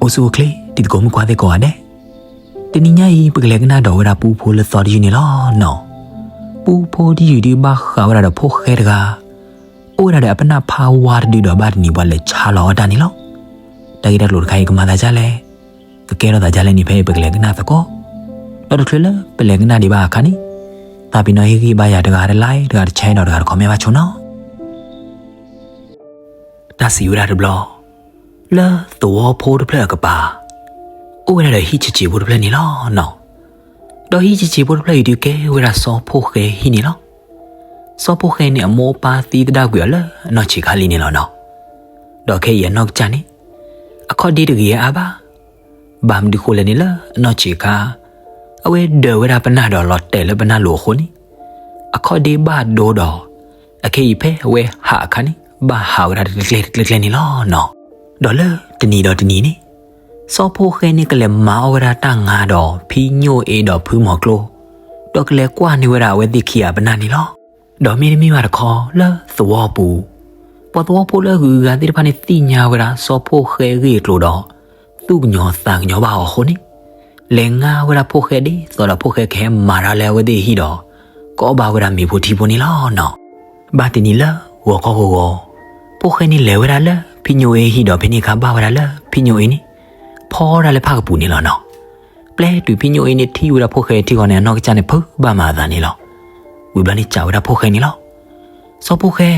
အိၣ်ဆူၣ်အိၣ်ချ့ တံၤသကိးမုၣ်ခွါသ့ၣ်ကိးဂၤဒဲး, တနံၤညါအံၤ ပကလဲၤကနၣ်ဒီးဝဲဒၣ်ပူဖိလၢသီတယုၢ်န့ၣ်လီၤနီၤ. ပူဖိတယုၢ်ဒုးဘၣ်ဃးဝဲဒၣ်ဒီးဖိၣ်ဃဲတဂၤ, အိၣ်ဝဲဒၣ်ဒီးအပနၢ်ဖးဝါတဒုဒီး ဘၣ်တနံၤပှၤလဲၤဆါလီၤအီၣ်တၢ်န့ၣ်လီၤ. တၢ်ဂ့ၢ်တၢ်ကျိၤတခါအံၤ ကမၤသးဒ်လဲၣ်, ကကဲထီၣ်သးဒ်လဲၣ်န့ၣ် ဖဲအံၤပကလဲၤကနၣ်သကိး. ဒီးတချုးလၢပလဲၤကနၣ်ဒံးဘၣ်အခါန့ၣ်, သးပ့ၤနီၣ်ဟ့ၣ်ဂံၢ်ဘါယၤတဂၤတlike, တဂၤတshareဒီးတဂၤတcommentဘၣ်ဆိနီၤ. တၢ်စံးဝဲဒၣ်တဘျီ, လၢသဝီဖိတဖျၢၣ်အကပၤ, အိၣ်ဝဲဒၣ်ဒီးဟံၣ်ဆံးဆံးဖိတဖျၢၣ်န့ၣ်လီၤနီၤ. ဒီးဟံၣ်ဆံးဆံးဖိတဖျၢၣ်အံၤဒုးကဲဝဲဒၣ်စီၤဖိၣ်ဃဲဟံၣ်န့ၣ်လီၤ. စီၤဖိၣ်ဃဲန့ၣ် အမိၢ်အပၢ်သံသဒၣ်ကွံာ်အီၤလၢအနီၢ်ဆံးခါလံန့ၣ်လီၤနီၤ. ဒီးခဲအံၤအနီၢ်ကစၢ်န့ၣ် အခီၣ်ဒ့တဂ့ၤအါဘၣ်. ဘၣ်မနုၤဃိလဲၣ်န့ၣ် လၢအနီၢ်ဆံးခါ အဝဲဒၢးဝဲဒၣ်ပနၢ်ဒီးလီၤတဲာ်လၢပနၢ်လိၤအဃိန့ၣ်, အခီၣ်ဒ့ဘၣ်ဒိဒီး, အခဲအံၤဖဲအဝဲဟးအခါန့ၣ် ဘၣ်ဟးဝဲဒၣ်တကျဲတကျဲတကျဲန့ၣ်လီၤနီၤ. ဒီးလၢတနံၤဒီးတနံၤန့ၣ်, စီၤဖိၣ်ဃဲန့ၣ်ကလဲၤမၤအီၣ်ဝဲဒၣ်တၢ်ငါဒီးဖံညိၣ်အ့ဒီးဖုမီၤကျိ, ဒီးကလဲၤကွၢ်န့ၢ်ဝဲဒၣ်အဝဲသ့ၣ်ခံဂၤအပနၢ်န့ၣ်လီၤ. ဒီးမ့တမ့ၢ်ဘၣ်တခီလၢသဝီပူၤ, ပှၤသဝီဖိလၢအဂုၤအဂၤသ့ၣ်တဖၣ်န့ၣ်သ့ၣ်ညါဝဲဒၣ်စီၤဖိၣ်ဃဲအဂ့ၢ်အကျိၤဒီး သူၣ်ကညီၤသးကညီၤဘၣ်အီၤအဃိန့ၣ်, လဲၤငါဝဲဒၣ်ဖိၣ်ဃဲဒ်သိးဒီးဖိၣ်ဃဲကဟဲမၤတၢ်လၢအဝဲသ့ၣ်အဟံၣ်ဒီး ကအီၣ်ဘၣ်ဝဲဒၣ်မ့ၤဖိထံဖိန့ၣ်လီၤနီၤ. ဘၣ်တနံၤလၢဂီၤခီဂီၤဂီၤ, ဖိၣ်ဃဲန့ၣ်လဲၤဝဲဒၣ်လၢဖံညိၣ်အ့ဟံၣ်ဒီးဖဲန့ၣ်အခါဘၣ်ဝဲဒၣ်လၢဖံညိၣ်အ့န့ၣ်, ဖီတၢ်လၢဖၣ်ကပူၤန့ၣ်လီၤနီၤ. ပျဲတုၤဖံညိၣ်အ့န့ၣ်ထံၣ်ဝဲဒၣ်ဖိၣ်ဃဲထံဃီန့ၣ် အနီၢ်ကစၢ်န့ၣ်ဖုးဘၣ်မၤအသးန့ၣ်လီၤ. ဝံၤဘျီန့ၣ်စံးဝဲဒၣ်ဖိၣ်ဃဲန့ၣ်လီၤ. စီၤဖိၣ်ဃဲ,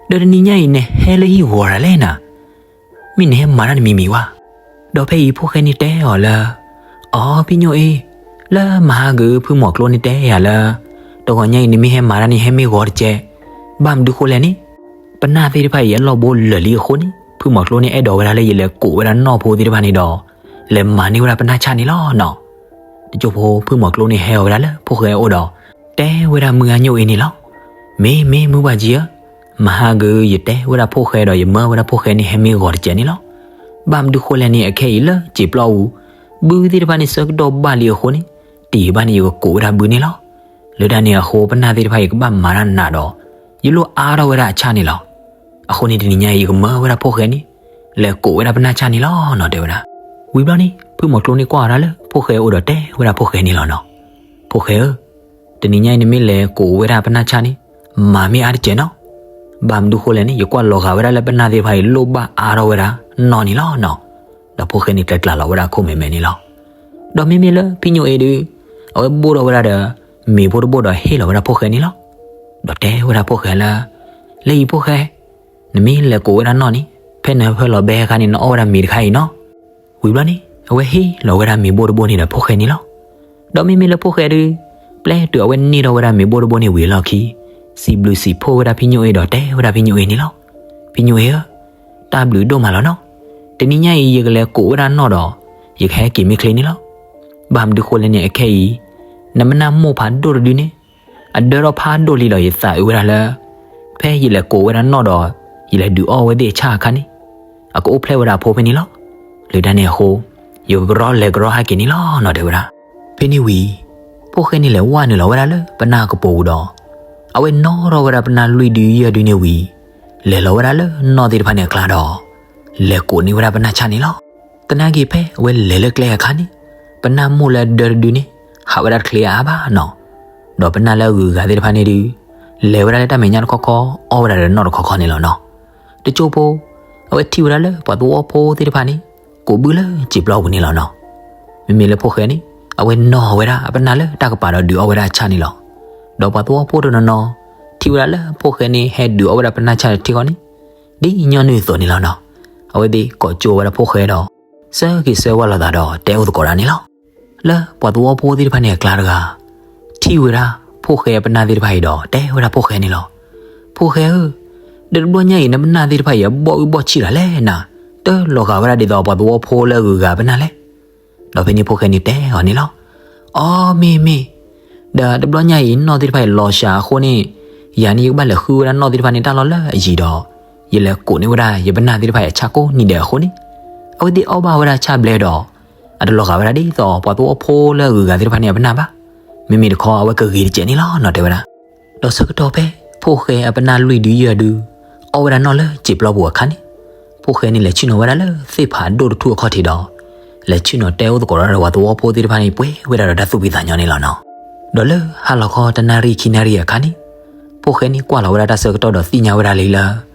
ဒီးတနံၤညါအံၤနဟဲလၢဟံၣ်ဂီၤတၢ်လဲၣ်နၤ, မ့ၢ်နဟဲမၤတၢ်နမံၤမံၤဝဲ. ဒီးဖဲအံၤဖိၣ်ဃဲန့ၣ်တဲအီၤလၢ, အိ ဖံညိၣ်အ့, လၢမဟါဂ့ၤဖုမီၤကျိန့ၣ်တဲယၤလၢ တဂီၤညါအံၤနမ့ၢ်ဟဲမၤတၢ်န့ၣ်ဟဲမ့ၢ်ဂီၤတကဲး, ဘၣ်မနုၤဃိလဲၣ်န့ၣ်, ပနၢ်သ့ၣ်တဖၣ်အံၤအလီၢ်ဘိလၢာ်လံအဃိန့ၣ် ဖုမီၤကျိန့ၣ်အဲၣ်ဒိးဝဲဒၣ်လၢယလဲၤကိးဝဲဒၣ်နီၢ်ဖိသ့ၣ်တဖၣ်န့ၣ်ဒီး လဲၤမၤန့ၢ်ဝဲဒၣ်ပနၢ်ဆၣ်န့ၣ်လီၤနီၤ. တကၠိဖိဖုမီၤကျိန့ၣ်ဟဲအီၤဝဲဒၣ်လၢဖိၣ်ဃဲအအိၣ်ဒီး တဲဝဲဒၣ်မုၢ်ဂၤညိၣ်အ့န့ၣ်လီၤ. မ့ၢ်မ့ၢ်မုၢ်ပှၢ်ကံဧၢ, မဟါဂ့ၤယတဲဝဲဒၣ်ဖိၣ်ဃဲဒီးယမၢဝဲဒၣ်ဖိၣ်ဃဲန့ၣ်ဟဲမ့ၢ်ဂီၤတကဲးန့ၣ်လီၤ. ဘၣ်မနုၤဃိလဲၣ်န့ၣ် အခဲအံၤလၢစံာ်ပျီပူၤ, ဘုသ့ၣ်တဖၣ်န့ၣ်ဆၢကတီၢ်ဘၣ်လံအဃိန့ၣ်, တယံာ်ဘၣ်န့ၣ်ယကကိးဝဲဒၣ်ဘုန့ၣ်လီၤ. လၢတၢ်န့ၣ်အဃိပနၢ်သ့ၣ်တဖၣ်အံၤကဘၣ်မၤတၢ်နးဒီး ယလိၣ်အါထီၣ်ဝဲဒၣ်အဆၣ်န့ၣ်လီၤ. အဃိန့ၣ်တနံၤညါအံၤယကမၢဝဲဒၣ်ဖိၣ်ဃဲန့ၣ် လဲၤကိးဝဲဒၣ်ပနၢ်ဆၣ်န့ၣ်လီၤနီၤ တဲဝဲဒၣ်. ဝံၤဘျီန့ၣ် ဖုမီၤကျိန့ၣ်ကွၢ်အီၤဒၣ်လၢဖိၣ်ဃဲအအိၣ်ဒီးတဲဝဲဒၣ်ဖိၣ်ဃဲန့ၣ်လီၤနီၤ. ဖိၣ်ဃဲဧၢ, တနံၤညါအံၤနမ့ၢ်လဲၤကိးဝဲဒၣ်ပနၢ်ဆၣ်န့ၣ်, မၤမ့ၢ်အါတစဲးနီၤ. ဘၣ်မနုၤဃိလဲၣ်န့ၣ် ယကွၢ်လီၤဂာ်ဝဲဒၣ်လၢပနၢ်သ့ၣ်တဖၣ်အံၤလိၣ်ဘၣ်အါထီၣ်ဝဲဒၣ်နီၢ်န့ၣ်လီၤနီၤ. ဒီးဖိၣ်ဃဲန့ၣ်ကျဲးကျးလီၤဝဲဒၣ်ခိၣ်မဲာ်မဲာ်န့ၣ်လီၤ. ဒီးမ့မ့ၢ်လၢဖံညိၣ်အ့ဒုး, အဝဲဘိၣ်ထီၣ်ဝဲဒၣ်ဒီး မ့ၤဖိတဘိၣ်ဒီးဟ့ၣ်လီၤဝဲဒၣ်ဖိၣ်ဃဲန့ၣ်လီၤ. ဒီးတဲဝဲဒၣ်ဖိၣ်ဃဲလၢ, လၢအံၤဖိၣ်ဃဲ, နမ့ၢ်လဲၤကိးဝဲဒၣ်နီၢ်န့ၣ် ဖဲနဟၢဖၢလီၤဘဲအခါန့ၣ် နအီၣ်ဝဲဒၣ်မ့ၤတခါအံၤနီၤ. ဝံၤဘျီန့ၣ် အဝဲဟ့ၣ်လီၤဝဲဒၣ်မ့ၤဘိၣ်တဘိၣ်န့ၣ်ဒီးဖိၣ်ဃဲန့ၣ်လီၤ. ဒီးမ့မ့ၢ်လၢဖိၣ်ဃဲဒုး, ပျဲတုၤအဝဲန့ၢ်ထီၣ်ဝဲဒၣ်မ့ၤဘိၣ်တဘိၣ်န့ၣ်ဝံၤအလီၢ်ခံ, စံးဘျုးစံးဖှိၣ်ဝဲဒၣ်ဖံညိၣ်အ့ဒီးတဲဝဲဒၣ်ဖံညိၣ်အ့န့ၣ်လီၤ. ဖံညိၣ်အ့ဧၢ, တၢ်ဘျုးဒိၣ်မးလီၤနီၤ. တနံၤညါအံၤယကလဲၤကိးဝဲဒၣ်နီၢ်ဒီး, ယကဟဲက့ၤမ့ၢ်ချ့န့ၣ်လီၤ. ဘၣ်မနုၤဃိလဲၣ်န့ၣ် အခဲအံၤ, နပနၢ်မိၢ်ဖးဒိၣ်တဒုန့ၣ် အဒၢထီၣ်ဖးဒိၣ်လံဒီးယသးအုးဝဲဒၣ်လၢ, ဖဲယလဲၤကိးဝဲဒၣ်နီၢ်ဒီး, ယလဲၤဒုးအီၣ်ဝဲသ့ၣ်အဆၣ်အခါန့ၣ်, အကအိၣ်ဖျဲၣ်ဝဲဒၣ်အဖိဖဲန့ၣ်လီၤ. လၢတၢ်န့ၣ်အဃိ, ယကကရီလဲၤကရီဟဲက့ၤန့ၣ်လီၤနီၤ တဲဝဲဒၣ်. ဖဲန့ၣ်ဝံၤ, ဖိၣ်ဃဲန့ၣ်လဲၤဝဲနုာ်လီၤဝဲဒၣ်လၢပနၢ်ကပိာ်ပူၤဒီး, အဝဲနီၣ်ထီၣ်ဝဲဒၣ်ပနၢ်လွံၢ်ဒုယဲၢ်ဒုန့ၣ်ဝံၤ, လဲၤလီၤဝဲဒၣ်လၢနီၢ်သ့ၣ်တဖၣ်န့ၣ်အကျါဒီး, လဲၤကိးန့ၢ်ဝဲဒၣ်ပနၢ်ဆၣ်န့ၣ်လီၤ. သနာ်က့ဖဲအဝဲလဲၤလၢကျဲအခါန့ၣ်, ပနၢ်မိၢ်လၢအဒၢတဒုန့ၣ်, ဟးဝဲဒၣ်တချ့အါဘၣ်နီၤ. ဒီးပနၢ်လၢအဂုၤအဂၤသ့ၣ်တဖၣ်န့ၣ်ဒုး, လဲၤဝဲဒၣ်လၢတၢ်မဲာ်ညါတခီခီ, အီၣ်ဝဲဒၣ်ဒီးနီၢ်တခီခီန့ၣ်လီၤနီၤ. တကၠိဖိ, အဝဲထံၣ်ဝဲဒၣ်လၢပှၤသဝီဖိသ့ၣ်တဖၣ်န့ၣ်, ကိးဘုလၢစံာ်ပျီပူၤန့ၣ်လီၤနီၤ. မ့မ့ၢ်လၢဖိၣ်ဃဲန့ၣ်, အဝဲနီၣ်ဝဲဒၣ်အပနၢ်လၢတၢ်ကပၤဒီးဒုးအီၣ်ဝဲဒၣ်အဆၣ်န့ၣ်လီၤ. ဒီးပှၤသဝီဖိတနီၤနီၤ, ထံၣ်ဝဲဒၣ်လၢဖိၣ်ဃဲန့ၣ်ဟဲဒုးအီၣ်ဝဲဒၣ်ပနၢ်ဆၣ်တထံဃီန့ၣ်, ဒ်ညီနုၢ်အသိးန့ၣ်လီၤနီၤ. အဝဲသ့ၣ်ကိးကၠိဝဲဒၣ်ဖိၣ်ဃဲဒီး, ဆၢဂ့ၤဆၢဝါလိာ်သးဒီးတဲအိၣ်သကိးတၢ်န့ၣ်လီၤ. လၢပှၤသဝီဖိသ့ၣ်တဖၣ်န့ၣ်အကျါတဂၤ, ထံၣ်ဝဲဒၣ်ဖိၣ်ဃဲအပနၢ်သ့ၣ်တဖၣ်အံၤဒီးတဲဝဲဒၣ်ဖိၣ်ဃဲန့ၣ်လီၤ. ဖိၣ်ဃဲဧၢ, ဒီးတဘျီညါအံၤနပနၢ်သ့ၣ်တဖၣ်အံၤအဘီၣ်အုၣ်ဘီၣ်ဆံၣ်တၢ်လဲၣ်နၤ, တလီၤဂာ်ဝဲဒၣ်ဒ်သိးပှၤသဝီဖိလၢအဂုၤအဂၤပနၢ်လဲၣ်. ဒီးဖဲန့ၣ်ဖိၣ်ဃဲန့ၣ်တဲအီၤန့ၣ်လီၤ. အိ မ့ၢ်မ့ၢ်, ဒီးတဘျီညါအံၤနီၢ်သ့ၣ်တဖၣ်အံၤလီၤစှၤအဃိန့ၣ်, ယၤန့ၣ်ယကဘၣ်လဲၤဃုဝဲဒၣ်နီၢ်သ့ၣ်တဖၣ်န့ၣ်တၢ်လီၢ်လၢအယံၤဒီး, ယလဲၤကိးန့ၢ်ဝဲဒၣ်ယပနၢ်သ့ၣ်တဖၣ်အံၤအဆၣ်ကိးနံၤဒဲးအဃိန့ၣ်, အဝဲသ့ၣ်အီၣ်ဘၣ်ဝဲဒၣ်ဆၣ်ဘျဲဒီး, အတလီၤဂာ်ဝဲဒၣ်ဒ်သိးပှၤသဝီဖိလၢအဂုၤအဂၤသ့ၣ်တဖၣ်န့ၣ်အပနၢ်ဘၣ်. မ့မ့ၢ်တခီအဝဲကဂ့ၤတစဲးန့ၣ်လီၤနီၤ တဲဝဲဒၣ်. ဒီးဆၢကတီၢ်ဖဲဖိၣ်ဃဲအပနၢ်လွံၢ်ဒုယဲၢ်ဒု အီၣ်ဝဲဒၣ်နီၢ်လၢစံာ်ပျီပူၤအခါန့ၣ်, ဖိ ဖိၣ်ဃဲန့ၣ်လဲၤဆ့ၣ်နီၤဝဲဒၣ်လၢသ့ၣ်ဖးဒိၣ်တထူၣ်အခီၣ်ထံးဒီး လဲၤဆ့ၣ်နီၤတဲအိၣ်သကိးဒီးဝၤသဝီဖိသ့ၣ်တဖၣ်န့ၣ် ပှဲၤဝဲဒၣ်ဒီးတၢ်သူၣ်ဖှံသးညီန့ၣ်လီၤနီၤ. ဒီးလၢဟါလီၤခီတနၣ်ရံၣ်ခံနၣ်ရံၣ်အခါန့ၣ် ဖိၣ်ဃဲန့ၣ်ကွၢ်လီၤဝဲဒၣ်တၢ်ဆၢကတီၢ်ဒီးသ့ၣ်ညါဝဲဒၣ်လၢ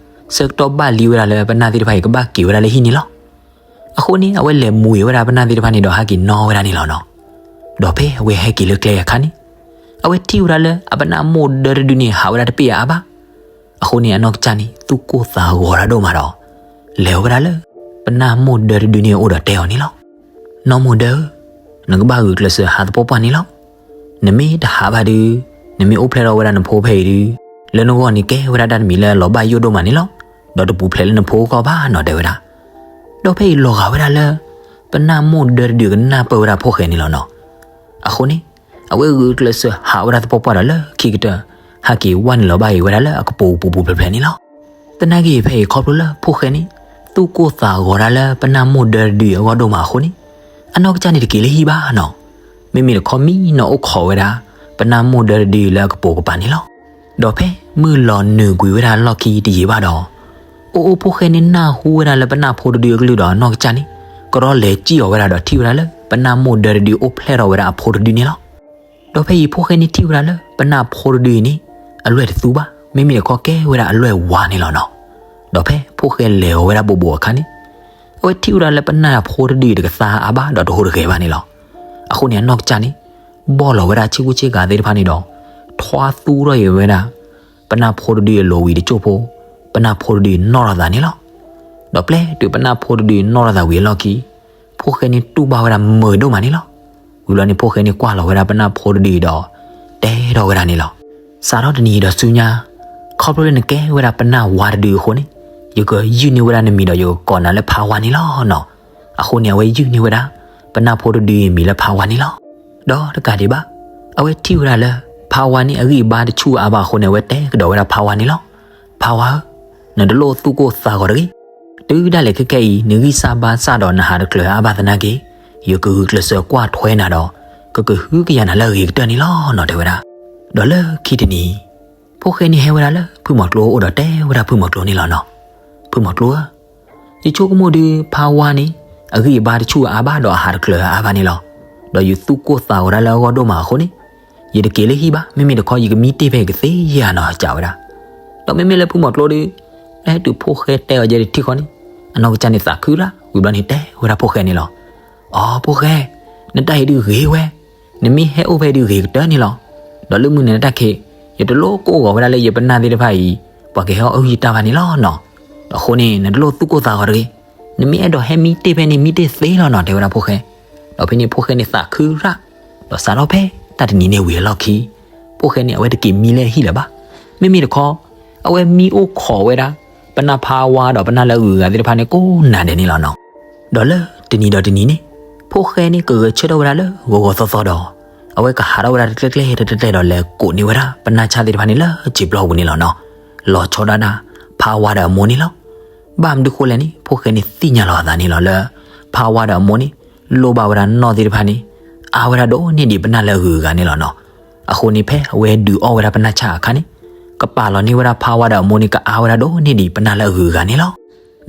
ဆၢကတီၢ်ဘၣ်လံဝဲဒၣ်လၢပနၢ်သ့ၣ်တဖၣ်အံၤကဘၣ်က့ၤဝဲဒၣ်လၢဟံၣ်န့ၣ်လီၤ. အဃိန့ၣ် အဝဲလဲၤမူၤအံၤဝဲဒၣ်ပနၢ်သ့ၣ်တဖၣ်န့ၣ်ဒီးဟဲက့ၤနီၣ်ဝဲဒၣ်န့ၣ်လီၤနီၤ. ဒီးဖဲအဝဲဟဲက့ၤလၢကျဲအခါန့ၣ် အဝဲထံၣ်ဝဲဒၣ်လၢအပနၢ်မိၢ်ဒၢတဒုန့ၣ်ဟးဝဲဒၣ်တပ့ၢ်အါအါဘၣ်. အဃိန့ၣ် အနီၢ်ကစၢ်န့ၣ် သူၣ်ကိၢ်သးဂီၤတၢ်ဒိၣ်မးဒီး လဲၤဝဲဒၣ်လၢ ပနၢ်မိၢ်ဒၢတဒုန့ၣ်အအိၣ်ဒီးတဲအီၤန့ၣ်လီၤ. နီၢ်မိၢ်ဒၢဧၢ, နကဘၣ်ဂုာ်ကျဲးစၢးဟးသပှၢ်ပှၢ်န့ၣ်လီၤ. နမ့ၢ်တဟးဘၣ်ဒီး နမ့ၢ်အိၣ်ဖျဲၣ်ထီၣ်ဝဲဒၣ်နဖိဖဲအံၤဒီး လၢနဂီၢ်န့ၣ်ကဲဝဲဒၣ်တၢ်တမံၤလၢလီၤဘၣ်ယိၣ်ဒိၣ်မးန့ၣ်လီၤ. ဒီးတပူၤဖျဲးလၢနဖိဂီၢ်ဘၣ်နီၤ တဲဝဲဒၣ်. ဒီးဖဲအံၤလီၤဂာ်ဝဲဒၣ်လၢ ပနၢ်မိၢ်ဒၢတဒုကနၢ်ပၢၢ်ဝဲဒၣ်ဖိၣ်ဃဲန့ၣ်လီၤနီၤ. အဃိန့ၣ် အဝဲဂုာ်ကျဲးစၢးဟးဝဲဒၣ်သပှၢ်ပှၢ်ဒီးလၢခံကတၢၢ် ဟဲက့ၤဝဲနုာ်လီၤဘၣ်အံၤဝဲဒၣ်လၢအကပိာ်ပူၤပူၤဖျဲးဖျဲးန့ၣ်လီၤ. သနာ်က့ဖဲအံၤခီဖျိလၢဖိၣ်ဃဲန့ၣ် သူၣ်ကိၢ်သးဂီၤဒၣ်လၢပနၢ်မိၢ်ဒၢတဒုအံၤအဂီၢ်ဒိၣ်မးအဃိန့ၣ် အနီၢ်ကစၢ်န့ၣ်တက့ၤလၢဟံၣ်ဘၣ်နီၤ. မ့မ့ၢ်တခီမံနီၤအိၣ်ခိးဝဲဒၣ် ပနၢ်မိၢ်ဒၢတဒုလၢအကပိာ်ကပၤန့ၣ်လီၤ. ဒီးဖဲမုၢ်လီၤနုာ်ကွံာ်ဝဲဒၣ်လီၢ်ခံတယံာ်ဘၣ်ဒီး အိၣ်အိၣ်ဖိၣ်ဃဲန့ၣ်နၢ်ဟူဝဲဒၣ်လၢပနၢ်ဖိတဒုအကလုၢ်ဒီးအနီၢ်ကစၢ်န့ၣ် ကရီလဲၤစံၣ်အီၤဝဲဒၣ်ဒီးထံၣ်ဝဲဒၣ်လၢ ပနၢ်မိၢ်ဒၢတဒုအိၣ်ဖျဲၣ်ထီၣ်ဝဲဒၣ်အဖိတဒုန့ၣ်လီၤ. ဒီးဖဲအံၤဖိၣ်ဃဲန့ၣ်ထံၣ်ဝဲဒၣ်လၢပနၢ်ဖိတဒုအံၤန့ၣ် အလွဲၢ်တသူဘၣ် မ့မ့ၢ်တခီကဲဝဲဒၣ်အလွဲၢ်ဝါန့ၣ်လီၤနီၤ. ဒီးဖဲဖိၣ်ဃဲလဲၤအီၤဝဲဒၣ်ဘိးဘိးအခါန့ၣ် အဝဲထံၣ်ဝဲဒၣ်လၢပနၢ်ဖိတဒုအံၤတကသါအါဘၣ်ဒီးတဟူးတဂဲၤဘၣ်န့ၣ်လီၤ. အဃိန့ၣ်အနီၢ်ကစၢ်န့ၣ် ဘီၣ်လီၤဝဲဒၣ်ဆ့ကူဆ့ကၤသ့ၣ်တဖၣ်န့ၣ်ဒီး ထွါသူထီၣ်အံၤဝဲဒၣ် ပနၢ်ဖိတဒုအလိၤဝံၤတစိၢ်ဖိ ပနၢ်ဖိတဒုနီၣ်ထီၣ်သးန့ၣ်လီၤ. ဒီးပျဲတုၤပနၢ်ဖိတဒုနီၣ်ထီၣ်သးဝံၤအလီၢ်ခံ ဖိၣ်ဃဲန့ၣ်တူၢ်ဘၣ်ဝဲဒၣ်မုာ်ဒိၣ်မးန့ၣ်လီၤ. ဝံၤဘျီန့ၣ်ဖိၣ်ဃဲန့ၣ်ကွၢ်လီၤဝဲဒၣ်ပနၢ်ဖိတဒုအံၤဒီး တဲထီၣ်ဝဲဒၣ်န့ၣ်လီၤ. စးထီၣ်တနံၤအံၤဒီးဆူညါ ခီဖျိလၢနကဲဝဲဒၣ်ပနၢ်ဝါတဒုအဃိန့ၣ် ယကယုၢ်န့ၢ်ဝဲဒၣ်နမံၤဒီးယကကိးနၤလၢဖါဝါန့ၣ်လီၤနီၤ. အဃိန့ၣ် အဝဲယုၢ်န့ၢ်ဝဲဒၣ် ပနၢ်ဖိတဒုအံၤမံၤလၢဖါဝါန့ၣ်လီၤ. ဒီးတကးဒံးဘၣ် အဝဲထံၣ်ဝဲဒၣ်လၢ ဖါဝါန့ၣ်အဂံၢ်အဘါတဆူၣ်အါဘၣ်အဃိန့ၣ် အဝဲတဲကဒီးဝဲဒၣ်ဖါဝါန့ၣ်လီၤ. ဖါဝါဧၢ, နတလိၣ်သူၣ်ကိၢ်သးဂီၤတဂ့ၤ. တုၤဒၣ်လဲာ်ခဲခဲအံၤ နဂံၢ်စၢ်ဘါစၢ်ဒီးနဟးတကျၢၤအါဘၣ်သနာ်က့ ယကဂုာ်ကျဲးစၢးကွၢ်ထွဲနၤဒီး ကကဟုကယာ်နၤလၢအဂ့ၤကတၢၢ်န့ၣ်လီၤနီၤ တဲဝဲဒၣ်. ဒီးလၢခံတနံၤ ဖိၣ်ဃဲန့ၣ်ဟဲဝဲဒၣ်လၢဖုမီၤကျိအအိၣ်ဒီးတဲဝဲဒၣ်ဖုမီၤကျိန့ၣ်လီၤနီၤ. ဖုမီၤကျိဧၢ, ယဆိကမိၣ်ဒုးဖါဝါန့ၣ် အဂံၢ်အဘါတဆူၣ်အါဘၣ်ဒီးအဟးတကျၢၤအါဘၣ်န့ၣ်လီၤ. ဒီးယသူၣ်ကိၢ်သးဂီၤဒၣ်လၢအဂီၢ်ဒိၣ်မးအဃိန့ၣ် ယတက့ၤလၢဟံၣ်ဘၣ်, မ့မ့ၢ်တခီယကမံတ့ၢ်ဖဲကသ့ဧါနီၤ စံးဝဲဒၣ်. ဒီးမ့မ့ၢ်လၢဖုမီၤကျိဒီး ဖဲတုၤဖိၣ်ဃဲတဲအီၤယဲတထံၣ်ဃီန့ၣ် အနီၢ်ကစၢ်န့ၣ်သးခုရၣ် ဝံၤဘျီန့ၣ်တဲဝဲဒၣ်ဖိၣ်ဃဲန့ၣ်လီၤ. အိ ဖိၣ်ဃဲ, နတၢ်အံၤဒုးဂ့ၤဝဲ, နမ့ၢ်ဟဲအိၣ်ဖဲဒုးဂ့ၤကတၢၢ်န့ၣ်လီၤ. ဒီးလၢမုၢ်နံၤနတၢ်ခံး ယတလိၣ်ကိၢ်ဂီၤဝဲဒၣ်လၢယပနၢ်သ့ၣ်တဖၣ်အံၤ ပှၤကဟဲအီၣ်အုၣ်ယတၢ်ဘၣ်န့ၣ်လီၤနီၤ. ဒီးအဃိန့ၣ် နတလိၣ်သူၣ်ကိၢ်သးဂီၤတဂ့ၤ. နမ့ၢ်အဲၣ်ဒိးဟဲမံတ့ၢ်ဖဲန့ၣ် မံတ့ၢ်သ့လီၤနီၤ တဲဝဲဒၣ်ဖိၣ်ဃဲ. ဒီးဖဲန့ၣ်ဖိၣ်ဃဲန့ၣ်သးခုရၣ်, ဒီးစးထီၣ်ဖဲတၢ်တနံၤန့ၣ်ဝံၤအလီၢ်ခံ ဖိၣ်ဃဲန့ၣ်အဝဲတက့ၤမံလၢဟံၣ်လၢၤဘၣ်. မ့မ့ၢ်တခီ အဝဲမံအိၣ်ခိးဝဲဒၣ် ပနၢ်ဖါဝါဒီးပနၢ်လၢအဂုၤအဂၤသ့ၣ်တဖၣ်န့ၣ်ကိးနၤဒဲးန့ၣ်လီၤနီၤ. ဒီးလၢတနံၤဒီးတနံၤန့ၣ် ဖိၣ်ဃဲန့ၣ်ကဂဲၤဆၢထၢၣ်ဝဲဒၣ်လၢဂီၤဂီၤသီသီဒီး အဝဲကဟးထီၣ်ဝဲဒၣ်တကျဲကျဲတကျဲကျဲဒီးလဲၤကိးန့ၢ်ဝဲဒၣ်ပနၢ်ဆၣ်သ့ၣ်တဖၣ်န့ၣ်လၢစံာ်ပျီပူၤန့ၣ်လီၤနီၤ. လီၤဆီဒၣ်တၢ် ဖါဝါဒီးအမိၢ်န့ၣ်လီၤ. ဘၣ်မနုၤဃိလဲၣ်န့ၣ် ဖိၣ်ဃဲန့ၣ်သ့ၣ်ညါလီၤအသးန့ၣ်လီၤလၢ ဖါဝါဒီးအမိၢ်န့ၣ် လိၣ်ဘၣ်ဝဲဒၣ်နီၣ်သ့ၣ်တဖၣ်န့ၣ် အါဝဲဒၣ်ဒိၣ်န့ၢ်ဒံးပနၢ်လၢအဂုၤအဂၤန့ၣ်လီၤနီၤ. အဃိန့ၣ်ဖဲအဝဲဒုးအီၣ်ဝဲဒၣ်ပနၢ်ဆၣ်အခါန့ၣ် ကပာ်လီၤန့ၢ်ဝဲဒၣ်ဖါဝါဒီးအမိၢ်န့ၣ် ကအါဝဲဒၣ်ဒိၣ်န့ၢ်ဒံးပနၢ်လၢအဂုၤအဂၤန့ၣ်လီၤ.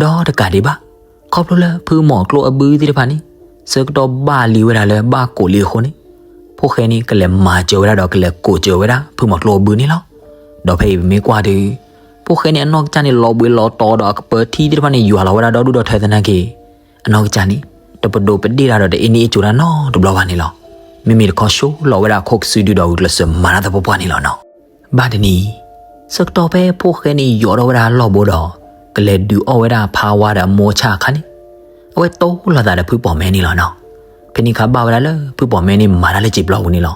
ဒီးတကးဒံးဘၣ် ခီဖျိလၢဖုမီၤကျိအဘုသ့ၣ်တဖၣ်န့ၣ် ဆၢကတီၢ်ဘၣ်လံဝဲဒၣ်လၢဘၣ်ကိးလံအဃိန့ၣ် ဖိၣ်ဃဲန့ၣ်ကလဲၤမၤစၢၤဝဲဒၣ်ဒီးကလဲၤကိးစၢၤဝဲဒၣ်ဖုမီၤကျိအဘုန့ၣ်လီၤ. ဒီးဖဲအံၤပမ့ၢ်ကွၢ်ဒီး ဖိၣ်ဃဲန့ၣ်အနီၢ်ကစၢ်န့ၣ်လီၤဘှံးလီၤတီၤဒီးအကပၢၤထံသ့ၣ်တဖၣ်န့ၣ် ယွၤလီၤဝဲဒၣ်ဒီဒူၣ်ဒီထၢသနာ်က့ အနီၢ်ကစၢ်န့ၣ် တပဒိးပဒ့ၣ်တၢ်ဒီးတအ့န့ၢ်အ့ၣ်ကၠိတၢ်နီတဘျီဘၣ်န့ၣ်လီၤ. မ့မ့ၢ်တခီဆိလီၤဝဲဒၣ်အခိၣ်ကစုဒုဒီးဂုာ်ကျဲးစၢးမၤတၢ်သပှၢ်ပှၢ်န့ၣ်လီၤနီၤ. ဘၣ်တနံၤ ဆၢကတီၢ်ဖဲဖိၣ်ဃဲန့ၣ်ယိးထီၣ်ဝဲဒၣ်လီၢ်ဘိဒီး ကလဲၤဒုးအီၣ်ဝဲဒၣ်ဖါဝါဒီးအမိၢ်ဆၣ်အခါန့ၣ် အဝဲတိၢ်လိာ်သးဒီးဖုပီၣ်မဲန့ၣ်လီၤနီၤ. ဖဲန့ၣ်အခါဘၣ်ဝဲဒၣ်လၢဖုပီၣ်မဲန့ၣ်မၤတၢ်လၢစံာ်ပျီပူၤန့ၣ်လီၤ.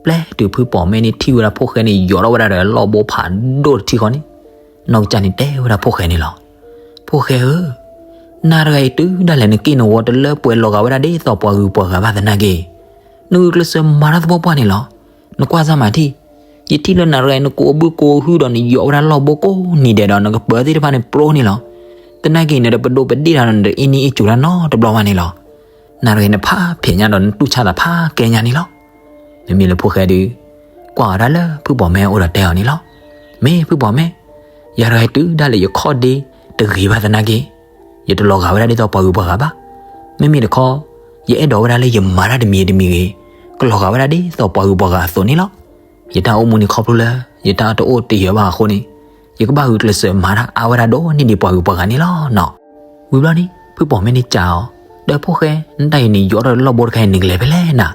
ပျဲတုၤဖုပီၣ်မဲန့ၣ်ထံၣ်ဝဲဒၣ်ဖိၣ်ဃဲန့ၣ်ယိးထီၣ်ဝဲဒၣ်ဒီးလီၢ်ဘိဖးဒိၣ်တထံၣ်ဃီန့ၣ် နီၢ်ကစၢ်န့ၣ်တဲဝဲဒၣ်ဖိၣ်ဃဲန့ၣ်လီၤ. ဖိၣ်ဃဲဧၢ, နၤတဂၤအံၤတုၤဒၣ်လဲာ်နက့ၢ်နဂီၤတလၢပှဲၤလီၤဂာ်ဝဲဒၣ်ဒ်သိးပှၤဂုၤပှၤဂၤဘၣ်သနာ်က့ နဂုာ်ကျဲးစၢးမၤတၢ်သပှၢ်ပှၢ်န့ၣ်လီၤ. နကွၢ်စၢ်မၤထံၣ်, ယထံၣ်လၢနၤတဂၤအံၤနကိးအဘုကိးဟုဒီးနယိးဝဲဒၣ်လီၢ်ဘိကိးနံၤဒဲးဒီးနကပၢၤသ့ၣ်တဖၣ်န့ၣ်ပျိန့ၣ်လီၤ. သနာ်က့ နတပဒိးပဒ့ၣ်တၢ်ဒီးနတအ့န့ၢ်အ့ၣ်ကၠိတၢ်နီတဘျီဘၣ်န့ၣ်လီၤ. နၤတဂၤအံၤနဖးဖျဲးညါဒီးနတူၢ်ဆါသးဖးကဲညါန့ၣ်လီၤ. မ့မ့ၢ်လၢဖိၣ်ဃဲဒီး ကွၢ်အီၤဒၣ်လၢဖုပီၣ်မဲအအိၣ်ဒီးတဲအီၤန့ၣ်လီၤ. မ့ၢ်ဖုပီၣ်မဲ, ယၤတဂၤအံၤတုၤဒၣ်လဲာ်ယခီၣ်ဒ့တဂ့ၤဘၣ်သနာ်က့ ယတလီၤဂာ်ဝဲဒၣ်ဒ်သိးပှၤဂုၤပှၤဂၤဘၣ်. မ့မ့ၢ်တခီ, ယအဲၣ်ဒိးဝဲဒၣ်လၢယမၤတၢ်တမံၤတမံၤဂ့ၤ, ကလီၤဂာ်ဝဲဒၣ်ဒ်သိးပှၤဂုၤပှၤဂၤအသိးန့ၣ်လီၤ. ယတၢ်အိၣ်မူန့ၣ်ခီဖျိလၢ ယတၢ်တအိၣ်တယၢၤဘၣ်အဃိန့ၣ်, ယကဘၣ်ဂုာ်ကျဲးစၢးမၤတၢ်အါဝဲဒၣ်ဒိၣ်န့ၢ်ဒံးပှၤဂုၤပှၤဂၤန့ၣ်လီၤနီၤ. ဝံၤဘျီန့ၣ် ဖုပိာ်မ့ၢ်န့ၣ်စံးအီၤ, ဒီးဖိၣ်ဃဲ, နတၢ်အံၤန့ၣ် ယိးထီၣ်လီၢ်ဘိတခါအံၤနကလဲၤဖဲလဲၣ်နၤ.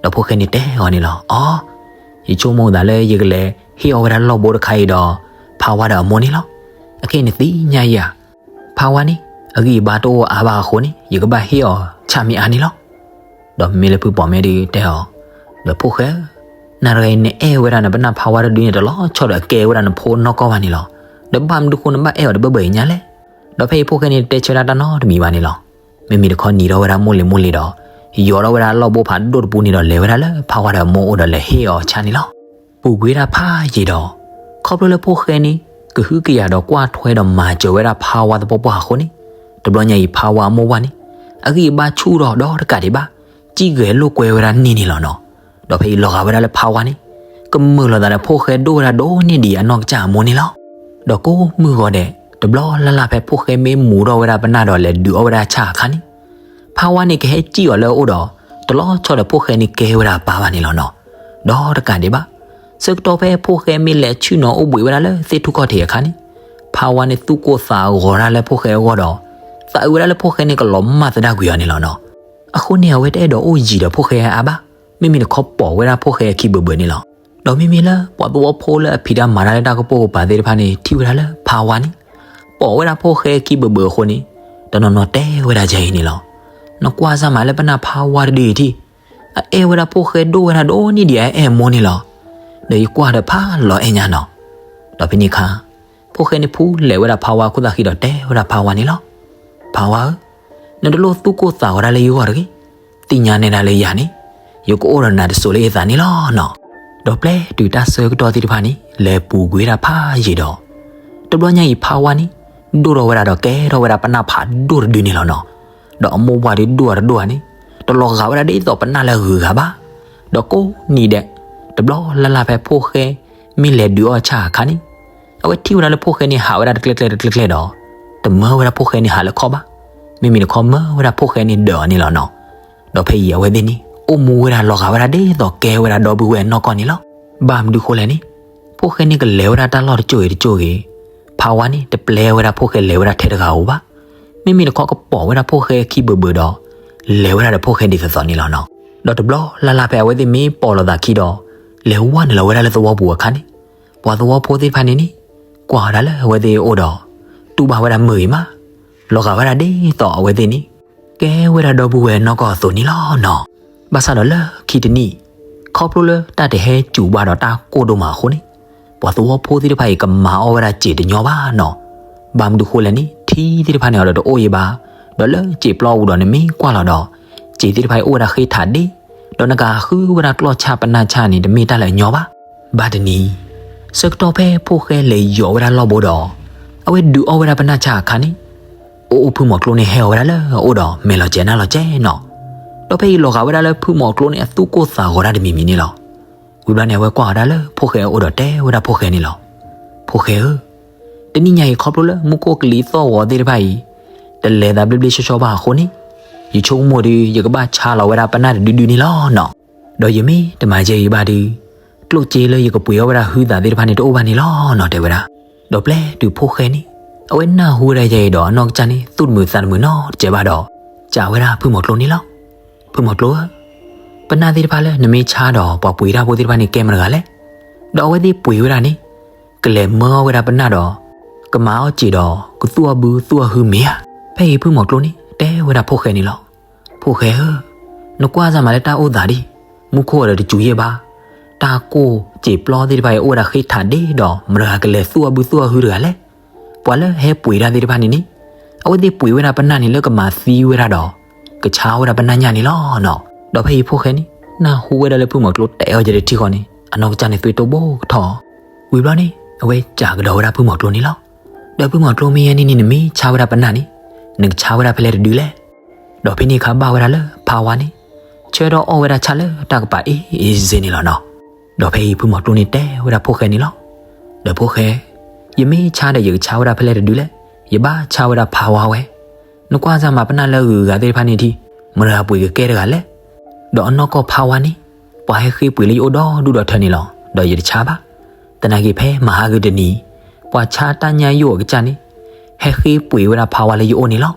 ဒီးဖိၣ်ဃဲန့ၣ်တဲအီၤန့ၣ်လီၤ. အီ, ယဆိကမိၣ်သးလၢယကလဲၤဟ့ၣ်အီၣ်ဝဲဒၣ်လီၢ်ဘိတခါအံၤဒီး ဖါဝါဒီးအမိၢ်န့ၣ်လီၤ. အခဲအံၤနသ့ၣ်ညါဧါ, ဖါဝါန့ၣ် အဂံၢ်အဘါတအိၣ်အါဘၣ်အဃိန့ၣ် ယကဘၣ်ဟ့ၣ်အီၤဆၣ်မ့ၢ်အါန့ၣ်လီၤ. ဒီးမ့မ့ၢ်လၢဖုပိာ်မ့ၢ်ဒုးတဲအီၤ, ဒီးဖိၣ်ဃဲဧၢ, နၤတဂၤအံၤနအဲၣ်ဝဲဒၣ်နပနၢ်ဖါဝါတဒုန့ၣ် တလီၤဆီဒီးကဲဝဲဒၣ်နဖိနီၢ်ကီၢ်ဘၣ်န့ၣ်လီၤ. ဒီးဘၣ်မနုၤဃိနဘၣ်အဲၣ်အီၤတဘၢဘၢအံၤညါလဲၣ်. ဒီးဖဲအံၤဖိၣ်ဃဲန့ၣ်တဲဆၢဒၣ်တၢ်နီတမံၤဘၣ်န့ၣ်လီၤ. မ့မ့ၢ်တခီနံၤထီၣ်ဝဲဒၣ်မိၢ်လံၤမိၢ်လံၤဒီး ယိးထီၣ်ဝဲဒၣ်လီၢ်ဘိဖးဒိၣ်တပူန့ၣ်ဒီးလဲၤဝဲဒၣ်လၢဖါဝါဒီးအမိၢ်အိၣ်ဒီးလဲၤဟ့ၣ်အီၤဆၣ်န့ၣ်လီၤ. ပူၤကွံာ်ဝဲဒၣ်ဖးယံာ်ဒီး ခီဖျိလၢဖိၣ်ဃဲန့ၣ် ကဟုကယာ်ဒီးကွၢ်ထွဲဒီးမၤစၢၤဝဲဒၣ်ဖါဝါသပှၢ်ပှၢ်အဃိန့ၣ်, တဘျီညါအံၤဖါဝါအမိၢ်ဝဲန့ၣ် အဂံၢ်အဘါဆူၣ်ထီၣ်ဒီးတကးဒံးဘၣ်, စံၣ်ဂဲၤလိာ်ကွဲဝဲဒၣ်န့ၢ်န့ၣ်လီၤနီၤ. ဒီးဖဲအံၤလီၤဂာ်ဝဲဒၣ်လၢဖါဝါန့ၣ် ကမုာ်လိာ်သးဒီးဖိၣ်ဃဲဒိၣ်ဝဲဒၣ်ဒိၣ်န့ၢ်ဒံးအနီၢ်ကစၢ်အမိၢ်န့ၣ်လီၤ. ဒီးကိးမုၢ်ဂီၤဒဲး တဘျီလၢ်လၢ်ဖဲဖိၣ်ဃဲမ့ၢ်မူၤထီၣ်ဝဲဒၣ်ပနၢ်ဒီးလဲၤဒုးအီၣ်ဝဲဒၣ်ဆၣ်အခါန့ၣ်, ဖါဝါန့ၣ်ကဟဲစံၣ်အီၤလၢအအိၣ်ဒီး တလီၤဆီဒီးဖိၣ်ဃဲန့ၣ်ကဲဝဲဒၣ်အပၢ်ဘၣ်န့ၣ်လီၤနီၤ. ဒီးတကးဒံးဘၣ်, ဆၢကတီၢ်ဖဲဖိၣ်ဃဲမ့ၢ်လဲၤဆ့ၣ်နီၤအိၣ်ဘှံးဝဲဒၣ်လၢသ့ၣ်ထူၣ်ခီၣ်ထံးအခါန့ၣ်, ဖါဝါန့ၣ်သူၣ်ကိၢ်သးဂီၤတၢ်လၢဖိၣ်ဃဲအဂီၢ်ဒီး သးအုးဝဲဒၣ်လၢဖိၣ်ဃဲန့ၣ်ကလီၤမၢ်သဒၣ်ကွံာ်အီၤန့ၣ်လီၤနီၤ. အဃိန့ၣ် အဝဲတအဲၣ်ဒိးအိၣ်ယံၤဒီးဖိၣ်ဃဲအါဘၣ်, မ့မ့ၢ်တခီပိာ်ဝဲဒၣ်ဖိၣ်ဃဲအခံဘၢၣ်ဘၢၣ်န့ၣ်လီၤ. ဒီးမ့မ့ၢ်လၢပှၤသဝီဖိလၢအဖံးတၢ်မၤတၢ်လၢတၢ်ကပိာ်ကပၤသ့ၣ်တဖၣ်န့ၣ် ထံၣ်ဝဲဒၣ်လၢဖါဝါန့ၣ် ပိာ်ဝဲဒၣ်ဖိၣ်ဃဲအခံဘၢၣ်ဘၢၣ်အဃိန့ၣ်, တနီၤနီၤတဲဝဲဒၣ်ယဲအံၤန့ၣ်လီၤ. နကွၢ်စၢ်မးလၢပနၢ်ဖါဝါတဒုအံၤထံၣ်, အအဲၣ်ဝဲဒၣ်ဖိၣ်ဃဲဒိၣ်ဝဲဒၣ်ဒိၣ်န့ၢ်ဒံးအအဲၣ်အမိၢ်န့ၣ်လီၤ. ဒီးယကွၢ်ဒီးဖးလီၤအဲၣ်ညါနီၤ. ဒီးဖဲန့ၣ်အခါ ဖိၣ်ဃဲန့ၣ်ဖူလဲၤဝဲဒၣ်ဖါဝါအခိၣ်သၣ်ဃံဒီးတဲဝဲဒၣ်ဖါဝါန့ၣ်လီၤ. ဖါဝါဧၢ, နတလိၣ်သူၣ်ကိၢ်သးဂီၤဒၣ်လၢယဂီၢ်တဂ့ၤ, သ့ၣ်ညါနဲဒၣ်လၢယၤန့ၣ် ယကအိၣ်ဒီးနၤတစိၤလၢယသးန့ၣ်လီၤနီၤ. ဒီးပျဲတုၤတၢ်ဆၢကတီၢ်သ့ၣ်တဖၣ်န့ၣ် လဲၤပူၤကွံာ်ဝဲဒၣ်ဖးယံာ်ဒီး တဘျီညါအံၤဖါဝါန့ၣ် ဒိၣ်ထီၣ်ဝဲဒၣ်ဒီးကဲထီၣ်ဝဲဒၣ်ပနၢ်ဖးဒိၣ်တဒုန့ၣ်လီၤနီၤ. ဒီးအမိၢ်ပှၢ်ဒုးဒိၣ်အတဒိၣ်ဧါန့ၣ် တလီၤဂာ်ဝဲဒၣ်ဒ်သိးပနၢ်လၢအဂုၤအဂၤဘၣ်. ဒီးကိးနံၤဒဲး တဘျီလၢ်လၢ်ဖဲဖိၣ်ဃဲမ့ၢ်လဲၤဒုးအီၣ်ဆၣ်အခါန့ၣ်, အဝဲထံၣ်ဝဲဒၣ်လၢဖိၣ်ဃဲန့ၣ်ဟးဝဲဒၣ်တကျဲကျဲတကျဲကျဲဒီး တမၢဝဲဒၣ်ဖိၣ်ဃဲန့ၣ်ဟးလၢခီၣ်ဘၣ်. မ့မ့ၢ်တခီမၢဝဲဒၣ်ဖိၣ်ဃဲန့ၣ်ဒၢးအီၤန့ၣ်လီၤနီၤ. ဒီးဖဲအံၤအဝဲသ့ၣ်န့ၣ် အိၣ်မူဝဲဒၣ်လီၤဂာ်ဝဲဒၣ်ဒ်သိးကဲဝဲဒၣ်ဒီပုၢ်ဝဲၢ်အနီၢ်ကီၢ်န့ၣ်လီၤ. ဘၣ်မနုၤဃိလဲၣ်န့ၣ်, ဖိၣ်ဃဲန့ၣ်ကလဲၤဝဲဒၣ်တၢ်လီၢ်တစိၢ်ဂ့ၤတစိၢ်ဂ့ၤ, ဖါဝါန့ၣ် တပျဲဝဲဒၣ်ဖိၣ်ဃဲလဲၤဝဲဒၣ်ထဲတဂၤဧိၤဘၣ်. မ့မ့ၢ်တခီကပိာ်ဝဲဒၣ်ဖိၣ်ဃဲအခံဘၢၣ်ဘၢၣ်ဒီး လဲၤဝဲဒၣ်ဒီးဖိၣ်ဃဲဒ်သိးသိးန့ၣ်လီၤနီၤ. ဒီးတဘျီလၢ်လၢ်ဖဲအဝဲသ့ၣ်မ့ၢ်ပိာ်လိာ်သးခံဒီး လဲၤဝဲနုာ်လီၤဝဲဒၣ်လၢသဝီပူၤအခါန့ၣ်, ပှၤသဝီဖိသ့ၣ်တဖၣ်န့ၣ်န့ၣ် ကွၢ်ဝဲဒၣ်လၢအဝဲသ့ၣ်အအိၣ်ဒီး တူၢ်ဘၣ်ဝဲဒၣ်မုာ်ဂ့ၤမး, လီၤဂာ်ဝဲဒၣ်ဒ်သိးအဝဲသ့ၣ်န့ၣ် ကဲဝဲဒၣ်ဒီပုၢ်ဝဲၢ်နီၢ်ကီၢ်အသိးန့ၣ်လီၤနီၤ. ဘၣ်ဆၣ်ဒီးလၢခံတနံၣ်, ခီဖျိလၢတၢ်တဟဲစူၤဘၣ်ဒီးတၢ်ကိၢ်ဒိၣ်မးအဃိန့ၣ်, ပှၤသဝီဖိသ့ၣ်တဖၣ်အံၤကမၤအီၣ်ဝဲဒၣ်စ့ၣ်တညီဘၣ်နီၤ. ဘၣ်မနုၤဃိလဲၣ်န့ၣ် ထံသ့ၣ်တဖၣ်န့ၣ်အီၤဒီးတအိၣ်အံၤဘၣ်, ဒီးလၢစ့ၣ်ပျီပူၤဒီးနမ့ၢ်ကွၢ်လီၤဒီး စ့ၣ်သ့ၣ်တဖၣ်အံၤအိၣ်ဝဲဒၣ်ဃ့ထးဒ့, ဒီးနကဃုဝဲဒၣ်ကျီၢ်ဆၣ်ပနၢ်ဆၣ်န့ၣ် တမ့ၢ်တၢ်လၢအညီဘၣ်. ဘၣ်တနံၤ, ဆၢကတီၢ်ဖဲဖိၣ်ဃဲလဲၤယိးဝဲဒၣ်လီၢ်ဘိဒီး အဝဲဒုးအီၣ်ဝဲဒၣ်ပနၢ်ဆၣ်အခါန့ၣ်, အိၣ်အိၣ်ဖုမီၤကျိန့ၣ်ဟဲအီၤဝဲဒၣ်လၢအအိၣ်ဒီးမဲာ်လီၤကဲၤနၢ်လီၤကဲၤနီၤ. ဒီးဖဲအံၤလီၤဂာ်ဝဲဒၣ်လၢဖုမီၤကျိန့ၣ် အသူၣ်ကိၢ်သးဂီၤတၢ်တမံၤမံၤန့ၣ်လီၤ. ဝံၤဘျီန့ၣ် အဝဲကွၢ်ဝဲဒၣ်လၢဖိၣ်ဃဲအအိၣ်ဒီးတဲဝဲဒၣ်ဖိၣ်ဃဲန့ၣ်လီၤ. ဖိၣ်ဃဲဧၢ, တနံၣ်ညါအံၤခီဖျိလၢမူခိၣ်ကလံၤသီၣ်ဂီၤသ့ၣ်တဖၣ်အံၤ တလဲၤသးဘျ့ဘျ့ဆှီဆှီဘၣ်အဃိန့ၣ်, ယဆိကမိၣ်ဒီး ယကဘၣ်ဆါလီၤဝဲဒၣ်ပနၢ်တဒုဒုန့ၣ်လီၤနီၤ. ဒီးယမ့ၢ်တမၤယဲအံၤဘၣ်ဒီး ကျိၣ်စ့လၢယကပှ့ၤအီၣ်ဝဲဒၣ်ဟုသးသ့ၣ်တဖၣ်န့ၣ် တအိၣ်ဘၣ်န့ၣ်လီၤနီၤ တဲဝဲဒၣ်. ဒီးပျဲတုၤဖိၣ်ဃဲန့ၣ် အဝဲနၢ်ဟူဝဲဒၣ်ယဲအံၤဒီး အနီၢ်ကစၢ်န့ၣ် သူၣ်တမုာ်သးတမုာ်နီတစဲးဘၣ်ဒီး စံးဝဲဒၣ်ဖုမီၤကျိန့ၣ်လီၤ. ဖုမီၤကျိဧၢ, ပနၢ်သ့ၣ်တဖၣ်လၢနမ့ၢ်ဆါဒီးပှၤပှ့ၤတၢ်ဖိသ့ၣ်တဖၣ်န့ၣ် ကဲမတဂၤလဲၣ်. ဒီးအဝဲသ့ၣ်ပှ့ၤဝဲဒၣ်န့ၣ် ကလဲၤမၢအီၣ်ဝဲဒၣ်ပနၢ်ဒီး ကမၤအီၣ်စ့ၣ်ဒီး ကသူၣ်အီၣ်ဘုသူၣ်အီၣ်ဟုမ့ၢ်ဧါ. ဖဲအံၤဖုမီၤကျိန့ၣ် တဲဝဲဒၣ်ဖိၣ်ဃဲန့ၣ်လီၤ. ဖိၣ်ဃဲဧၢ, နကွၢ်စၢ်မးလၢတၢ်အိၣ်သးဒ် မူခိၣ်အီၤဒီးတစူၤယဲၢ်ဘၣ်, တၢ်ကိၢ်စ့ၣ်ပျီသ့ၣ်တဖၣ်အံၤအိၣ်ဝဲဒၣ်ဃ့ထးဒ့ဒီး မတဂၤကလဲၤသူၣ်အီၣ်ဘုသူၣ်အီၣ်ဟုတဂၤလဲၣ်. ပှၤလၢဟဲပှ့ၤတၢ်သ့ၣ်တဖၣ်န့ၣ်န့ၣ် အဝဲသ့ၣ်ပှ့ၤဝဲဒၣ်ပနၢ်န့ၣ်လၢကမၤသံဝဲဒၣ်ဒီး ကဆါဝဲဒၣ်ပနၢ်ညၣ်န့ၣ်လီၤနီၤ. ဒီးဖဲအံၤဖိၣ်ဃဲန့ၣ် နၢ်ဟူဝဲဒၣ်လၢဖုမီၤကျိတဲအီၤယဲတထံၣ်ဃီန့ၣ် အနီၢ်ကစၢ်န့ၣ် သွံၣ်တိၢ်ဘိကထီၣ်. ဝံၤဘျီန့ၣ် အဝဲစံးကဒီးဝဲဒၣ်ဖုမီၤကျိန့ၣ်လီၤ. ဒီးဖုမီၤကျိမ့ၢ်ယဲန့ၣ်န့ၣ် နမ့ၢ်ဆါဝဲဒၣ်ပနၢ်န့ၣ် နကဆါဝဲဒၣ်ဖဲလဲၣ်တဒုလဲၣ်. ဒီးဖဲန့ၣ်အခါဘၣ်ဝဲဒၣ်လၢဖါဝါန့ၣ် ဆၢထီၣ်အီၣ်ဝဲဒၣ်ဆၣ်လၢတၢ်ကပၤအ့ၣ်အ့စ့န့ၣ်လီၤနီၤ. ဒီးဖဲအံၤဖုမီၤကျိန့ၣ်တဲဝဲဒၣ်ဖိၣ်ဃဲန့ၣ်လီၤ. ဒီးဖိၣ်ဃဲ, ယမ့ၢ်ဆါဒီးယကဆါဝဲဒၣ်ဖဲလဲၣ်တဒုလဲၣ်. ယဘၣ်ဆါဝဲဒၣ်ဖါဝါဝဲ. နကွၢ်စၢ်မၤပနၢ်လၢအဂုၤအဂၤသ့ၣ်တဖၣ်န့ၣ်ထံၣ်, မတၤဂၤပှ့ၤကကဲတဂၤလဲၣ်. ဒီးအနီၢ်ကီၢ်ဖါဝါန့ၣ်, ပှၤဟဲဃ့ပှ့ၤလၢယအိၣ်ဒီဒူၣ်ဒီထၢန့ၣ်လီၤ. ဒီးယတဆါဘၣ်. သနာ်က့ဖဲမဟါဂ့ၤတနံၤ, ပှၤဆါတၢ်ညၣ်ယိၣ်အကစၢ်န့ၣ်, ဟဲဃ့ပှ့ၤဝဲဒၣ်ဖါဝါလၢယအိၣ်န့ၣ်လီၤ.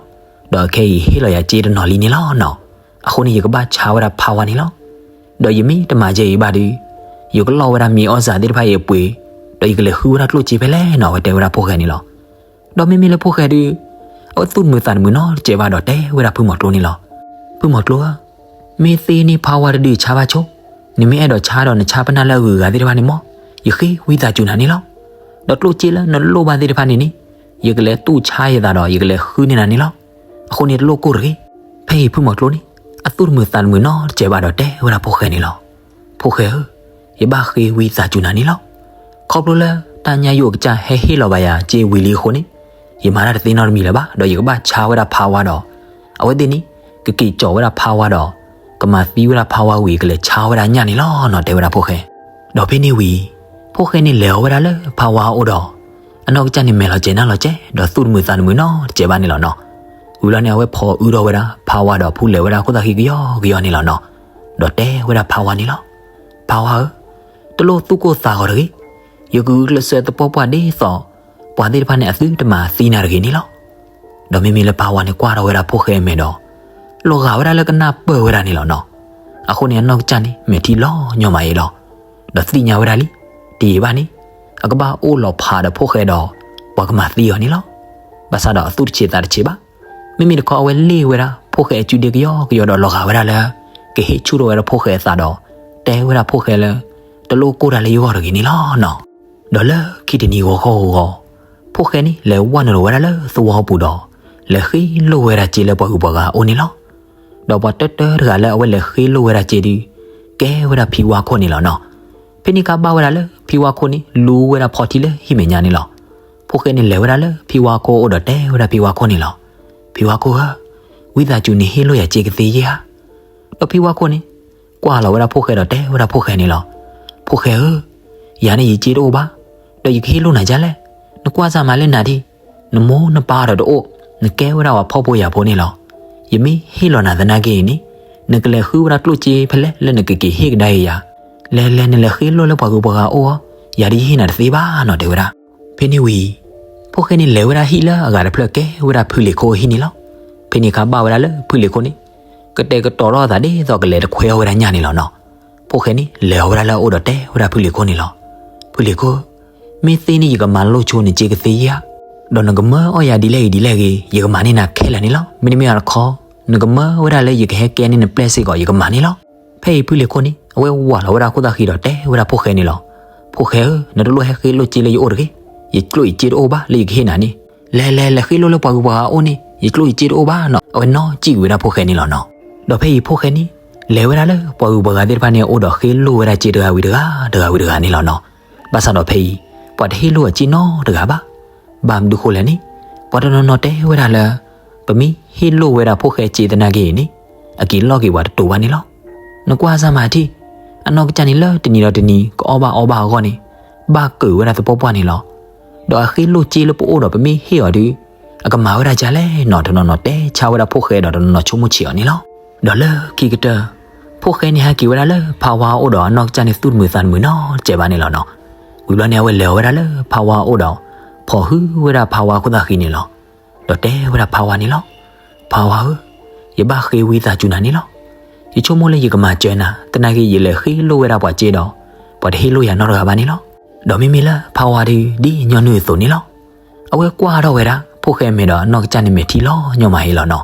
ဒီးခဲအံၤဟ့ၣ်လီၤယၤစ့တနီၤလံန့ၣ်လီၤနီၤ. အဃိန့ၣ်ယကဘၣ်ဆါဝဲဒၣ်ဖါဝါန့ၣ်လီၤ. ဒီးယမ့ၢ်တမၤယဲအံၤဘၣ်ဒီး, ယကလီၢ်ဝဲဒၣ်မ့ၤအီၣ်စၢ်သ့ၣ်တဖၣ်အံၤအပှ့ၤ, ဒီးယကလဲၤဃုဝဲဒၣ်ကျိၣ်စ့ဖဲလဲၣ်နီၤ, အဝဲတဲဝဲဒၣ်ဖိၣ်ဃဲန့ၣ်လီၤ. ဒီးမ့မ့ၢ်လၢဖိၣ်ဃဲဒီး, အဝဲသူၣ်တမုာ်သးတမုာ်နီတစဲးဘၣ်ဒီးတဲဝဲဒၣ်ဖုမီၤကျိန့ၣ်လီၤ. ဖုမီၤကျိဧၢ, မ့ၢ်သ့န့ၢ်ဖါဝါတဒုးဆါဘၣ်ဆိ, နမ့ၢ်အဲၣ်ဒိးဆါဒီးနဆါပနၢ်လၢအဂုၤအဂၤသ့ၣ်တဖၣ်န့ၣ်မး, ယဃ့ဝံသးစူၤနၤန့ၣ်လီၤ. ဒီးကျိၣ်စ့လၢနလိၣ်ဘၣ်သ့ၣ်တဖၣ်န့ၣ်န့ၣ်, ယကလဲၤတူၢ်ဆါယသးဒီးယကလဲၤဃုန့ၢ်နၤန့ၣ်လီၤ. အဃိန့ၣ်တလိၣ်ကိၢ်တဂ့ၤ. ဖဲအံၤဖုမီၤကျိန့ၣ်, အသူၣ်တမုာ်သးတမုာ်နီတစဲးဘၣ်ဒီးတဲဝဲဒၣ်ဖိၣ်ဃဲန့ၣ်လီၤ. ဖိၣ်ဃဲဧၢ, ယဘၣ်ဃ့ဝံသးစူၤနၤန့ၣ်လီၤ. ခီဖျိလၢတၢ်ညၣ်ယိၣ်အကစၢ်ဟဲဟ့ၣ်လီၤဘၣ်ယၤစ့ဝံၤလံအဃိန့ၣ်, ယမၤတၢ်တသ့နီတမံၤလၢၤဘၣ်, ဒီးယကဘၣ်ဆါဝဲဒၣ်ဖါဝါဒီး, အဝဲသ့ၣ်န့ၣ်, ကက့ၤကၠီၤဝဲဒၣ်ဖါဝါဒီး, ကမၤသံဝဲဒၣ်ဖါဝါဝံၤကလဲၤဆါဝဲဒၣ်ညၣ်န့ၣ်လီၤနီၤ တဲဝဲဒၣ်ဖိၣ်ဃဲ. ဒီးဖဲန့ၣ်ဝံၤ, ဖိၣ်ဃဲန့ၣ်လဲၤအီၤဝဲဒၣ်လၢဖါဝါအအိၣ်ဒီး, အနီၢ်ကစၢ်န့ၣ်မဲာ်လီၤစဲၤနၢ်လီၤစဲၤ ဒီးသူၣ်တမုာ်သးတမုာ်နီတစဲးဘၣ်န့ၣ်လီၤနီၤ. ဝံၤလီၤန့ၣ်အဝဲဖီၣ်အုဒီးဝဲဒၣ်ဖါဝါဒီးဖူလဲၤဝဲဒၣ်ခိၣ်သၣ်ဃံကယီကယီန့ၣ်လီၤနီၤ. ဒီးတဲဝဲဒၣ်ဖါဝါန့ၣ်လီၤ. ဖါဝါဧၢ, တလိၣ်သူၣ်ကိၢ်သးဂီၤတဂ့ၤ. ယကဂုာ်ကျဲးစၢးသပှၢ်ပှၢ်ဒ်သိး, ပှၤသ့ၣ်တဖၣ်န့ၣ်အသုတမၤသံနၤတဂ့ၤန့ၣ်လီၤ. ဒီးမ့မ့ၢ်လၢဖါဝါန့ၣ်ကွၢ်ထီၣ်ဝဲဒၣ်ဖိၣ်ဃဲအမဲာ်ဒီး, လီၤဂာ်ဝဲဒၣ်လၢကနၢ်ပၢၢ်ဝဲဒၣ်န့ၣ်လီၤနီၤ. အဃိန့ၣ်အနီၢ်ကစၢ်န့ၣ်မဲာ်ထံလီၤညီမးအံၤလီၤ. ဒီးသ့ၣ်ညါဝဲဒၣ်လံ, တယံာ်ဘၣ်န့ၣ်, အကဘၣ်အိၣ်လီၤဖးဒီးဖိၣ်ဃဲဒီး, ပှၤကမၤသံအီၤန့ၣ်လီၤ. ဘၣ်ဆၣ်ဒီးအသူၣ်တဆံးသးတဆံးဘၣ်. မ့မ့ၢ်တခီအဝဲလ့ၣ်ဝဲဒၣ်ဖိၣ်ဃဲအစုဒ့ကယီကယီဒီးလီၤဂာ်ဝဲဒၣ်လၢ, ကဟ့ၣ်ဆူၣ်ထီၣ်ဝဲဒၣ်ဖိၣ်ဃဲအသးဒီး, တဲဝဲဒၣ်ဖိၣ်ဃဲလၢ, တလိၣ်ကိၢ်တၢ်လၢယဂီၢ်တဂ့ၤန့ၣ်လီၤနီၤ. ဒီးလၢခံတနံၤဂီၤခီဂီၤဂီၤ, ဖိၣ်ဃဲန့ၣ်လဲၤဝဲနုာ်လီၤဝဲဒၣ်လၢသဝီပူၤဒီး, လဲၤဃ့လိၢ်ဝဲဒၣ်စ့လၢပှၤဂုၤပှၤဂၤအအိၣ်န့ၣ်လီၤ. ဒီးပှၤတၢတၢတဂၤလၢအဝဲလဲၤဃ့လိၢ်ဝဲဒၣ်စ့ဒီး, ကဲဝဲဒၣ်ဖံဝါခိၣ်န့ၣ်လီၤနီၤ. ဖဲန့ၣ်ခါဘၣ်ဝဲဒၣ်လၢဖံဝါခိၣ်န့ၣ် လူဝဲဒၣ်ဖီထံလၢဟံၣ်မဲာ်ညါန့ၣ်လီၤ. ဖိၣ်ဃဲန့ၣ်လဲၤဝဲဒၣ်လၢဖံဝါခိၣ်အအိၣ်ဒီးတဲဝဲဒၣ်ဖံဝါခိၣ်န့ၣ်လီၤ. ဖံဝါခိၣ်ဧၢ, ဝံသးစူၤန့ၣ်ဟ့ၣ်လိၢ်ယၤစ့ကသ့ဧါ. ဒီးဖံဝါခိၣ်န့ၣ်, ကွၢ်လီၤဝဲဒၣ်ဖိၣ်ဃဲဒီးတဲဝဲဒၣ်ဖိၣ်ဃဲန့ၣ်လီၤ. ဖိၣ်ဃဲဧၢ, ယၤန့ၣ်ယစ့တအိၣ်ဘၣ်, ဒီးယကဟ့ၣ်လိၢ်နၤဒ်လဲၣ်. နကွၢ်စၢ်မၤလၢနၤဒံး, နမိၢ်နပၢ်ဒီးတအိၣ်, နကဲဝဲဒၣ်ပှၤဖှီၣ်ဖိယာ်ဖိန့ၣ်လီၤ. ယမ့ၢ်ဟ့ၣ်လီၤနၤသနာ်က့အံၤန့ၣ်, နကလဲၤဃုဝဲဒၣ်ကျိၣ်စ့ဖဲလဲၣ်လၢနကက့ၤဟ့ၣ်ကဒါအံၤယၤ. လဲၤလဲၤနလဲၤဃ့လိၢ်လၢပှၤဂုၤပှၤဂၤအအိၣ်အီၤ, ယၤဒ်ယဟ့ၣ်နၤတသ့ဘၣ်နီၤတဲဝဲဒၣ်. ဖဲန့ၣ်ဝံၤ, ဖိၣ်ဃဲန့ၣ်လဲၤဝဲဒၣ်ဟံၣ်လၢအဂၤတဖျၢၣ်ကဲဝဲဒၣ်ဖုလံၤခိအဟံၣ်န့ၣ်လီၤ. ဖဲန့ၣ်ခါဘၣ်ဝဲဒၣ်လၢဖုလံၤခိန့ၣ်, ကတဲာ်ကတီၤထီၣ်အသးဒ်သိးကလဲၤတခွဲအီၣ်ဝဲဒၣ်ညၣ်န့ၣ်လီၤနီၤ. ဖိၣ်ဃဲန့ၣ်လဲၤအီၤဝဲဒၣ်လၢအအိၣ်ဒီးတဲဝဲဒၣ်ဖုလံၤခိန့ၣ်လီၤ. ဖုလံၤခိ, မ့ၢ်သ့န့ၣ်ယကမၤလိဆိနစ့ကသ့ဧါ. ဒီးနကမၢအီၣ်ယၤဒ်လဲၣ်ဂ့ၤဒ်လဲၣ်ဂ့ၤ ယကမၤန့ၢ်နၤခဲလၢာ်န့ၣ်လီၤ. မ့တမ့ၢ်ဘၣ်တခီ, နကမၢဝဲဒၣ်လၢယကဟဲကဲန့ၢ်နပျဲၢ်စ့ၢ်ကီး ယကမၤန့ၣ်လီၤ. ဖဲအံၤဖုလံၤခိန့ၣ် အဝဲဝးလီၤဝဲဒၣ်ခိၣ်သၣ်ဃံဒီးတဲဝဲဒၣ်ဖိၣ်ဃဲန့ၣ်လီၤ. ဖိၣ်ဃဲဧၢ, နတလိၣ်ဟဲဃ့လိၢ်စ့လၢယအိၣ်တဂ့ၤ. ယကျိၣ်ယစ့တအိၣ်ဘၣ်လၢယကဟ့ၣ်နၤန့ၣ်. လဲၤလဲၤလဲၤဃ့လိၢ်လၢပှၤဂုၤပှၤဂၤအအိၣ်န့ၣ် ယကျိၣ်ယစ့တအိၣ်ဘၣ်နီၤ. အဝဲနီၢ်စံၣ်ကွံာ်ဝဲဒၣ်ဖိၣ်ဃဲန့ၣ်လီၤနီၤ. ဒီးဖဲအံၤဖိၣ်ဃဲန့ၣ်, လဲၤဝဲဒၣ်လၢပှၤဂုၤပှၤဂၤသ့ၣ်တဖၣ်န့ၣ်အအိၣ်ဒီးဃ့လိၢ်ဝဲဒၣ်စ့တဂၤဝံၤတဂၤ, တဂၤဝံၤတဂၤန့ၣ်လီၤနီၤ. ဘၣ်ဆၣ်ဒီးဖဲအံၤ, ပှၤတဟ့ၣ်လိၢ်အစ့နီတဂၤဘၣ်. ဘၣ်မနုၤဃိလဲၣ်န့ၣ်, ပှၤတနီၤနီၤတဲဝဲဒၣ်လၢ, ပမ့ၢ်ဟ့ၣ်လိၢ်ဝဲဒၣ်ဖိၣ်ဃဲစ့သနာ်က့အံၤန့ၣ်, အက့ၤလီၢ်က့ၤပှၤတတိၤဘၣ်န့ၣ်လီၤ. နကွၢ်စၢ်မၤထံၣ်, အနီၢ်ကစၢ်န့ၣ်လၢတနံၤဒီးတနံၤကအီၣ်ဘၣ်အီဘၣ်အဂီၢ်န့ၣ်, ဘၣ်ကုာ်ဝဲဒၣ်သပှၢ်ပှၢ်န့ၣ်လီၤ. ဒီးအဃ့လိၢ်စ့လၢပအိၣ်ဒီးပမ့ၢ်ဟ့ၣ်အီၤဒီး, အကမၤဝဲဒၣ်ဒ်လဲၣ်နီၤ. တနီၤနီၤတဲဆါဝဲဒၣ်ဖိၣ်ဃဲဒီးတနီၤနီၤဆိကမိၣ်ဆံးအီၤန့ၣ်လီၤ. ဒီးလၢခံကတၢၢ်, ဖိၣ်ဃဲန့ၣ်ဟဲက့ၤဝဲဒၣ်လၢဖါဝါအအိၣ်ဒီးအနီၢ်ကစၢ်န့ၣ်သူၣ်တမုာ်သးတမုာ်နီတစဲးဘၣ်န့ၣ်လီၤနီၤ. ဝံၤဘျီန့ၣ်အဝဲလဲၤအီၤဝဲဒၣ်လၢဖါဝါအအိၣ်ဒီး, ဖီၣ်ဟုဝဲဒၣ်ဖါဝါခိၣ်သၣ်ဃံန့ၣ်လီၤ. ဒီးတဲဝဲဒၣ်ဖါဝါန့ၣ်လီၤ. ဖါဝါဧၢ, ယဘၣ်ဃ့ဝံသးစူၤနၤန့ၣ်လီၤ. ယဆိကမိၣ်လၢယကမၤစၢၤနၤ သနာ်က့ယလဲၤဃ့လိၢ်ဝဲဒၣ်ပှၤစ့ဒီး, ပှၤတဟ့ၣ်လိၢ်ယၤနီတဂၤဘၣ်န့ၣ်လီၤ. ဒီးမ့မ့ၢ်လၢဖါဝါဒီးဒ်ညီနုၢ်အသိးန့ၣ်လီၤ. အဝဲကွၢ်ထီၣ်ဝဲဒၣ်, ဖိၣ်ဃဲအမဲာ်ဒီးအနီၢ်ကစၢ်န့ၣ်မဲာ်ထံလီၤညီမးအံၤလီၤနီၤ.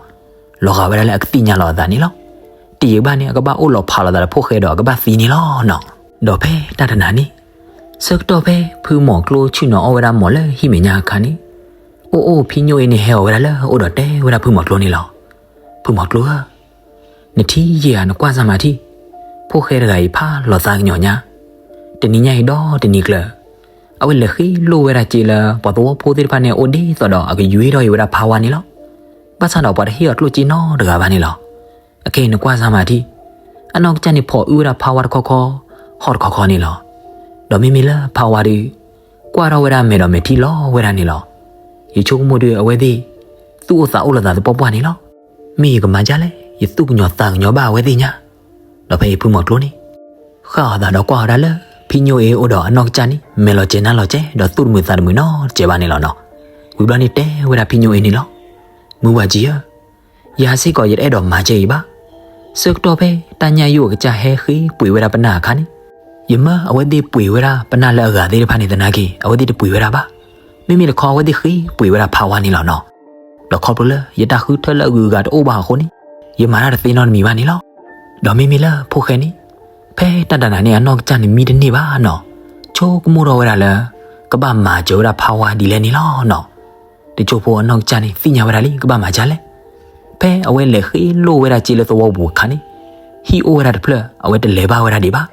လီၤဂာ်ဝဲဒၣ်လၢအကသ့ၣ်ညါလီၤအသးန့ၣ်လီၤ. တယံာ်ဘၣ်န့ၣ် အကဘၣ်အိၣ်လီၤဖးလိာ်သးဒီးဖိၣ်ဃဲဒီးအကဘၣ်သံန့ၣ်လီၤနီၤ. ဒီးဖဲတၢ်တနၤန့ၣ်, ဆၢကတီၢ်ဖဲဖုမီၤကျိဆ့ၣ်နီၤအီၣ်ဝဲဒၣ်မီၤလၢဟံၣ်မဲာ်ညါအခါန့ၣ်, အိၣ်အိၣ်ဖံညိၣ်အ့န့ၣ် ဟဲအီၤဝဲဒၣ်လၢအအိၣ်ဒီးတဲဝဲဒၣ်ဖုမီၤကျိန့ၣ်လီၤ. ဖုမီၤကျိဧၢ, နထံၣ်ယဲဧါ, နကွၢ်စၢ်မၤထံၣ်, ဖိၣ်ဃဲတဂၤအံၤဖးလီၤသးကညီၤညါ, တနံၤညါအံၤဒီတနံၤကျၢၤ, အဝဲလဲၤဃ့လိၢ်ဝဲဒၣ်စ့လၢပှၤသဝီဖိသ့ၣ်တဖၣ်န့ၣ်အအိၣ်ဒ်သိးဒီးအကယွ့ထီၣ်အံၤဝဲဒၣ်ဖါဝါန့ၣ်လီၤ. ဘၣ်ဆၣ်ဒီးပှၤတဟ့ၣ်အီၤကျိၣ်စ့နီတဂၤဘၣ်န့ၣ်လီၤ. အခဲအံၤနကွၢ်စၢ်မၤထံၣ်, အနီၢ်ကစၢ်န့ၣ်ဖီၣ်အုဝဲဒၣ်ဖါဝါတခီခီ, ဟီၣ်တခီခီန့ၣ်လီၤ. ဒီးမ့မ့ၢ်လၢဖါဝါဒီး, ကွၢ်ထီၣ်ဝဲဒၣ်အမဲာ်ဒီးမဲာ်ထံလီၤဝဲဒၣ်န့ၣ်လီၤ. ယဆိကမိၣ်ဒီးအဝဲသ့ၣ်, သူၣ်အိၣ်သးအိၣ်လိာ်သးသပှၢ်ပှၢ်န့ၣ်လီၤ. မ့ၢ်ယကမၤဒ်လဲၣ်, ယသူၣ်ကညီၤသးကညီၤဘၣ်အဝဲသ့ၣ်ညါ. ဒီးဖဲအံၤဖုမီၤကျိန့ၣ် ဃၣ်အီၤသးဒီးကွၢ်ဝဲဒၣ်လၢ ဖံညိၣ်အ့အိၣ်ဒီးအနီၢ်ကစၢ်န့ၣ် မဲာ်လီၤကဲၤနါလီၤကဲၤ ဒီးသူၣ်တမုာ်သးတမုာ်နီတစဲးဘၣ်န့ၣ်လီၤနီၤ. ဝံၤဘျီန့ၣ်တဲဝဲဒၣ်ဖံညိၣ်အ့န့ၣ်လီၤ. မုၢ်ဝၤကံဧၢ, ယၤစ့ၢ်ကီးယတအဲၣ်ဒိးမၤစဲအံၤဘၣ်. ဆၢကတီၢ်ဖဲတၢ်ညၣ်ယိၣ်အကစၢ်ဟဲဃ့ပှ့ၤဝဲဒၣ်ပနၢ်အခါန့ၣ်, ယမၢအဝဲသ့ၣ်ပှ့ၤဝဲဒၣ်ပနၢ်လၢအဂၤသ့ၣ်တဖၣ်န့ၣ်သနာ်က့ အဝဲသ့ၣ်တပှ့ၤဝဲဒၣ်ဘၣ်. မ့မ့ၢ်တခီအဝဲသ့ၣ်ဃ့ပှ့ၤဝဲဒၣ်ဖးဝါန့ၣ်လီၤနီၤ. ဒီးခီဖျိလၢယတၢ်ဃုထၢလၢအဂုၤအဂၤတအိၣ်ဘၣ်အဃိန့ၣ်, ယမၤတၢ်တသ့နီတမံၤဘၣ်န့ၣ်လီၤ. ဒီးမ့မ့ၢ်လၢဖိၣ်ဃဲန့ၣ်, ဖဲတၢ်တနၤန့ၣ်အနီၢ်ကစၢ်န့ၣ်မံတန့ၢ်ဘၣ်နီၤ, ဆိကမိၣ်ထီၣ်ဝဲဒၣ်လၢ ကဘၣ်မၤစၢၤဝဲဒၣ်ဖးဝါဒ်လဲၣ်န့ၣ်လီၤနီၤ. တစိၢ်ဖိအနီၢ်ကစၢ်န့ၣ်သ့ၣ်ညါဝဲဒၣ်လံ ကဘၣ်မၤဒ်လဲၣ်. ဖဲအဝဲလဲၤဃ့လိၢ်ဝဲဒၣ်စ့လၢသဝီပူၤအခါန့ၣ်, ဟံၣ်အိၣ်ဝဲဒၣ်တဖျၢၣ် အဝဲတလဲၤဘၣ်ဝဲဒၣ်ဒံးဘၣ်.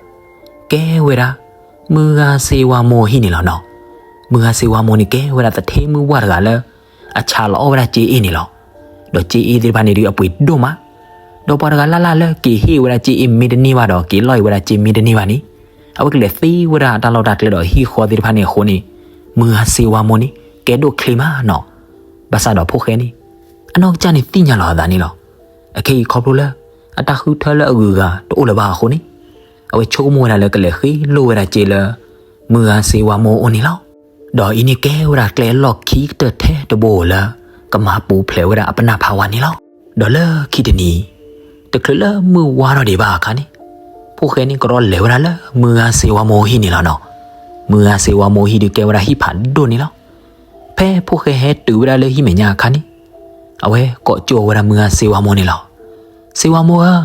ကဲဝဲဒၣ် မုၢ်ဂၤစ့ဝါမိၢ်ဟံၣ်န့ၣ်လီၤနီၤ. မုၢ်ဂၤစ့ဝါမိၢ်န့ၣ်ကဲဝဲဒၣ်သထ့မုၢ်ဝၣ်တဂၤလၢ အဆးလီၤအီၣ်ဝဲဒၣ်စ့အ့ၣ်န့ၣ်လီၤ. ဒီးစ့အ့ၣ်သ့ၣ်တဖၣ်န့ၣ်ဒုးအပှ့ၤဒိၣ်မး, ဒီးပှၤတဂၤလၢ်လၢ်လၢက့ၤဟ့ၣ်ဝဲဒၣ်စ့အ့ၣ်မ့ၢ်တန့ၢ်ဘၣ်ဒီး က့ၤလီၢ်အံၤဝဲဒၣ်စ့မ့ၢ်တန့ၢ်ဘၣ်န့ၣ်, အဝဲကလဲၤသ့ဝဲဒၣ်အတၢ်လီၢ်တၢ်ကျဲဒီးဟ့ၣ်ဃီသ့ၣ်တဖၣ်န့ၣ်အဃိန့ၣ်, မုၢ်ဂၤစ့ဝါမိၢ်န့ၣ် ကဲဒိၣ်ချ့မးနီၤ. ဘၣ်ဆၣ်ဒီးဖိၣ်ဃဲန့ၣ် အနီၢ်ကစၢ်န့ၣ်သ့ၣ်ညါလီၤအသးန့ၣ်လီၤ. အခဲအံၤခီဖျိလၢ အတၢ်ဃုထၢလၢအဂုၤအဂၤတအိၣ်လၢၤဘၣ်အဃိန့ၣ်, အဝဲဆိကမိၣ်ဝဲဒၣ်လၢကလဲၤဃ့လိၢ်ဝဲဒၣ်စ့လၢ မုၢ်ဂၤစ့ဝါမိၢ်အအိၣ်န့ၣ်လီၤ. ဒီးအံၤန့ၣ်ကဲဝဲဒၣ်ကျဲအလီၢ်ခံကတၢၢ်ထဲတဘိဧိၤလၢ ကမၤပူၤဖျဲးဝဲဒၣ်အပနၢ်ဖးဝါန့ၣ်လီၤ. ဒီးလၢခံတနံၤ, တချုးလၢမုၢ်ဝါထီၣ်ဒံးဘၣ်အခါန့ၣ်, ဖိၣ်ဃဲန့ၣ်ကရီလဲၤဝဲဒၣ်လၢမုၢ်ဂၤစ့ဝါမိၢ်ဟံၣ်န့ၣ်လီၤနီၤ. မုၢ်ဂၤစ့ဝါမိၢ်ဟံၣ်ဒုးကဲဝဲဒၣ်ဟံၣ်ဖးဒိၣ်န့ၣ်လီၤ. ဖဲဖိၣ်ဃဲဟဲတုၤဝဲဒၣ်လၢဟံၣ်မဲာ်ညါအခါန့ၣ်, အဝဲကိးကၠိဝဲဒၣ်မုၢ်ဂၤစ့ဝါမိၢ်န့ၣ်လီၤ. စ့ဝါမိၢ်ဧၢ,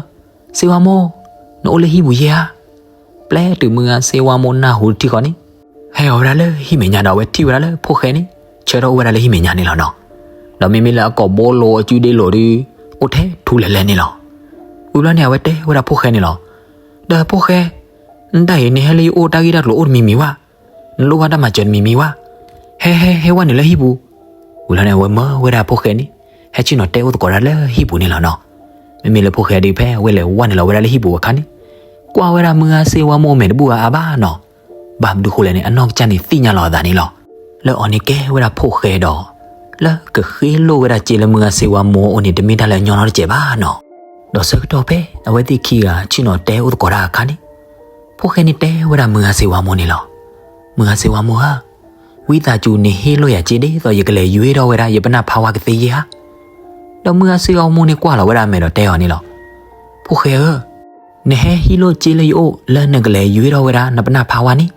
စ့ဝါမိၢ်, နအိၣ်လၢဟံၣ်ပူၤယဲဧါ. ပျဲတုၤမုၢ်ဂၤစ့ဝါမိၢ်နၢ်ဟူတထံၣ်ဃီန့ၣ်, ဟဲအီၤဝဲဒၣ်လၢဟံၣ်မဲာ်ညါဒီးအဝဲထံၣ်ဝဲဒၣ်လၢဖိၣ်ဃဲန့ၣ် ဆၢထီၣ်အိၣ်ဝဲဒၣ်လၢဟံၣ်မဲာ်ညါန့ၣ်လီၤနီၤ. ဒီးမ့မ့ၢ်လၢအကိာ်ဘိလိၤအစုဒ့လိၤဒုး အိၣ်ထဲထူလဲၤလဲၤန့ၣ်လီၤ. ဝံၤဘျီန့ၣ် အဝဲတဲဝဲဒၣ်ဖိၣ်ဃဲန့ၣ်လီၤ. ဒီးဖိၣ်ဃဲ, နတၢ်အံၤ နဟဲလၢယအိၣ်တၢ်ဂ့ၢ်တၢ်ကျိၤအိၣ်တမံၤမံၤဘၣ်. နလိၣ်ဘၣ်တၢ်မၤစၢၤတမံၤမံၤဘၣ်. ဟဲဟဲဟဲဝဲနုာ်လၢဟံၣ်ပူၤ. ဝံၤလီၤန့ၣ် အဝဲမၢဝဲဒၣ်ဖိၣ်ဃဲန့ၣ် ဟဲဆ့ၣ်နီၤတဲအိၣ်သကိးတၢ်လၢဟံၣ်ပူၤန့ၣ်လီၤနီၤ. မ့မ့ၢ်လၢဖိၣ်ဃဲဒုးဖဲအဝဲလဲၤဝဲနုာ်လီၤဝဲဒၣ်လၢဟံၣ်ပူၤအခါန့ၣ်, ကွၢ်ဝဲဒၣ်မုၢ်ဂၤစ့ဝါမိၢ်မဲာ်တဘူၣ်ဂၤအါဘၣ်နီၤ. ဘၣ်မနုၤဃိလဲၣ်န့ၣ် အနီၢ်ကစၢ်န့ၣ်သ့ၣ်ညါလီၤအသးန့ၣ်လီၤ. လၢအီၤန့ၣ်ကဲဝဲဒၣ်ဖိၣ်ဃဲဒီး လၢကဃ့လိၢ်ဝဲဒၣ်စ့လၢမုၢ်ဂၤစ့ဝါမိၢ်အအိၣ်န့ၣ် တမ့ၢ်တၢ်လၢအညီနီတစဲးဘၣ်နီၤ. ဒီးဆၢကတီၢ်ဖဲအဝဲသ့ၣ်ခံဂၤဆ့ၣ်နီၤတဲအိၣ်သကိးတၢ်အခါန့ၣ်, ဖိၣ်ဃဲန့ၣ်တဲဝဲဒၣ်မုၢ်ဂၤစ့ဝါမိၢ်န့ၣ်လီၤ. မုၢ်ဂၤစ့ဝါမိၢ်ဧၢ, ဝံသးစူၤနဟ့ၣ်လိၢ်ယၤစ့ဒ်သိးယကလဲၤယွ့ထီၣ်ဝဲဒၣ်ယပနၢ်ဖးဝါကသ့ယဲဧါ. ဒီးမုၢ်ဂၤစ့ဝါမိၢ်န့ၣ်ကွၢ်လီၤဝဲဒၣ်အမဲာ်ဒီးတဲအီၤန့ၣ်လီၤ. ဖိၣ်ဃဲဧၢ, နဟဲဟံးလိၢ်စ့လၢယအိၣ်လၢနကလဲၤယွ့ထီၣ်ဝဲဒၣ်နပနၢ်ဖးဝါန့ၣ်,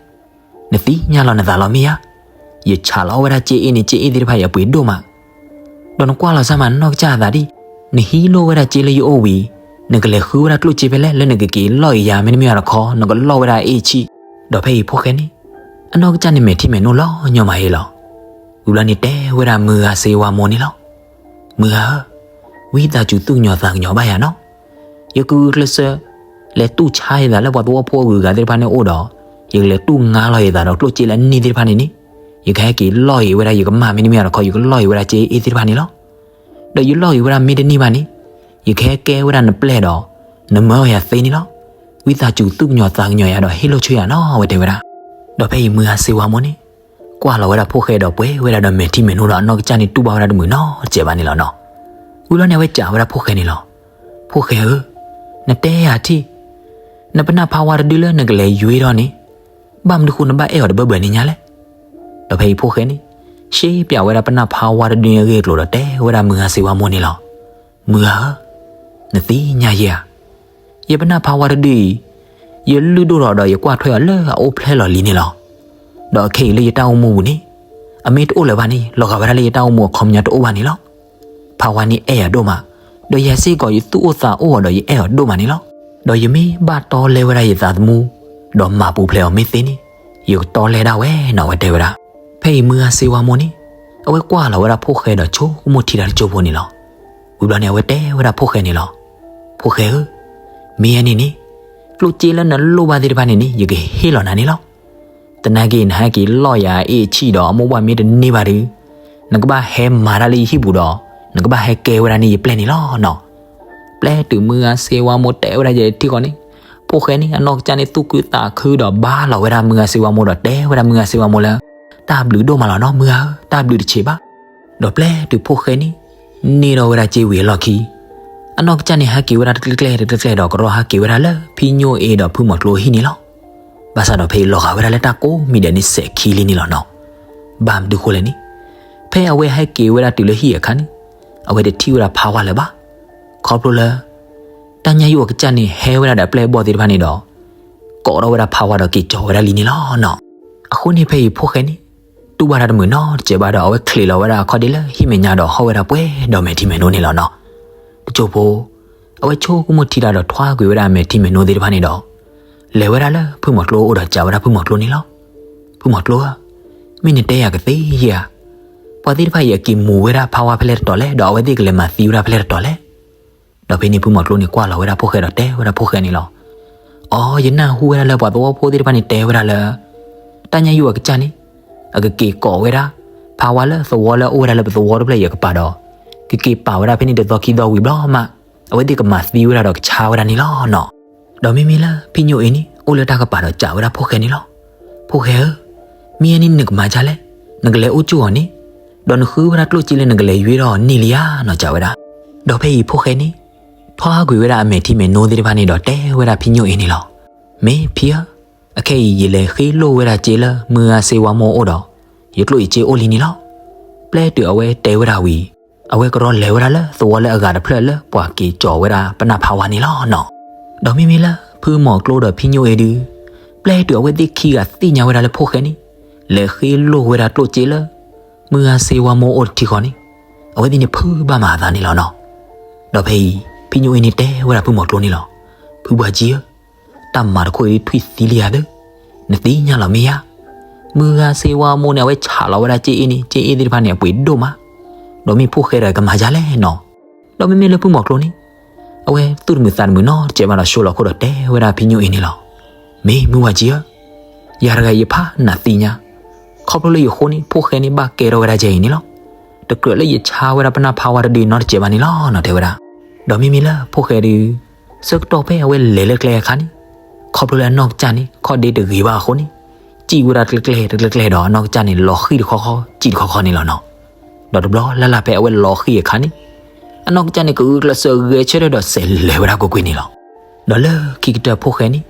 နသ့ၣ်ညါလီၤနသးလီၤမ့ၢ်ဧါ. ယဆးလီၤအီၣ်ဝဲဒၣ်စ့အ့ၣ်န့ၣ် စ့အ့ၣ်သ့ၣ်တဖၣ်အံၤအပှ့ၤဒိၣ်မး ဒီးနကွၢ်လီၤစၢ်မးနနီၢ်ကစၢ်အသးဒ်, နဟံးလိၢ်ဝဲဒၣ်စ့လၢယအိၣ်ဝံၤ, နကလဲၤဃုဝဲဒၣ်ကျိၣ်စ့ဖဲလဲၣ် လၢနကက့ၤလီၢ်အံၤယၤ မ့တမ့ၢ်ဘၣ်တခီ နကလီၢ်ဝဲဒၣ်အအ့ၣ်ဆံၣ်. ဒီးဖဲအံၤဖိၣ်ဃဲန့ၣ်, အနီၢ်ကစၢ်န့ၣ်မဲာ်ထံမဲာ်နိလီၤညီမးအံၤလီၤ. ဝံၤဘျီန့ၣ်တဲဝဲဒၣ်မုၢ်ဂၤစ့ဝါမိၢ်န့ၣ်လီၤ. မုၢ်ဂၤဧၢ, ဝံသးစူၤသူၣ်ကညီၤသးကညီၤဘၣ်ယၤနီၤ. ယကုၤကျဲးစၢး လဲၤတူၢ်ဆါယသးလၢပှၤသဝီဖိအဂုၤအဂၤသ့ၣ်တဖၣ်န့ၣ်အိၣ်ဒီး, ယကလဲၤတူၢ်ငါလီၤယသးဒီးကျိၣ်စ့လၢအန့ၢ်သ့ၣ်တဖၣ်န့ၣ်န့ၣ်, ယကဟဲက့ၤလီၢ်အံၤဝဲဒၣ်ယကမၢ် မ့တမ့ၢ်ဘၣ်တခီ ယကလီၢ်အံၤဝဲဒၣ်စ့အ့ၣ်သ့ၣ်တဖၣ်န့ၣ်လီၤ. ဒီးယလီၢ်အံၤဝဲဒၣ်မ့တန့ၢ်ဘၣ်န့ၣ်, ယကဟဲကဲဝဲဒၣ်နပျဲၢ်ဒီး နမၢအီၤယၤသ့န့ၣ်လီၤ. ဝံသးစူၤသူၣ်ကညီၤသးကညီၤယၤဒီးဟ့ၣ်လိၢ်ဆၢယၤနီၤ အဝဲတဲဝဲဒၣ်. ဒီးဖဲအံၤမုၢ်ဂၤစ့ဝါမိၢ်န့ၣ် ကွၢ်လီၤဝဲဒၣ်ဖိၣ်ဃဲဒီးပှဲၤဝဲဒၣ်ဒီးမဲာ်ထံမဲာ်နိဒီးအနီၢ်ကစၢ်န့ၣ်တူၢ်ဘၣ်ဝဲဒၣ်တမုာ်နီတစဲးဘၣ်န့ၣ်လီၤနီၤ. ဝံၤလီၤန့ၣ် အဝဲစံးဝဲဒၣ်ဖိၣ်ဃဲန့ၣ်လီၤ. ဖိၣ်ဃဲဧၢ, နတဲယၤထံၣ်, နပနၢ်ဖးဝါတဒုလၢနကလဲၤယွ့ထီၣ်န့ၣ်, ဘၣ်မနုၤဃိနဘၣ်အဲၣ်အီၤတဘၢဘၢန့ၣ်ညါလဲၣ်. ဒီးဖဲအံၤဖိၣ်ဃဲန့ၣ် ရှဲပၠးဝဲဒၣ်ပနၢ်ဖးဝါတဒုန့ၣ်အဂ့ၢ်အကျိၤဒီးတဲဝဲဒၣ်မုၢ်ဂၤစ့ဝါမိၢ်န့ၣ်လီၤ. မုၢ်ဂၤဧၢ, နသ့ၣ်ညါယဲဧါ. ယပနၢ်ဖးဝါတဒုအံၤ, ယလုၢ်ဒိၣ်ထီၣ်ဒီးယကွၢ်ထွဲအီၤလၢအအိၣ်ဖျဲၣ်လီၤလံန့ၣ်လီၤ. ဒီးအခဲအံၤလၢယတၢ်အိၣ်မူပူၤန့ၣ်, အမ့ၢ်တအိၣ်လၢၤဘၣ်န့ၣ် လီၤဂာ်ဝဲဒၣ်လၢယတၢ်အိၣ်မူအခီပညီတအိၣ်ဘၣ်န့ၣ်လီၤ. ဖးဝါန့ၣ်အဲၣ်ယၤဒိၣ်မး, ဒီးယၤစ့ၢ်ကီးယသူၣ်အိၣ်သးအိၣ်အီၤဒီးယအဲၣ်အီၤဒိၣ်မးန့ၣ်လီၤ. ဒီးယမ့ၢ်ဘၣ်တီလဲဝဲဒၣ်ယသးသမူ, ဒီးမၤပူၤဖျဲးအီၤမ့ၢ်သ့န့ၣ်, ယကတီလဲဒၣ်ဝဲနီၤ အဝဲတဲဝဲဒၣ်. ဖဲအံၤမုၢ်ဂၤစ့ဝါမိၢ်န့ၣ်, အဝဲကွၢ်လီၤဝဲဒၣ်ဖိၣ်ဃဲဒီးဆိကမိၣ်ထံတၢ်တစိၢ်ဖိန့ၣ်လီၤ. ဝံၤဘျီန့ၣ် အဝဲတဲဝဲဒၣ်ဖိၣ်ဃဲန့ၣ်လီၤ. ဖိၣ်ဃဲဧၢ, မ့ၢ်ယဲန့ၣ်န့ၣ်, ကျိၣ်စ့လၢနလိၣ်ဘၣ်သ့ၣ်တဖၣ်န့ၣ်န့ၣ် ယကဟ့ၣ်လီၤနၤန့ၣ်လီၤ. သနာ်က့ နဟဲက့ၤလီၢ်ယၤအအ့ၣ်ဆံၣ်ဒီးအမိၢ်ပှၢ်မ့ၢ်တန့ၢ်ဘၣ်ဒီး, နကဘၣ်ဟဲမၤတၢ်လၢယဟံၣ်ပူၤဒီး, နကဘၣ်ဟဲကဲဝဲဒၣ်န့ၣ်ယပျဲၢ်န့ၣ်လီၤနီၤ. ပျဲတုၤမုၢ်ဂၤစ့ဝါမိၢ်တဲဝဲဒၣ်ယဲထံၣ်ဃီန့ၣ်, ဖိၣ်ဃဲန့ၣ် အနီၢ်ကစၢ်န့ၣ်သူၣ်ခုသးခုဒီးဘါလီၤဝဲဒၣ်မုၢ်ဂၤစ့ဝါမိၢ်ဒီးတဲဝဲဒၣ်မုၢ်ဂၤစ့ဝါမိၢ်လၢ, တၢ်ဘျုးဒိၣ်မးလီၤနီၤ မုၢ်ဂၤဧၢ, တၢ်ဘျုးတဆံးဘၣ်. ဒီးပျဲတုၤဖိၣ်ဃဲန့ၣ် န့ၢ်ထီၣ်ဝဲဒၣ်စ့ဝံၤအလီၢ်ခံ, အနီၢ်ကစၢ်န့ၣ်ဟဲက့ၤဝဲဒၣ်တကျဲကျဲတကျဲကျဲဒီး ကရီဟဲက့ၤဝဲဒၣ်လၢဖံညိၣ်အ့ဒီးဖုမီၤကျိဟံၣ်န့ၣ်လီၤ. ဘၣ်ဆၣ်ဒီးဖဲအံၤ လီၤဂာ်ဝဲဒၣ်လၢတၢ်ကိးမံၤဒဲးန့ၣ်စဲးခံလံန့ၣ်လီၤနီၤ. ဘၣ်မနုၤဃိလဲၣ်န့ၣ်, ဖဲအဝဲဟဲက့ၤဝဲဒၣ်တုၤလၢဟံၣ်အခါန့ၣ်, အဝဲတထံၣ်ဝဲဒၣ်ဖါဝါလၢၤဘၣ်. ခီဖျိလၢ တၢ်ညၣ်ယိၣ်အကစၢ်န့ၣ် ဟဲဝဲဒၣ်ဒီးအပျဲၢ်အဘီၣ်သ့ၣ်တဖၣ်န့ၣ်ဒီး ကိးထီၣ်ဝဲဒၣ်ဖါဝါဒီးက့ၤကၠီၤဝဲဒၣ်လံန့ၣ်လီၤနီၤ. အဃိန့ၣ်ဖဲအံၤဖိၣ်ဃဲန့ၣ် တူၢ်ဘၣ်တၢ်တမုာ်နီတစဲးဘၣ်ဒီး အဝဲချံးလီၤဝဲဒၣ်အခီၣ်ဒ့လၢဟံၣ်မဲာ်ညါဒီးဟီၣ်ဝဲဒၣ်ပှဲၤဒီးမဲာ်ထံမဲာ်နိန့ၣ်လီၤနီၤ. တစိၢ်ဖိ အဝဲဆိကမိၣ်ထံတၢ်ဒီးထွါကွံာ်ဝဲဒၣ်အမဲာ်ထံမဲာ်နိသ့ၣ်တဖၣ်န့ၣ်ဒီး လဲၤဝဲဒၣ်လၢဖုမီၤကျိအအိၣ်ဒီးစံးဝဲဒၣ်ဖုမီၤကျိန့ၣ်လီၤ. ဖုမီၤကျိဧၢ, မ့ၢ်နတဲယၤကသ့ဧါ, ပှၤသ့ၣ်တဖၣ်အံၤအက့ၤမူၤဝဲဒၣ်ဖါဝါဖဲလဲၣ်တတီၤလဲၣ်, ဒီးအဝဲသ့ၣ်ကလဲၤမၤသံဝဲဒၣ်ဖဲလဲၣ်တတီၤလဲၣ်. ဒီးဖဲန့ၣ်ဖုမီၤကျိန့ၣ် ကွၢ်လီၤဝဲဒၣ်ဖိၣ်ဃဲဒီးတဲဝဲဒၣ်ဖိၣ်ဃဲန့ၣ်လီၤ. အိ, ယနၢ်ဟူဝဲဒၣ်လၢပှၤသဝီဖိသ့ၣ်တဖၣ်န့ၣ်တဲဝဲဒၣ်လၢ တၢ်ညၣ်ယိၣ်အကစၢ်န့ၣ် အကက့ၤကိးဝဲဒၣ် ဖါဝါလၢသဝီလၢအအိၣ်ဝဲဒၣ်လၢပသဝီတဖျၢၣ်အံၤအကပၤဒီး ကက့ၤပာ်ဝဲဒၣ်ဖဲန့ၣ်တသီခံသီဝံၤဘျီမး အဝဲသ့ၣ်ကမၤသံဝဲဒၣ်ဒီးကဆါဝဲဒၣ်န့ၣ်လီၤနီၤ. ဒီးမ့မ့ၢ်လၢဖံညိၣ်အ့န့ၣ် အိၣ်လၢတၢ်ကပၤဒီးစံးဝဲဒၣ်ဖိၣ်ဃဲန့ၣ်လီၤ. ဖိၣ်ဃဲဧၢ, မ့ၢ်အန့ၣ်နကမၤဒ်လဲၣ်, နကလဲၤအိၣ်ကၠိအီၤန့ၣ်, ဒီးနဃုဝဲဒၣ်ကျိၣ်စ့လၢနကလဲၤယွ့ထီၣ်အီၤန့ၢ်လံဧါနီၤ စံးဝဲဒၣ်. ဒီးဖဲအံၤဖိၣ်ဃဲန့ၣ် ထွါကွံာ်ဝဲဒၣ်အမဲာ်ထံမဲာ်နိသ့ၣ်တဖၣ်န့ၣ်ဒီးတဲဝဲဒၣ်ဖံညိၣ်အ့န့ၣ်လီၤ. မ့ၢ်ဖံဧၢ, အခဲအံၤယလဲၤဃ့လိၢ်ဝဲဒၣ်စ့လၢမုၢ်ဂၤစ့ဝါမိၢ်အိၣ်ဒီး ယကျိၣ်ယစ့အိၣ်လံန့ၣ်လီၤ. ပျဲတုၤအဝဲတဲဝဲဒၣ်ဝံၤ အဝဲကရီလဲၤဝဲဒၣ်လၢသဝီလၢအဂၤတဖျၢၣ်လၢပှၤက့ၤကၠီၤဝဲဒၣ်ပနၢ်ဖါဝါန့ၣ်လီၤနီၤ. ဒီးမ့မ့ၢ်လၢဖုမီၤကျိဒီးဖံညိၣ်အ့ဒု ပျဲတုၤအဝဲသ့ၣ်ခံဂၤသ့ၣ်ညါဝဲဒၣ်လၢဖိၣ်ဃဲန့ၣ် လဲၤဃ့လိၢ်ဝဲဒၣ်ကျိၣ်စ့လၢ မုၢ်ဂၤစ့ဝါမိၢ်အိၣ်တထံဃီန့ၣ် အဝဲသ့ၣ်န့ၣ်ဖုဘၣ်မၤအသးန့ၣ်လီၤနီၤ. ဒီးဖဲအံၤ ဖံညိၣ်အ့န့ၣ်တဲဝဲဒၣ်ဖုမီၤကျိန့ၣ်လီၤ. ဖုပှၢ်ကံဧၢ, တၢ်မၤတခိၣ်အံၤထွံၣ်သံလံယၤသၢ, နသ့ၣ်ညါလီၤမ့ၢ်ဧါ. မုၢ်ဂၤစ့ဝါမိၢ်န့ၣ် အဝဲဆးလီၤဝဲဒၣ်စ့အ့န့ၣ် စ့အ့သ့ၣ်တဖၣ်န့ၣ် အပှ့ၤဒိၣ်မး, ဒီးမ့ၢ်ဖိၣ်ဃဲဒီးကမၤဒ်လဲၣ်နီၤ. ဒီးမ့မ့ၢ်လၢဖုမီၤကျိန့ၣ် အဝဲသူၣ်တမုာ်သးတမုာ်နီတစဲးဘၣ်ဒီး ဆိလီၤခိၣ်ဒီးတဲဝဲဒၣ်ဖံညိၣ်အ့န့ၣ်လီၤ. မ့ၢ်မုၢ်ဝၤကံဧၢ, ယၤတဂၤယဖးနးသံညါ, ခီဖျိလၢယဃိန့ၣ် ဖိၣ်ဃဲန့ၣ်ဘၣ်ကဲထီၣ်ဝဲဒၣ်ယဲအံၤန့ၣ်လီၤ. တကြၢးလၢယဆါဝဲဒၣ်ပနၢ်ဖါဝါတဒုနီတစဲးဘၣ်န့ၣ်လီၤနီၤ တဲဝဲဒၣ်. ဒီးမ့မ့ၢ်လၢဖိၣ်ဃဲဒု ဆၢကတီၢ်ဖဲအဝဲလဲၤလၢကျဲအခါန့ၣ် ခီဖျိလၢအနီၢ်ကစၢ်န့ၣ် ခီၣ်ဒ့တဂ့ၤဘၣ်အဃိန့ၣ် စံၣ်ဝဲဒၣ်တကျဲကျဲတကျဲကျဲဒီး အနီၢ်ကစၢ်န့ၣ် လီၤဃံၣ်တခီခီ စံၣ်တခီခီန့ၣ်လီၤနီၤ. ဒီးတဘျီလၢ်လၢ်ဖဲအဝဲလီၤဃံၣ်အခါန့ၣ် အနီၢ်ကစၢ်န့ၣ် ကဂုာ်ကျဲးစၢးဂဲၤဆၢထၢၣ်ဒီးစဲးလဲၤဝဲဒၣ်ကွ့ၢ်ကွ့ၢ်န့ၣ်လီၤ. ဒီးလၢခံကတၢၢ်ဖိၣ်ဃဲန့ၣ်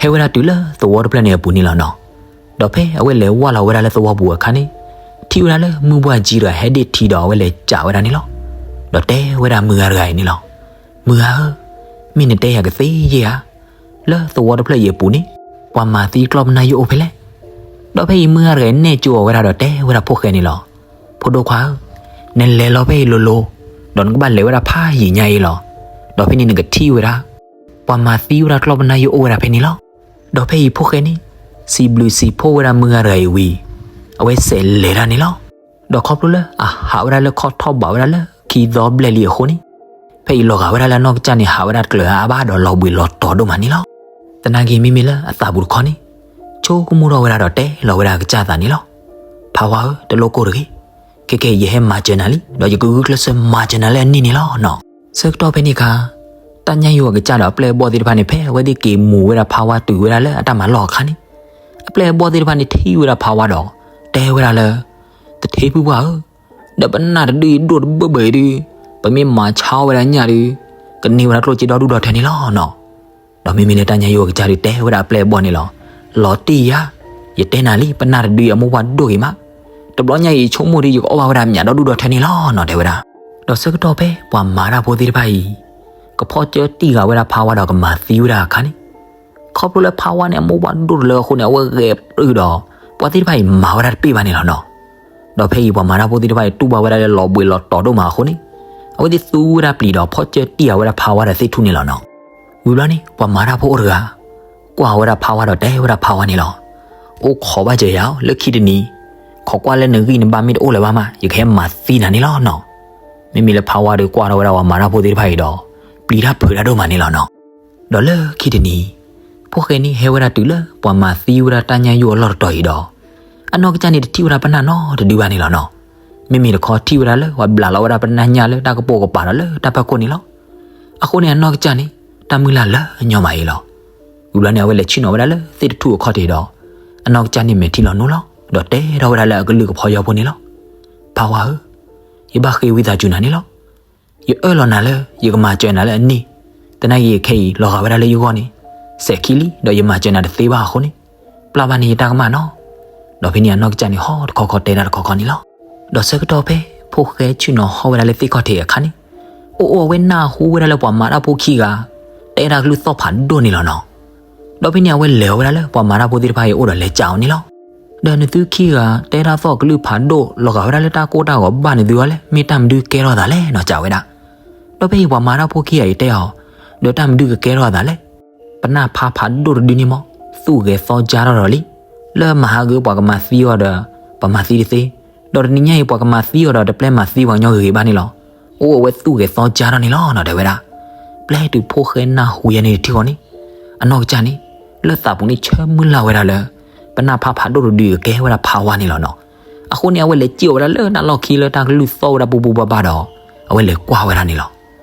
ဟဲဝဲဒၣ်တုၤလၢသဝီတဖျၢၣ်န့ၣ်အပူၤန့ၣ်လီၤနီၤ. ဒီးဖဲအဝဲလဲၤဝၢ်လီၤဝဲဒၣ်လၢသဝီပူၤအခါန့ၣ် ထံၣ်ဝဲဒၣ်လၢမုၢ်ဘှၢ်ကံဒီးဟဲဒ့ၣ်ထံဒီးအဝဲလဲၤစံးဝဲဒၣ်န့ၣ်လီၤ. ဒီးတဲဝဲဒၣ်မုၢ်ဂၤတဂၤအံၤန့ၣ်လီၤ. မုၢ်ဂၤဧၢ, မ့ၢ်နတဲယၤကသ့ဧါ, လၢသဝီတဖျၢၣ်အံၤအပူၤန့ၣ် ပှၤမၤသံကျီၢ်ပနၢ်ယိၣ်အိၣ်ဖဲလဲၣ်. ဒီးဖဲအံၤမုၢ်ဂၤတဂၤအံၤနဲၣ်ကၠိအီၤဝဲဒၣ်ဒီးတဲဝဲဒၣ်ဖိၣ်ဃဲန့ၣ်လီၤ. ဖိဒိၣ်ခွါဧၢ, နလဲၤလီၤဖဲအံၤလိၤလိၤ, ဒီးနကဘၣ်လဲၤဝဲဒၣ်ဖးယံာ်ညါအံၤလီၤ. ဒီးဖဲန့ၣ်နကထံၣ်ဝဲဒၣ် ပှၤမၤသံဝဲဒၣ်ကျီၢ်ပနၢ်ယိၣ်အိၣ်ဝဲဒၣ်ဖဲန့ၣ်လီၤ. ဒီးဖဲအံၤဖိၣ်ဃဲန့ၣ် စံးဘျုးစံးဖှိၣ်ဝဲဒၣ်မုၢ်ဂၤတဂၤအံၤဝံၤ အဝဲစဲးလဲၤတၢ်န့ၣ်လီၤ. ဒီးခီဖျိလၢအဟးဝဲဒၣ်လၢခီၣ်ထီၣ်ဘးဝဲဒၣ်လၢခံသီဘျဲၣ်လံအဃိန့ၣ် ဖဲအံၤလီၤဂာ်ဝဲဒၣ်လၢအနီၢ်ကစၢ်န့ၣ် ဟးဝဲဒၣ်တကျၢၤအါအါဘၣ်ဒီးလီၤဘှံးလီၤတီၤဒိၣ်မးန့ၣ်လီၤ. သနာ်က့မ့မ့ၢ်လၢအသးပူၤတခီန့ၣ် ဆိကမိၣ်ထီၣ်ဝဲဒၣ်ဒီးတဲလီၤဝဲဒၣ်အကစၢ်အသးန့ၣ်လီၤ. ဖါဝါဧၢ, တလိၣ်ကိၢ်တဂ့ၤ. ခဲကဲအံၤယဟဲမၤစၢၤနၤလံ, ဒီးယကဂုာ်ကျဲးစၢးမၤစၢၤနၤလၢအန့ၣ်န့ၣ်လီၤနီၤ. ဆၢကတီၢ်ဖဲန့ၣ်အခါ တၢ်ညၣ်ယိၣ်အကစၢ်ဒီးအပျဲၢ်အဘီၣ်သ့ၣ်တဖၣ်န့ၣ် ဖဲအဝဲသ့ၣ်က့ၤမူၤဝဲဒၣ်ဖါဝါတုၤဝဲဒၣ်လၢအတၢ်မၤလီၢ်အခါန့ၣ် အပျဲၢ်အဘီၣ်သ့ၣ်တဖၣ်န့ၣ်ထံၣ်ဝဲဒၣ်ဖါဝါဒီး တဲဝဲဒၣ်လၢ သထ့ဖုပှၢ်ဧၢ, ဒီးပနၢ်တဒုအံၤဒိၣ်တဘၢၣ်ဘၢၣ်အံၤဒုး ပမ့ၢ်မၤဆါဝဲဒၣ်ညၣ်ဒုး ကန့ၢ်ဝဲဒၣ်ကျိၣ်စ့ဒီဒူၣ်ဒီထၢန့ၣ်လီၤနီၤ. ဒီးမ့မ့ၢ်လၢတၢ်ညၣ်ယိၣ်အကစၢ်ဒုးတဲဝဲဒၣ်အပျဲၢ်အဘီၣ်န့ၣ်လီၤ. လီၤတံၢ်ယၤ, ယတဲနၤလံ ပနၢ်တဒုအံၤအမိၢ်ပှၢ်ဒိၣ်ဂ့ၤမး, တဘျီညါအံၤယဆိကမိၣ်ဒုး ယကအီၣ်ဘၣ်ဝဲဒၣ်အမျးဒီဒူၣ်ဒီထၢန့ၣ်လီၤနီၤ တဲဝဲဒၣ်. ဒီးဆၢကတီၢ်ဖဲပှၤမၤတၢ်ဖိသ့ၣ်တဖၣ်အံၤ ကဖီၣ်စၢတံၢ်ဃာ်ဝဲဒၣ်ဖါဝါဒီးကမၤသံဝဲဒၣ်အခါန့ၣ် ခီဖျိလၢဖါဝါန့ၣ် အမိၢ်ပှၢ်ဒိၣ်တလၢအဃိန့ၣ် အဝဲဂဲၤပြုၢ်ဒီး ပှၤသ့ၣ်တဖၣ်အံၤမၤဝဲဒၣ်တပ့ၢ်ဘၣ်န့ၣ်လီၤနီၤ. ဒီးဖဲအံၤပှၤမၤတၢ်ဖိသ့ၣ်တဖၣ်အံၤ တူၢ်ဘၣ်ဝဲဒၣ်လၢလီၤဘှံးလီၤတီၤဒိၣ်မးအဃိန့ၣ် အဝဲသ့ၣ်သူဝဲဒၣ်ပျံၤဒီးဖီၣ်စၢတံၢ်ဃာ်ဝဲဒၣ်ဖါဝါဒီးသ့ၣ်ထူၣ်န့ၣ်လီၤနီၤ. ဝံၤဘျီန့ၣ် ပှၤမၤတၢ်ဖိအိၣ်တဂၤ ကွၢ်ဝဲဒၣ်ဖါဝါဒီးတဲဝဲဒၣ်ဖါဝါန့ၣ်လီၤ. အိၣ်ခိးဘၣ်စၢၤယၤ လၢခံတနံၤ ခိးကွၢ်လၢနဂံၢ်နဘါမ့ၢ်တအိၣ်လၢၤဘၣ်မး ယကဟဲမၤသံနၤန့ၣ်လီၤနီၤ. မ့မ့ၢ်လၢဖါဝါဒီးကွၢ်ထီၣ်ဝဲဒၣ်ပှၤမၤတၢ်ဖိသ့ၣ်တဖၣ်အံၤဒီး ပျံၤတၢ်ဖုးတၢ်ဒိၣ်မးန့ၣ်လီၤနီၤ. ဒီးလၢခံတနံၤ ဖိၣ်ဃဲန့ၣ်ဟဲဝဲဒၣ်တုၤလၢပှၤမၤသံဝဲဒၣ်တၢ်ညၣ်ယိၣ်အလီၢ်တတီၤအံၤဒီး အနီၢ်ကစၢ်န့ၣ်တထံၣ်ဝဲဒၣ်ပနၢ်နီတဒုဘၣ်န့ၣ်လီၤနီၤ. မ့မ့ၢ်တခီထံၣ်ဝဲဒၣ်လၢပှၤဘျးလီၤဝဲဒၣ်ပနၢ်ညၣ်လၢတၢ်ကပိာ်ကပၤဒီးလၢတၢ်ဖီခိၣ်န့ၣ်လီၤ. အဃိန့ၣ်အနီၢ်ကစၢ်န့ၣ် တၢ်မုၢ်လၢ်လၢညီမးအံၤလီၤ. ဝံၤဘျီန့ၣ် အဝဲလဲၤဆ့ၣ်နီၤဝဲဒၣ်လၢသ့ၣ်တထူၣ်အခီၣ်ထံးဒီး အနီၢ်ကစၢ်န့ၣ်မဲာ်ထံလီၤနိလီၤ ဒီးတဲထီၣ်ဝဲဒၣ်လၢအကလုၢ်ကဖီယီဖိန့ၣ်လီၤ. ဖါဝါဧၢ, ယဘၣ်ဃ့ဝံသးစူၤနၤန့ၣ်လီၤ. ယအၢၣ်လီၤနၤလၢ ယကမၤစၢၤနၤလၢအန့ၣ်, သနာ်က့ခဲအံၤလီၤဂာ်ဝဲဒၣ်လၢယဂီၢ်န့ၣ်, စဲးခံလံ ဒီးယမၤစၢၤနၤတသ့ဘၣ်အဃိန့ၣ်, ပျၢ်ဘၣ်န့ၢ်ယတၢ်ကမၣ်နီၤ. ဒီးဖဲန့ၣ်အနီၢ်ကစၢ်န့ၣ်ဟီၣ်တခီခီတဲတၢ်တခီခီန့ၣ်လီၤ. ဒီးဆၢကတီၢ်ဖဲ ဖိၣ်ဃဲဆ့ၣ်နီၤဟီၣ်ဝဲဒၣ်လၢသ့ၣ်ခီၣ်ထံးအခါန့ၣ်, အိၣ်အိၣ်အဝဲနၢ်ဟူဝဲဒၣ်လၢပှၤမၤတၢ်ဖိခံဂၤ တဲတၢ်ကလုၢ်သီၣ်ဖးဒိၣ်န့ၣ်လီၤနီၤ. ဒီးဖဲန့ၣ်အဝဲလဲၤဝဲဒၣ်လၢပှၤမၤတၢ်ဖိသ့ၣ်တဖၣ်အံၤအိၣ်ဒီးလဲၤစံးအီၤန့ၣ်လီၤ. ဒီးနသုခံဂၤတဲတၢ်သီၣ်ကလုၢ်ဖးဒိၣ် လီၤဂာ်ဝဲဒၣ်လၢတၢ်ကိၢ်တၢ်ဂီၤဘၣ်န့ၣ်သုအီၤလဲၣ်, မ့ၢ်တၢ်မနုၤကဲထီၣ်သးလဲၣ်နီၤ စံးဝဲဒၣ်. ဒီးဖဲအံၤပှၤမၤတၢ်ဖိခံဂၤအံၤတဲအီၤ, ဒီးတၢ်မနုၤကကဲထီၣ်သးလဲၣ်. ပနၢ်ဖါဖးဒိၣ်တဒုန့ၣ်မ့ၢ် သူၣ်ဂဲၤသီကၢထီၣ်ဒီးလံ. လၢမဟါဂ့ၤပှၤကမၤသံအီၤဒီး ပှၤမၤသံတသ့, ဒီးတနံၤညါအံၤပှၤကမၤသံအီၤဒီးတပျဲမၤသံပှၤကညီဂ့ၤဂ့ၤဘၣ်န့ၣ်လီၤ. အိၣ်အဝဲသူၣ်ဂဲၤသီကၢထီၣ်န့ၣ်လီၤနီၤ တဲဝဲဒၣ်. ပျဲတုၤဖိၣ်ဃဲနၢ်ဟူယဲန့ၣ်တထံၣ်ဃီန့ၣ်, အနီၢ်ကစၢ်န့ၣ် လၢသးပူၤန့ၣ်ဆၢမုၢ်လၢ်ဝဲဒၣ်လၢ ပနၢ်ဖါဖးဒိၣ်တဒုကကဲဝဲဒၣ်ဖါဝါန့ၣ်လီၤနီၤ. အဃိန့ၣ် အဝဲလဲၤစံၣ်အီၤဝဲဒၣ်လၢတၢ်လီၢ်ခံလၢတၢ်ကလုၢ်သီၣ်ဝဲဒၣ်ပူၤပူၤဘၣ်ဘၣ်ဒီး အဝဲလဲၤကွၢ်ဝဲဒၣ်န့ၣ်လီၤ.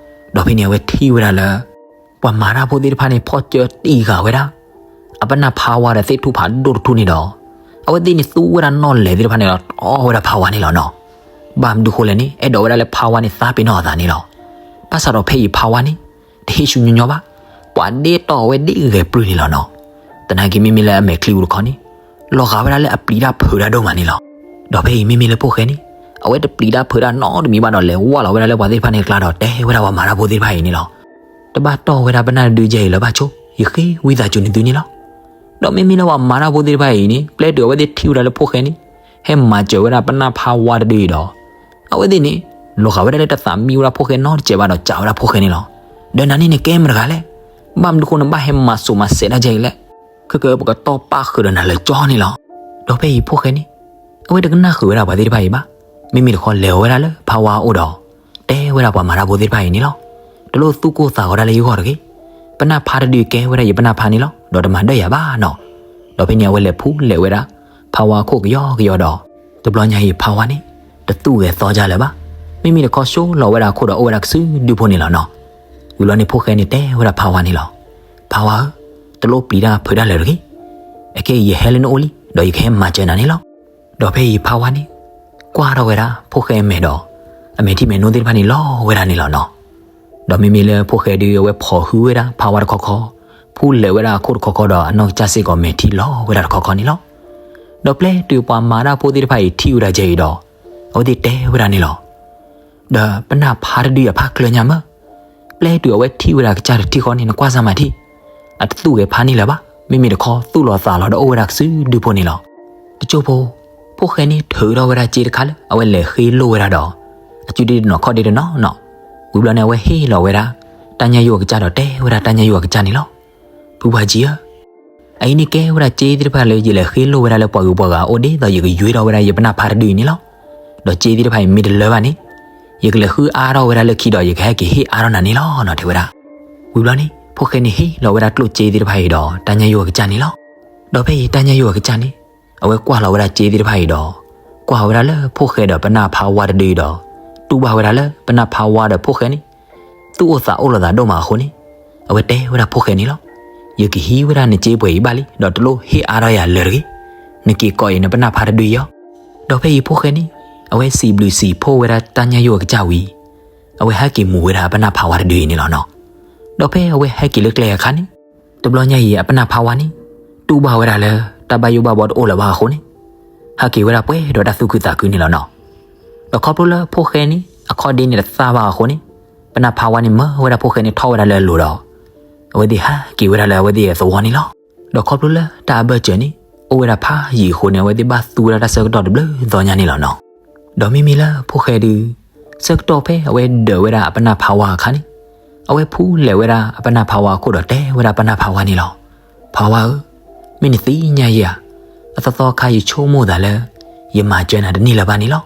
ဒီးဖဲန့ၣ်အဝဲထံၣ်ဝဲဒၣ်လၢ ပှၤမၤတၢ်ဖိသ့ၣ်တဖၣ်န့ၣ် ဖီၣ်ကၢတံၢ်ဃာ်ဝဲဒၣ် အပနၢ်ဖါဝါဒီးသ့ၣ်ထူၣ်ဖးဒိၣ်တထူၣ်န့ၣ်ဒီး အဝဲသ့ၣ်န့ၣ်သူဝဲဒၣ်နီၣ်လဲၤသ့ၣ်တဖၣ်န့ၣ်ဒီးတီၢ်ဝဲဒၣ်ဖါဝါန့ၣ်လီၤနီၤ. ဘၣ်မနုၤဃိလဲၣ်န့ၣ် အဲၣ်ဒိးဝဲဒၣ်လၢဖါဝါန့ၣ်သးပ့ၤနီၣ်အသးန့ၣ်လီၤ. ဘၣ်ဆၣ်ဒီးဖဲအံၤဖါဝါန့ၣ် တဟ့ၣ်ဆူညီညီဘၣ်, ပှၤဒ့တီၢ်ဝဲဒ်ဂဲၤပျုၢ်န့ၣ်လီၤနီၤ. သနာ်က့မ့မ့ၢ်လၢအမဲာ်ချံပူၤတခီန့ၣ် လီၤဂာ်ဝဲဒၣ်လၢအပျံၤတၢ်ဖုးတၢ်ဒိၣ်မးန့ၣ်လီၤ. ဒီးဖဲအံၤမ့မ့ၢ်လၢဖိၣ်ဃဲန့ၣ် အဝဲတပျံၤတၢ်ဖုးတၢ်နီတမံၤဘၣ်ဒီး လဲၤဝၢ်လီၤဝဲဒၣ်လၢပှၤသ့ၣ်တဖၣ်န့ၣ်အကျါဒီးတဲဝဲဒၣ်ပှၤမၤတၢ်ဖိသ့ၣ်တဖၣ်အံၤန့ၣ်လီၤ. တဘၣ်တီၢ်ဝဲဒၣ်ပနၢ်တဒုကဲအံၤလၢၤဘၣ်ဆိ, ယဃ့ဝံသးစူၤနသုန့ၣ်လီၤ. ဒီးမ့မ့ၢ်လၢပှၤမၤတၢ်ဖိသ့ၣ်တဖၣ်အံၤန့ၣ် ပျဲတုၤအဝဲသ့ၣ်ထံၣ်ဝဲဒၣ်လၢဖိၣ်ဃဲန့ၣ် ဟဲမၤစၢၤဝဲဒၣ်ပနၢ်ဖါဝါတဒုအံၤဒီး အဝဲသ့ၣ်န့ၣ် လီၤဂာ်ဝဲဒၣ်လၢတသးမံဝဲဒၣ်ဖိၣ်ဃဲနီတစဲးဘၣ်ဒီးစံးဝဲဒၣ်ဖိၣ်ဃဲန့ၣ်လီၤ. ဒီးနၤန့ၣ်နကဲမတၤတဂၤလဲၣ်. ဘၣ်မနုၤဃိနဘၣ်ဟဲမၤစိးမၤစဲးတၢ်ကဲအံၤလဲၣ်. ခဲကပကတီၢ်ပာ်ဃုာ်ဒီးနၤလၢကၠီန့ၣ်လီၤ. ဒီးဖဲအံၤဖိၣ်ဃဲန့ၣ် အဝဲတကနၣ်ဃုာ်ဝဲဒၣ်ပှၤသ့ၣ်တဖၣ်အံၤဘၣ်. မ့မ့ၢ်တခီလဲၤဝဲဒၣ်လၢဖါဝါအအိၣ်ဒီး တဲဝဲဒၣ်ပှၤမၤတၢ်ဖိသ့ၣ်တဖၣ်အံၤန့ၣ်လီၤ. တလိၣ်သူၣ်ကိၢ်သးဂီၤဒၣ်လၢယဂီၢ်တဂ့ၤ. ပနၢ်ဖါတဒုကဲဝဲဒၣ်ယပနၢ်ဖါန့ၣ်လီၤ. ဒီးတမၤဒၢၣ်ယၤဘၣ်နီၤ. ဒီးဖဲန့ၣ်အဝဲလဲၤဖူလဲၤဝဲဒၣ် ဖါဝါအခိၣ်ကယီကယီဒီး တဘျီညါအံၤဖါဝါန့ၣ် တသူၣ်ဂဲၤသီကၢလၢၤဘၣ်. မ့မ့ၢ်တခီဆိလီၤဝဲဒၣ်အခိၣ်ဒီးအိၣ်ဝဲဒၣ်ကစုဒုဖိန့ၣ်လီၤနီၤ. ဝံၤဘျီန့ၣ်ဖိၣ်ဃဲန့ၣ်တဲဝဲဒၣ်ဖါဝါန့ၣ်လီၤ. ဖါဝါဧၢ, တလိၣ်ပျံၤတၢ်ဖုးတၢ်လၢၤတဂ့ၤ. အခဲအံၤယဟဲလၢနအိၣ်လံ, ဒီးယကဟဲမၤစၢၤနၤန့ၣ်လီၤ. ဒီးဖဲအံၤဖါဝါန့ၣ် ကွၢ်ထီၣ်ဝဲဒၣ်ဖိၣ်ဃဲအမဲာ်ဒီး အမဲာ်ထံမဲာ်နိသ့ၣ်တဖၣ်န့ၣ်လီၤဝဲဒၣ်န့ၣ်လီၤနီၤ. ဒီးမ့မ့ၢ်လၢဖိၣ်ဃဲဒုးအဝဲဖိးဟုဝဲဒၣ်ဖါဝါတခီခီ, ဖူလဲၤဝဲဒၣ်အခိၣ်တခီခီဒီးအနီၢ်ကစၢ်စ့ၢ်ကီးမဲာ်ထံလီၤဝဲဒၣ်တခီခီန့ၣ်လီၤ. ဒီးပျဲတုၤပှၤမၤတၢ်ဖိသ့ၣ်တဖၣ်အံၤထံၣ်ဝဲဒၣ်ကဲအံၤဒီး အဝဲသ့ၣ်တဲဝဲဒၣ်န့ၣ်လီၤ. ဒီးပနၢ်ဖါတဒုအဖါကျၢၢ်ညါမၢ်, ပျဲတုၤအဝဲထံၣ်ဝဲဒၣ်ကစၢ်တထံၣ်ဃီန့ၣ် နကွၢ်စၢ်မၤထံၣ်, အတသူၣ်ဂဲၤဖါန့ၣ်လၢၤဘၣ်, မ့မ့ၢ်တခီသူၣ်လီၤသးလီၤဒီးအိၣ်ဝဲဒၣ်ကစုဒုဖိန့ၣ်လီၤ. တစိၢ်ဖိ, ဖိၣ်ဃဲန့ၣ်ထုးထီၣ်ဝဲဒၣ်စ့တခါလၢအဝဲလဲၤဃ့လိၢ်ဝဲဒၣ်ဒီး အစုဒ့တနီၤခီၣ်ဒ့တနီၤနီၤ, ဝံၤဘျီန့ၣ်အဝဲဟ့ၣ်လီၤဝဲဒၣ် တၢ်ညၣ်ယိၣ်အကစၢ်ဒီးတဲဝဲဒၣ်တၢ်ညၣ်ယိၣ်အကစၢ်န့ၣ်လီၤ. ဖုပှၢ်ကၠံဧၢ, အအံၤန့ၣ်ကဲဝဲဒၣ်စ့သ့ၣ်တဖၣ်လၢယလဲၤဃ့လိၢ်ဝဲဒၣ်လၢပှၤဂုၤပှၤဂၤအိၣ်ဒ်သိးယကယွဲထီၣ်ဝဲဒၣ်ယပနၢ်ဖါတဒုအံၤန့ၣ်လီၤ. ဒီးစ့သ့ၣ်တဖၣ်အံၤမ့ၢ်တလၢဘၣ်န့ၣ်, ယကလဲၤဃုအါထီၣ်ဝဲဒၣ်လၢခံဒီးယကဟဲက့ၤဟ့ၣ်အါထီၣ်နၤန့ၣ်လီၤနီၤ တဲဝဲဒၣ်. ဝံၤဘျီန့ၣ် ဖိၣ်ဃဲန့ၣ်ဟ့ၣ်လီၤဝဲဒၣ်ကျိၣ်စ့သ့ၣ်တဖၣ်အံၤဒီးတၢ်ညၣ်ယိၣ်အကစၢ်န့ၣ်လီၤ. ဒီးဖဲအံၤတၢ်ညၣ်ယိၣ်အကစၢ်န့ၣ် အဝဲကွၢ်လီၤဝဲဒၣ်စ့သ့ၣ်တဖၣ်အံၤဒီး ကွၢ်ဝဲဒၣ်လၢဖိၣ်ဃဲဒီးပနၢ်ဖါဝါတဒုအံၤဒီး တူၢ်ဘၣ်ဝဲဒၣ်လၢပနၢ်ဖါဝါဒီးဖိၣ်ဃဲန့ၣ် သူၣ်အိၣ်သးအိၣ်လိာ်သးဒိၣ်မးအဃိန့ၣ် အဝဲတဲဝဲဒၣ်ဖိၣ်ဃဲန့ၣ်လီၤ. ယကဟံးဝဲဒၣ်နစ့ပှဲၤအံၤဘၣ်လံ ဒီးတလိၣ်ဟ့ၣ်အါထီၣ်ယၤလၢၤတဂ့ၤ. နက့ၤကိးအံၤနပနၢ်ဖါတဒုအံၤအီၤ. ဒီးဖဲအံၤဖိၣ်ဃဲန့ၣ် အဝဲစံးဘျုးစံးဖှိၣ်ဝဲဒၣ်တၢ်ညၣ်ယိၣ်အကစၢ်ဝံၤ အဝဲဟဲက့ၤမူၤဝဲဒၣ်အပနၢ်ဖါဝါတဒုအံၤန့ၣ်လီၤနီၤ. ဒီးဖဲအဝဲဟဲက့ၤလၢကျဲအခါန့ၣ် တဘျီညါအံၤအပနၢ်ဖါဝါန့ၣ် တူၢ်ဘၣ်ဝဲဒၣ်လၢတၢ်ဘၣ်ယိၣ်ဘၣ်ဘီတအိၣ်လၢၤဘၣ်အဃိန့ၣ် ဟဲက့ၤဝဲဒၣ်ပှဲၤဒီးတၢ်သူၣ်ခုသးခုန့ၣ်လီၤနီၤ. ဒီးခီဖျိလၢဖိၣ်ဃဲန့ၣ် အခီၣ်ဒ့န့ၣ်တသၣ်ဘၣ်အဃိန့ၣ် ပနၢ်ဖါဝါန့ၣ်မၢဝဲဒၣ်ဖိၣ်ဃဲန့ၣ်ထီၣ်ဝဲဒၣ်လၢအလိၤဒီး အဝဲသ့ၣ်ဟဲက့ၤဝဲဒၣ်လၢအဝဲသ့ၣ်အသဝီန့ၣ်လီၤ. ဒီးခီဖျိလၢတၢ်အဘၢၣ်စၢၤန့ၣ် အိၣ်ဝဲဒၣ်ဖးယံာ်အဃိန့ၣ် အဝဲသ့ၣ်ဘၣ်သူဝဲဒၣ်တၢ်ဆၢကတီၢ်တဘျုးသီညါန့ၣ်လီၤနီၤ. ဒီးမ့မ့ၢ်လၢဖိၣ်ဃဲဒုး ဆၢကတီၢ်ဖဲအဝဲဒၢးဝဲဒၣ်အပနၢ်ဖါဝါအခါန့ၣ် အဝဲဖူလဲၤဝဲဒၣ်အပနၢ်ဖါဝါအခိၣ်ဒီးတဲဝဲဒၣ်ပနၢ်ဖါဝါန့ၣ်လီၤ. ဖါဝါဧၢ, မ့ၢ်နသ့ၣ်ညါယၤ, အသီသီခါယဆိကမိၣ်သးလၢ ယမၤစၢၤနၤတန့ၢ်လၢၤဘၣ်န့ၣ်လီၤ.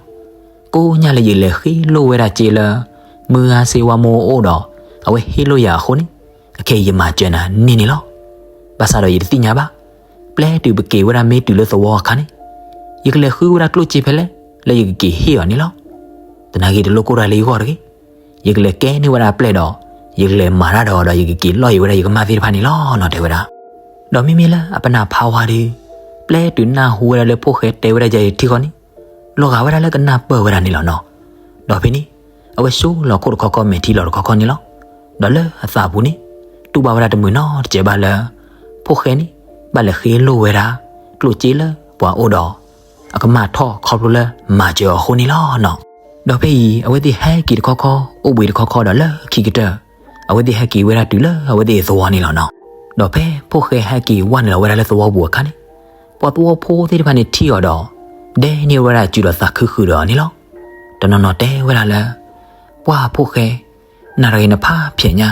ကိးညါလၢယလဲၤဃ့လိၢ်ဝဲဒၣ်စ့လၢ မုၢ်ဂၤစ့ဝါမိၢ်အိၣ်ဒီး အဝဲဟ့ၣ်လိၢ်ယၤအဃိန့ၣ် အခဲအံၤယမၤစၢၤနၤန့ၢ်န့ၣ်လီၤ. ဘၣ်ဆၣ်ဒီးယတသ့ၣ်ညါဘၣ်. ပျဲတုၤပက့ၤဝဲဒၣ်မ့ၢ်တုၤလၢသဝီအခါန့ၣ် ယကလဲၤဃုဝဲဒၣ်ကျိၣ်စ့ဖဲလဲၣ် လၢယကက့ၤဟ့ၣ်အီၤန့ၣ်လီၤ. သနာ်က့တလိၣ်ကိၢ်တၢ်လၢယဂီၢ်တဂ့ၤ. ယကလဲၤကဲန့ၢ်ဝဲဒၣ်အပျဲၢ်ဒီး ယကလဲၤမၤတၢ်ဒီးအီၤဒီးယကက့ၤလီၢ်ယံၤဝဲဒၣ်ယကမၢ်သ့ၣ်တဖၣ်န့ၣ်လီၤနီၤ တဲဝဲဒၣ်. ဒီးမ့မ့ၢ်လၢအပနၢ်ဖါဝါဒီး ပျဲတုၤနၢ်ဟူဝဲဒၣ်လၢဖိၣ်ဃဲတဲဝဲဒၣ်ယၤအံၤထံဃီန့ၣ် လီၤဂာ်ဝဲဒၣ်လၢကနၢ်ပၢၢ်ဝဲဒၣ်န့ၣ်လီၤနီၤ. ဒီးဖဲန့ၣ် အဝဲဆိလီၤခိၣ်တခီခီ မဲာ်ထံလီၤတခီခီန့ၣ်လီၤ. ဒီးလၢအသးပူၤန့ၣ် တူၢ်ဘၣ်ဝဲဒၣ်တမုာ်နီတစဲးဘၣ်လၢ ဖိၣ်ဃဲန့ၣ် ဘၣ်လဲၤဃ့လိၢ်ဝဲဒၣ် ကျိၣ်စ့လၢပှၤအိၣ်ဒီး အကမၢ်ထီၣ်ခီဖျိလၢမၤစၢၤအီၤအဃိန့ၣ်လီၤနီၤ. ဒီးဖဲအံၤ အဝဲသ့ၣ်ဟဲက့ၤတခီခီ အိၣ်ဘှံးတခီခီဒီးလၢခံကတၢၢ် အဝဲသ့ၣ်ဟဲက့ၤဝဲဒၣ်တုၤလၢအဝဲသ့ၣ်အသဝီန့ၣ်လီၤနီၤ. ဒီးဖဲဖိၣ်ဃဲဟဲက့ၤဝဲနုာ်လီၤဝဲဒၣ်လၢသဝီပူၤအခါန့ၣ် ပှၤသဝီဖိသ့ၣ်တဖၣ်န့ၣ်ထံၣ်အီၤဒီး ဒဲန့ၢ်ဝဲဒၣ်စုဒီးသးခုဃုာ်ဒီးအီၤန့ၣ်လီၤ. တနီၤနီၤတဲဝဲဒၣ်လၢ ပှၢ်ဖိၣ်ဃဲ နၤတဂၤအံၤနဖးဖျဲးညါ,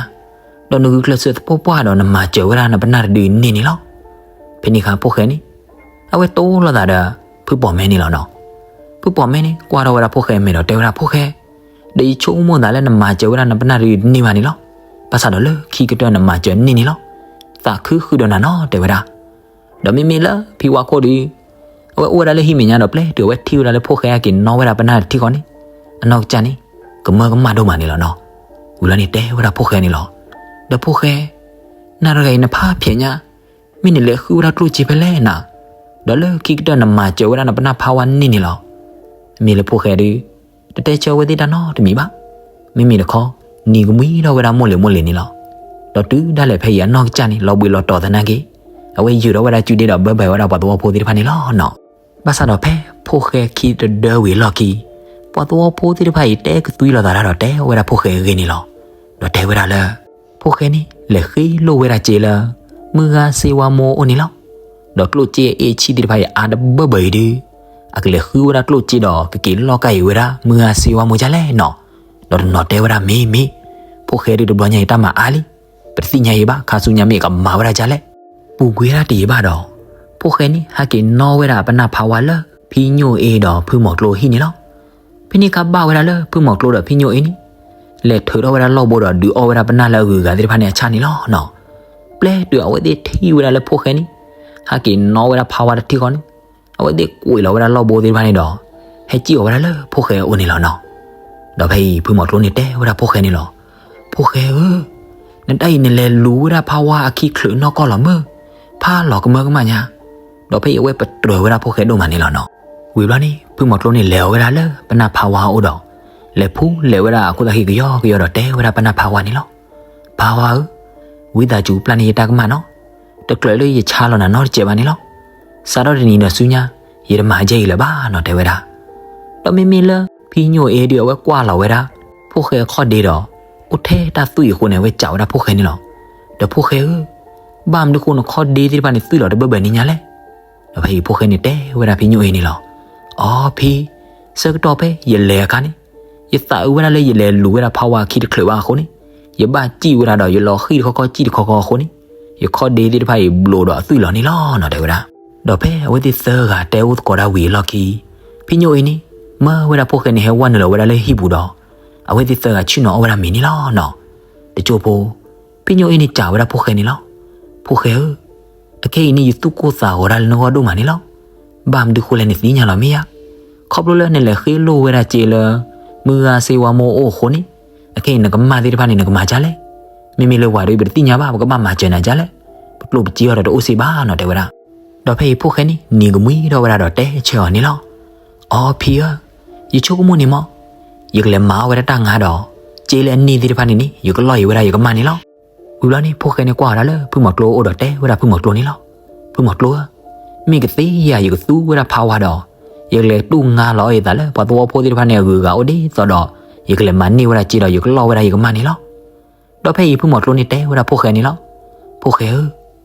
ဒီးနဂုာ်ကျဲးစၢးသပှၢ်ပှၢ်ဒီးနမၤစၢၤဝဲဒၣ်နပနၢ်တဒုန့ၢ်န့ၣ်လီၤ. ဖဲန့ၣ်အခါဖိၣ်ဃဲန့ၣ် အဝဲတိလိာ်သးဒီး ဖုပိာ်မဲန့ၣ်လီၤနီၤ. ဖုပိာ်မဲန့ၣ် ကွၢ်ထီၣ်ဝဲဒၣ်ဖိၣ်ဃဲအမဲာ်ဒီးတဲဝဲဒၣ် ဖိၣ်ဃဲ, ဒီးယဆိကမိၣ်သးလၢနမၤစၢၤဝဲဒၣ်နပနၢ်တဒုတန့ၢ်ဘၣ်န့ၣ်လီၤ. ဘၣ်ဆၣ်ဒီးလၢခံကတၢၢ်နမၤစၢၤန့ၢ်န့ၣ်လီၤ. သးခုဃုာ်ဒီးနၤနီၤ တဲဝဲဒၣ်. ဒီးမ့မ့ၢ်လၢဖံဝါခိၣ်ဒီး အဝဲအိၣ်ဝဲဒၣ်လၢဟံၣ်မဲာ်ညါဒီး ပျဲတုၤအဝဲထံၣ်ဝဲဒၣ်လၢဖိၣ်ဃဲဟဲက့ၤနီၣ်ဝဲဒၣ်ပနၢ်တထံၣ်ဃီန့ၣ် အနီၢ်ကစၢ်န့ၣ် ကမၢကမၣ်ဒိၣ်မးန့ၣ်လီၤနီၤ. ဝံၤလီၤန့ၣ်တဲဝဲဒၣ်ဖိၣ်ဃဲန့ၣ်လီၤ. ဒီးဖိၣ်ဃဲ, နၤတဂၤအံၤနဖးဖျဲးညါ, မ့ၢ်နလဲၤဃုဝဲဒၣ်ကျိၣ်စ့ဖဲလဲၣ်နၤ, ဒီးလၢခံကတၢၢ်နမၤစၢၤဝဲဒၣ်နပနၢ်ဖးဝါန့ၢ်န့ၣ်လီၤ. မ့ၢ်လၢဖိၣ်ဃဲဒီး တတဲဆၢဝဲသ့ၣ်တၢ်နီတမံၤဘၣ်. မ့မ့ၢ်တခီ နံၤကမှံထီၣ်ဝဲဒၣ်မိၢ်လ့ၤမိၢ်လ့ၤန့ၣ်လီၤ. ဒီးတုၤဒၣ်လဲာ်ဖဲအံၤအနီၢ်ကစၢ်န့ၣ် လီၤဘှံးလီၤတီၤသနာ်က့ အဝဲယုာ်ထီၣ်ဝဲဒၣ်စုဒ့ဒီးဘၢဘၢဝဲဒၣ်ပှၤသဝီဖိသ့ၣ်တဖၣ်န့ၣ်လီၤနီၤ. ဘၣ်ဆၣ်ဒီးဖဲဖိၣ်ဃဲခံတဒၢဝံၤအလီၢ်ခံ ပှၤသဝီဖိသ့ၣ်တဖၣ်အံၤတဲကသွံလိာ်သးတၢ်ဒီးတဲဝဲဒၣ်ဖိၣ်ဃဲအဂ့ၢ်န့ၣ်လီၤ. ဒီးတဲဝဲဒၣ်လၢ ဖိၣ်ဃဲန့ၣ် လဲၤဃ့လိၢ်ဝဲဒၣ်စ့လၢ မုၢ်ဂၤစ့ဝါမိၢ်အိၣ်န့ၣ်လီၤ. ဒီးကျိၣ်စ့အ့ၣ်ဆံၣ်သ့ၣ်တဖၣ်အံၤအါတဘၢဘၢအံၤဒုး အကလဲၤဃုဝဲဒၣ်ကျိၣ်စ့ဒီးကက့ၤလီၢ်ကါအံၤဝဲဒၣ် မုၢ်ဂၤစ့ဝါမိၢ်ဒ်လဲၣ်နီၤ. ဒီးတနီၤတဲဝဲဒၣ်မ့ၢ်မ့ၢ် ဖိၣ်ဃဲဒုးတဘျီညါအံၤတၢ်မၤအါလံ, ပတသ့ၣ်ညါအံၤဘၣ် ခါဆူညါမ့ၢ်ကမၤဝဲဒၣ်ဒ်လဲၣ်. ပူၤကွံာ်ဝဲဒၣ်တယံာ်ဘၣ်ဒီး ဖိၣ်ဃဲန့ၣ် ဟဲက့ၤနီၣ်ဝဲဒၣ်ပနၢ်ဖးဝါလၢ ဖံညိၣ်အ့ဒီးဖုမီၤကျိဟံၣ်န့ၣ်လီၤ. ဖဲန့ၣ်အခါဘၣ်ဝဲဒၣ်လၢဖုမီၤကျိဒီးဖံညိၣ်အ့န့ၣ် လဲၤထုးထီၣ်ဝဲဒၣ်လီၢ်ဘိဒီးဒုးအီၣ်ဝဲဒၣ်ပနၢ်လၢအဂုၤအဂၤသ့ၣ်တဖၣ်န့ၣ်အဆၣ်န့ၣ်လီၤနီၤ. ပျဲတုၤအဝဲသ့ၣ်ထံၣ်ဝဲဒၣ်လၢဖိၣ်ဃဲန့ၣ် ဟဲက့ၤနီၣ်ဝဲဒၣ်ဖးဝါတထံၣ်ဃီန့ၣ် အဝဲသ့ၣ်ကွံာ်လီၤဝဲဒၣ်လီၢ်ဘိသ့ၣ်တဖၣ်န့ၣ်ဒီး ဟဲစံၣ်အီၤဝဲဒၣ်လၢဖိၣ်ဃဲအအိၣ်န့ၣ်လီၤနီၤ. ဒီးဖဲအံၤဖုမီၤကျိန့ၣ်တဲဝဲဒၣ်ဖိၣ်ဃဲန့ၣ်လီၤ. ဖိၣ်ဃဲဧၢ, နတၢ်အံၤနလဲၤလူၤဝဲဒၣ်ဖးဝါအခံချုးနီၢ်ကီၢ်လီၤမၢ်, ဖးလီၤကမၢကမၣ်ညါ. ဒီးဖဲအံၤအဝဲပတြၢၤဝဲဒၣ်ဖိၣ်ဃဲဒိၣ်မးန့ၣ်လီၤနီၤ. ဝံၤဘျီန့ၣ် ဖုမီၤကျိန့ၣ်လဲၤအီၤဝဲဒၣ်လၢပနၢ်ဖးဝါအအိၣ်ဒီး လဲၤဖူးလဲၤဝဲဒၣ်အခိၣ်သၣ်ဃံကယီကယီဒီးတဲဝဲဒၣ်ပနၢ်ဖးဝါန့ၣ်လီၤ. ဖးဝါဧၢ, ဝံသးစူၤပျၢ်န့ၢ်ယတၢ်ကမၣ်နီၤ. တကြၢးလၢယဆါလီၤနၤနီတစဲးဘၣ်န့ၣ်လီၤ. စးထီၣ်တနံၤဒီးဆူညါ ယတမၤကဲအံၤလၢၤဘၣ်နီၤ တဲဝဲဒၣ်. ဒီးမ့မ့ၢ်လၢဖံညိၣ်အ့ဒုးအဝဲကွၢ်လီၤဝဲဒၣ် ဖိၣ်ဃဲအခီၣ်ဒ့ဒီး အိၣ်ထဲတၢ်သွံၣ်အဃိန့ၣ် အဝဲစံးဝဲဒၣ်ဖိၣ်ဃဲန့ၣ်လီၤ. ဒီးဖိၣ်ဃဲဧၢ, ဘၣ်မနုၤဃိနခီၣ်ဒ့သ့ၣ်တဖၣ်န့ၣ်သွံၣ်လီၤတဘၢဘၢန့ၣ်ညါလဲၣ်. ဒီးဖဲအံၤဖိၣ်ဃဲန့ၣ်တဲဝဲဒၣ်ဖံညိၣ်အ့န့ၣ်လီၤ. အိ ဖံ, ဆၢကတီၢ်ဖဲယလဲၤအခါန့ၣ် ယသးအုးဝဲဒၣ်လၢယလဲၤလူၤဝဲဒၣ်ဖးဝါအခံတချုးဘၣ်အဃိန့ၣ် ယဘၣ်စံၣ်ဝဲဒၣ်ဒီးယလီၤဃံၣ်တခီခီစံၣ်တခီခီအဃိန့ၣ် ယခီၣ်ဒ့သ့ၣ်တဖၣ်အံၤဘျိးဒီးအသွံၣ်လီၤန့ၣ်လီၤနီၤ တဲဝဲဒၣ်. ဒီးဖဲအဝဲသ့ၣ်သၢဂၤတဲအိၣ်သကိးဒၣ်ဝံၤအလီၢ်ခံ ဖံညိၣ်အ့န့ၣ် မၢဝဲဒၣ်ဖိၣ်ဃဲန့ၣ်ဟဲဝဲနုာ်လီၤဝဲဒၣ်လၢဟံၣ်ပူၤဒီး အဝဲသ့ၣ်သၢဂၤဆ့ၣ်နီၤအီၣ်ဝဲဒၣ်မ့ၤန့ၣ်လီၤနီၤ. တကၠိဖိ ဖံညိၣ်အ့န့ၣ်စံးဝဲဒၣ်ဖိၣ်ဃဲန့ၣ်လီၤ. ဖိၣ်ဃဲဧၢ, အခဲအံၤန့ၣ်ယသူၣ်ကိၢ်သးဂီၤဒၣ်လၢနဂီၢ်ဒိၣ်မးန့ၣ်လီၤ. ဘၣ်မနုၤဃိလဲၣ်နသ့ၣ်ညါလီၤမ့ၢ်ဧါ. ခီဖျိလၢနလဲၤဃ့လိၢ်ဝဲဒၣ်စ့လၢ မုၢ်ဂၤစ့ဝါမိၢ်အိၣ်အဃိန့ၣ် အခဲအံၤနကမၢ်သ့ၣ်တဖၣ်န့ၣ် နကမၤဒ်လဲၣ်. မ့မ့ၢ်လၢပှၤဒီးပတသ့ၣ်ညါဘၣ် ပကဘၣ်မၤစၢၤနၤဒ်လဲၣ်. ပကျိၣ်ပစ့အီၤဒီးတအိၣ်စ့ဘၣ်နီၤ တဲဝဲဒၣ်. ဒီးဖဲအံၤဖိၣ်ဃဲန့ၣ် နံၤကမှံထီၣ်ဝဲဒၣ်ဒီးတဲဆၢအီၤန့ၣ်လီၤ. အိ ဖံဧၢ, ယဆိကမိၣ်န့ၣ်မ့ၢ် ယကလဲၤမၤအီၣ်ဝဲဒၣ်တၢ်ငါဒီး စ့လၢအန့ၢ်သ့ၣ်တဖၣ်န့ၣ်န့ၣ် ယကလီၢ်အံၤဝဲဒၣ်ယကမၢ်န့ၣ်လီၤ. ဝံၤဘျီန့ၣ် ဖိၣ်ဃဲန့ၣ်ကွၢ်ဝဲဒၣ်လၢဖုမီၤကျိအအိၣ်ဒီးတဲဝဲဒၣ်ဖုမီၤကျိန့ၣ်လီၤ. ဖုမီၤကျိဧၢ, မ့ၢ်ကသ့ဧါ ယကသူဝဲဒၣ်ဖးဝါဒီး ယကလဲၤတူၢ်ငါလီၤအီၣ်ယသးလၢပှၤသဝီဖိသ့ၣ်တဖၣ်န့ၣ်အဂုၤအဂၤအိၣ်ဒ်သိးဒီး ယကလဲၤမၤန့ၢ်ဝဲဒၣ်စ့ဒီးယကလီၢ်ဝဲဒၣ်ယကမၢ်န့ၣ်လီၤ. ဒီးဖဲအံၤဖုမီၤကျိန့ၣ်တဲဝဲဒၣ်ဖိၣ်ဃဲန့ၣ်လီၤ. ဖိၣ်ဃဲဧၢ,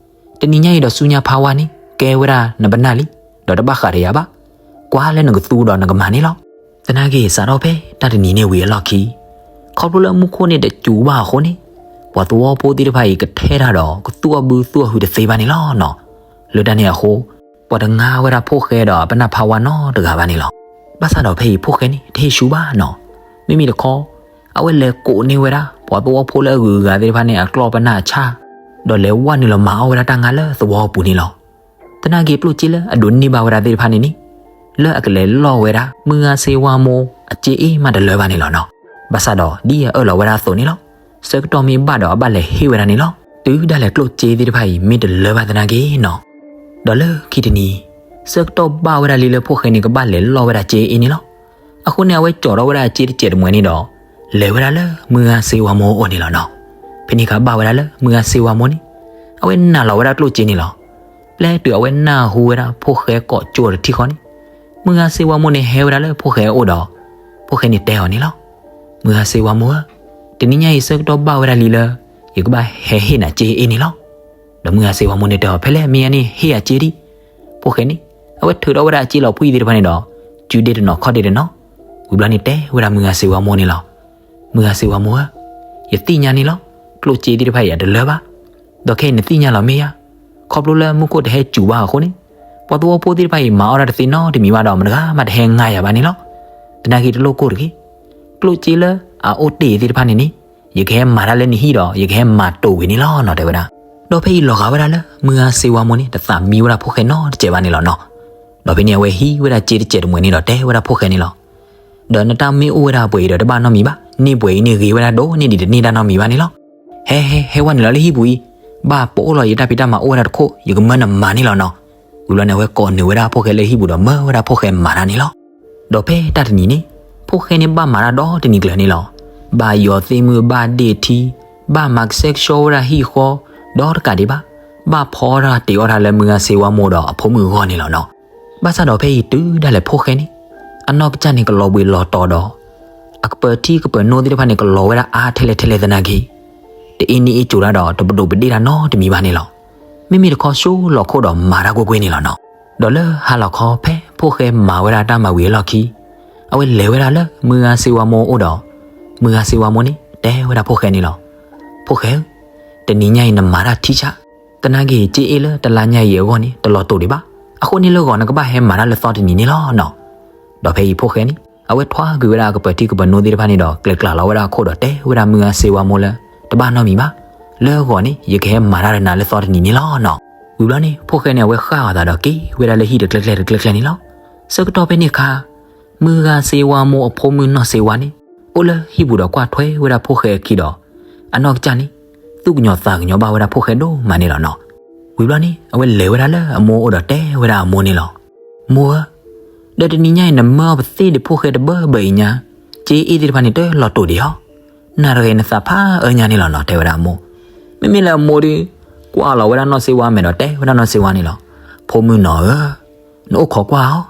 တနံၤညါအံၤဒီးဆူညါဖးဝါန့ၣ် ကဲဝဲဒၣ်နပနၢ်လံ, ဒီးတဘၣ်ဃးဒီးယၤဘၣ်. ကွၢ်လၢနကသူဒီးနကမၤန့ၣ်လီၤ. သနာ်က့ စးထီၣ်ဖဲတၢ်တနံၤန့ၣ်ဝံၤအလီၢ်ခံ ခီဖျိလၢမူခိၣ်န့ၣ်တစူၤဘၣ်အဃိန့ၣ် ပှၤသဝီဖိသ့ၣ်တဖၣ်အံၤကထဲတၢ်ဒီး ကသူၣ်အီၣ်ဘုသူၣ်အီၣ်ဟုးတသ့ဘၣ်န့ၣ်လီၤနီၤ. လၢတၢ်န့ၣ်အဃိ ပှၤတငါဝဲဒၣ်ဖိၣ်ဃဲဒီးအပနၢ်ဖးဝါနီတဂၤဘၣ်န့ၣ်လီၤ. ဘၣ်ဆၣ်ဒီးဖဲအံၤဖိၣ်ဃဲန့ၣ် တဟ့ၣ်ဆူဘၣ်နီၤ. မ့မ့ၢ်တခီ အဝဲလဲၤကိးန့ၢ်ဝဲဒၣ် ပှၤသဝီဖိလၢအဂုၤအဂၤသ့ၣ်တဖၣ်န့ၣ် အကျီၢ်ပနၢ်အဆၣ်, ဒီးလဲၤဝဲနုာ်လီၤမၤအီၣ်ဝဲဒၣ်တၢ်ငါလၢသဝီပူၤန့ၣ်လီၤ. သနာ်က့ကျိၣ်စ့လၢအဒိးန့ၢ်ဘၣ်ဝဲဒၣ်သ့ၣ်တဖၣ်န့ၣ်န့ၣ် လၢအကလဲၤလီၢ်ဝဲဒၣ် မုၢ်ဂၤစ့ဝါမိၢ်အစ့အ့ၣ်မးတလၢဘၣ်န့ၣ်လီၤနီၤ. ဘၣ်ဆၣ်ဒီးဒ်အအၢၣ်လီၤဝဲဒၣ်အသိးန့ၣ်လီၤ. ဆၢကတီၢ်မ့ၢ်ဘၣ်ဒီးအဘၣ်လဲၤဟ့ၣ်ဝဲဒၣ်န့ၣ်လီၤ. တုၤဒၣ်လဲာ်ကျိၣ်စ့သ့ၣ်တဖၣ်အံၤ မ့ၢ်တလၢဘၣ်သနာ်က့နီၤ. ဒီးလၢခံတနံၤ ဆၢကတီၢ်ဘၣ်ဝဲဒၣ်လံလၢဖိၣ်ဃဲန့ၣ် ကဘၣ်လဲၤလီၢ်ဝဲဒၣ်စ့အ့ၣ်န့ၣ်လီၤ. အဃိန့ၣ် အဝဲကၠီၤထီၣ်ဝဲဒၣ်အစ့တစဲးတမှဲၤန့ၣ်ဒီး လဲၤဝဲဒၣ်လၢမုၢ်ဂၤစ့ဝါမိၢ်အိၣ်န့ၣ်လီၤနီၤ. ဖဲန့ၣ်အခါဘၣ်ဝဲဒၣ်လၢမုၢ်ဂၤစ့ဝါမိၢ်န့ၣ် အဝဲနာ်လီၤဝဲဒၣ်ကျိၣ်စ့န့ၣ်လီၤ. ပျဲတုၤအဝဲနၢ်ဟူဝဲဒၣ်ဖိၣ်ဃဲကိးကၠိတထံၣ်ဃီန့ၣ်, မုၢ်ဂၤစ့ဝါမိၢ်န့ၣ်ဟဲဝဲဒၣ်လၢဖိၣ်ဃဲအအိၣ်ဒီး ဖိၣ်ဃဲန့ၣ်တဲအီၤန့ၣ်လီၤ. မုၢ်ဂၤစ့ဝါမိၢ်ဧၢ, တနံၤညါအံၤဆၢကတီၢ်ဘၣ်ဝဲဒၣ်လံလၢ ယကဘၣ်ဟဲဟ့ၣ်နၤစ့အ့ၣ်န့ၣ်လီၤ. ဒီးမုၢ်ဂၤစ့ဝါမိၢ်န့ၣ်တဲအီၤ ဖဲလဲၣ်မ့ၢ်ယါန့ၣ် ဟ့ၣ်ယၤစ့ဒံး. ဖိၣ်ဃဲန့ၣ် အဝဲထုးထီၣ်ဝဲဒၣ်အစ့လီၤဖှံသ့ၣ်တဖၣ်န့ၣ်ဒီး စုဒ့တနီၤခီၣ်ဒ့တနီၤ, ဝံၤဘျီန့ၣ်တဲဝဲဒၣ်မုၢ်ဂၤစ့ဝါမိၢ်န့ၣ်လီၤ. မုၢ်ဂၤစ့ဝါမိၢ်ဧၢ, ယသ့ၣ်ညါန့ၣ်လီၤ, ကျိၣ်စ့သ့ၣ်တဖၣ်အံၤအတလၢဘၣ်. ဒီးခဲအံၤနသ့ၣ်ညါလီၤမ့ၢ်ယါ, ခီဖျိလၢမူခိၣ်တဟဲစူၤဘၣ်အဃိန့ၣ်, ပှၤသဝီဖိသ့ၣ်တဖၣ်အံၤမၤအီၣ်တၢ်တသ့နီတမံၤဘၣ်ဒီး မတဂၤမးတဟဲငါယၤဘၣ်န့ၣ်လီၤ. သနာ်က့တလိၣ်ကိၢ်တဂ့ၤ. ကျိၣ်စ့လၢအအိၣ်တ့ၢ်သ့ၣ်တဖၣ်န့ၣ်န့ၣ်, ယကဟဲမၤတၢ်လၢနဟံၣ်ဒီး ယကဟဲမၤတိာ်ဝံၤန့ၣ်လီၤနီၤ တဲဝဲဒၣ်. ဒီးဖဲအံၤလီၤဂာ်ဝဲဒၣ်လၢ မုၢ်ဂၤစ့ဝါမိၢ်န့ၣ် တသးမံဝဲဒၣ်ဖိၣ်ဃဲနီတစဲးဘၣ်န့ၣ်လီၤနီၤ. ဒီးဖဲန့ၣ်အဝဲဟံးဝဲဒၣ်စ့တစဲးတမှဲၤန့ၣ်ဒီးတဲဝဲဒၣ်ဖိၣ်ဃဲန့ၣ်လီၤ. ဒီးနတၢ်မ့ၢ်အိၣ်ဝဲဒၣ်ပှဲၤအံၤဒီး တဘၣ်နီတမံၤဘၣ်, န့ၢ်ပှဲၤအံၤန့ၣ်ဂ့ၤဝဲဒၣ်ဒိၣ်န့ၢ်ဒံးတန့ၢ်တၢ်နီတမံၤဘၣ်န့ၣ်လီၤ. ဟဲ ဟဲ ဟဲဝဲနုာ်လီၤလၢဟံၣ်ပူၤအံၤ, ဘၣ်ပအိၣ်လီၤယတၢ်ဖံးတၢ်မၤအိၣ်ဝဲဒၣ်တခိၣ်, ယကမၢနမၤန့ၣ်လီၤနီၤ. ဝံၤဘျီန့ၣ်အဝဲကိးနုာ်ဝဲဒၣ်ဖိၣ်ဃဲလၢဟံၣ်ပူၤဒီးမၢဝဲဒၣ်ဖိၣ်ဃဲမၤတၢ်န့ၣ်လီၤ. ဒီးဖဲတၢ်တနံၤန့ၣ်, ဖိၣ်ဃဲန့ၣ်ဘၣ်မၤတၢ်ဒီတနံၤကျၢၤန့ၣ်လီၤ. ဘၣ်ယီၤသ့ၣ်မုၢ်ဘၣ်ဒ့ၣ်ထံ, ဘၣ်မၤကဆှဲကဆှီဝဲဒၣ်ဟံၣ်ဃီ, ဒီးတကးဒံးဘၣ်, ဘၣ်ဖီတၢ်တ့ၤအီၣ်တၢ်လၢမုၢ်ဂၤစ့ဝါမိၢ်ဒီးအဖိမုၣ်အဂီၢ်န့ၣ်လီၤနီၤ. ဘၣ်ဆၣ်ဒီးဖဲအံၤတုၤဒၣ်လဲာ်ဖိၣ်ဃဲန့ၣ်, အနီၢ်ကစၢ်န့ၣ်ကလီၤဘှံးလီၤတီၤဒီး အကပၢၤထံကပၢၤနိသ့ၣ်တဖၣ်န့ၣ် ကလီၤဝဲဒၣ်အါထဲလဲၣ်ထဲလဲၣ်သနာ်က့, တအ့န့ၢ်အ့ၣ်ကၠိၤတၢ်ဒီး တပဒိၣ်ပဒ့ၣ်တၢ်နီတမံၤဘၣ်န့ၣ်လီၤ. မ့မ့ၢ်တခီဆှိလီၤခိၣ်ဒီးမၤတၢ်ကွ့ၢ်ကွ့ၢ်န့ၣ်လီၤနီၤ. ဒီးလၢဟါလီၤခီဖဲဖိၣ်ဃဲမၤဝဲဒၣ်တၢ်မၤဝံၤအလီၢ်ခံ, အဝဲလဲၤဝဲဒၣ်လၢမုၢ်ဂၤစ့ဝါမိၢ်အိၣ်ဒီး မုၢ်ဂၤစ့ဝါမိၢ်န့ၣ် တဲဝဲဒၣ်ဖိၣ်ဃဲန့ၣ်လီၤ. ဖိၣ်ဃဲဧၢ, တနံၤညါအံၤနမၤတၢ်ထံဆး, သနာ်က့ စ့အ့ၣ်လၢတလါညါအံၤအဂီၢ်န့ၣ် တလီၤတိာ်ဒံးဘၣ်. အဃိန့ၣ်လၢဂီၤနကဘၣ်ဟဲမၤတၢ်လၢသီတနံၤန့ၣ်လီၤနီၤ. ဒီးဖဲအံၤဖိၣ်ဃဲန့ၣ် အဝဲထွါကွံာ်ဝဲဒၣ်အကပၢၤထံကပၢၤနိသ့ၣ်တဖၣ်န့ၣ်ဒီး ကျဲၤကျါလီၤဝဲဒၣ်အခိၣ်ဒီးတဲဝဲဒၣ်မုၢ်ဂၤစ့ဝါမိၢ်လၢ တဘၣ်နီတမံၤဘၣ်, လၢဂီၤန့ၣ် ယကဟဲမၤတၢ်ဒီးနၤလၢသီတနံၤန့ၣ်လီၤနီၤ. ဝံၤဘျီန့ၣ် ဖိၣ်ဃဲန့ၣ် အဝဲဃၣ်အသးဒီးက့ၤဝဲဒၣ်လၢဟံၣ်တကျဲကျဲတကျဲကျဲန့ၣ်လီၤ. ဆၢကတီၢ်ဖဲန့ၣ်အခါ မုၢ်ဂၤစ့ဝါမိၢ်အဖိမုၣ်နီၢ်စ့ဝါန့ၣ် အိၣ်လၢဟံၣ်ပူၤဒီးကွၢ်ထွဲဝဲဒၣ်ဖိၣ်ဃဲအခံဒီး အနီၢ်ကစၢ်န့ၣ် သူၣ်ကညီၤသးကညီၤဘၣ်ဝဲဒၣ်ဖိၣ်ဃဲဒိၣ်မးန့ၣ်လီၤနီၤ. ဝံၤဘျီန့ၣ် အဝဲလဲၤဝဲဒၣ်လၢအမိၢ်အိၣ်ဒီးတဲဝဲဒၣ်အမိၢ်န့ၣ်လီၤ. မိၢ်ဧၢ, ဒီးတနံၤညါအံၤနမၢအီၤပသ့ၣ်ဒံးဖိၣ်ဃဲတဘၢဘၢအံၤညါ, စ့အ့ၣ်သ့ၣ်တဖၣ်န့ၣ်တလီၤတိာ်ဒံးဧါ. နၤတဂၤအံၤနသးဖးအၢညါန့ၣ်လီၤနီၤ တဲဝဲဒၣ်အမိၢ်. မ့မ့ၢ်လၢအမိၢ်ဒီး ကွၢ်လီၤဝဲဒၣ်နီၢ်စ့ဝါမဲာ်ဒီးတဲဝဲဒၣ်နီၢ်စ့ဝါန့ၣ်လီၤ. ဖိမုၣ်နီၤဧၢ, နအိၣ်ခိးကွၢ်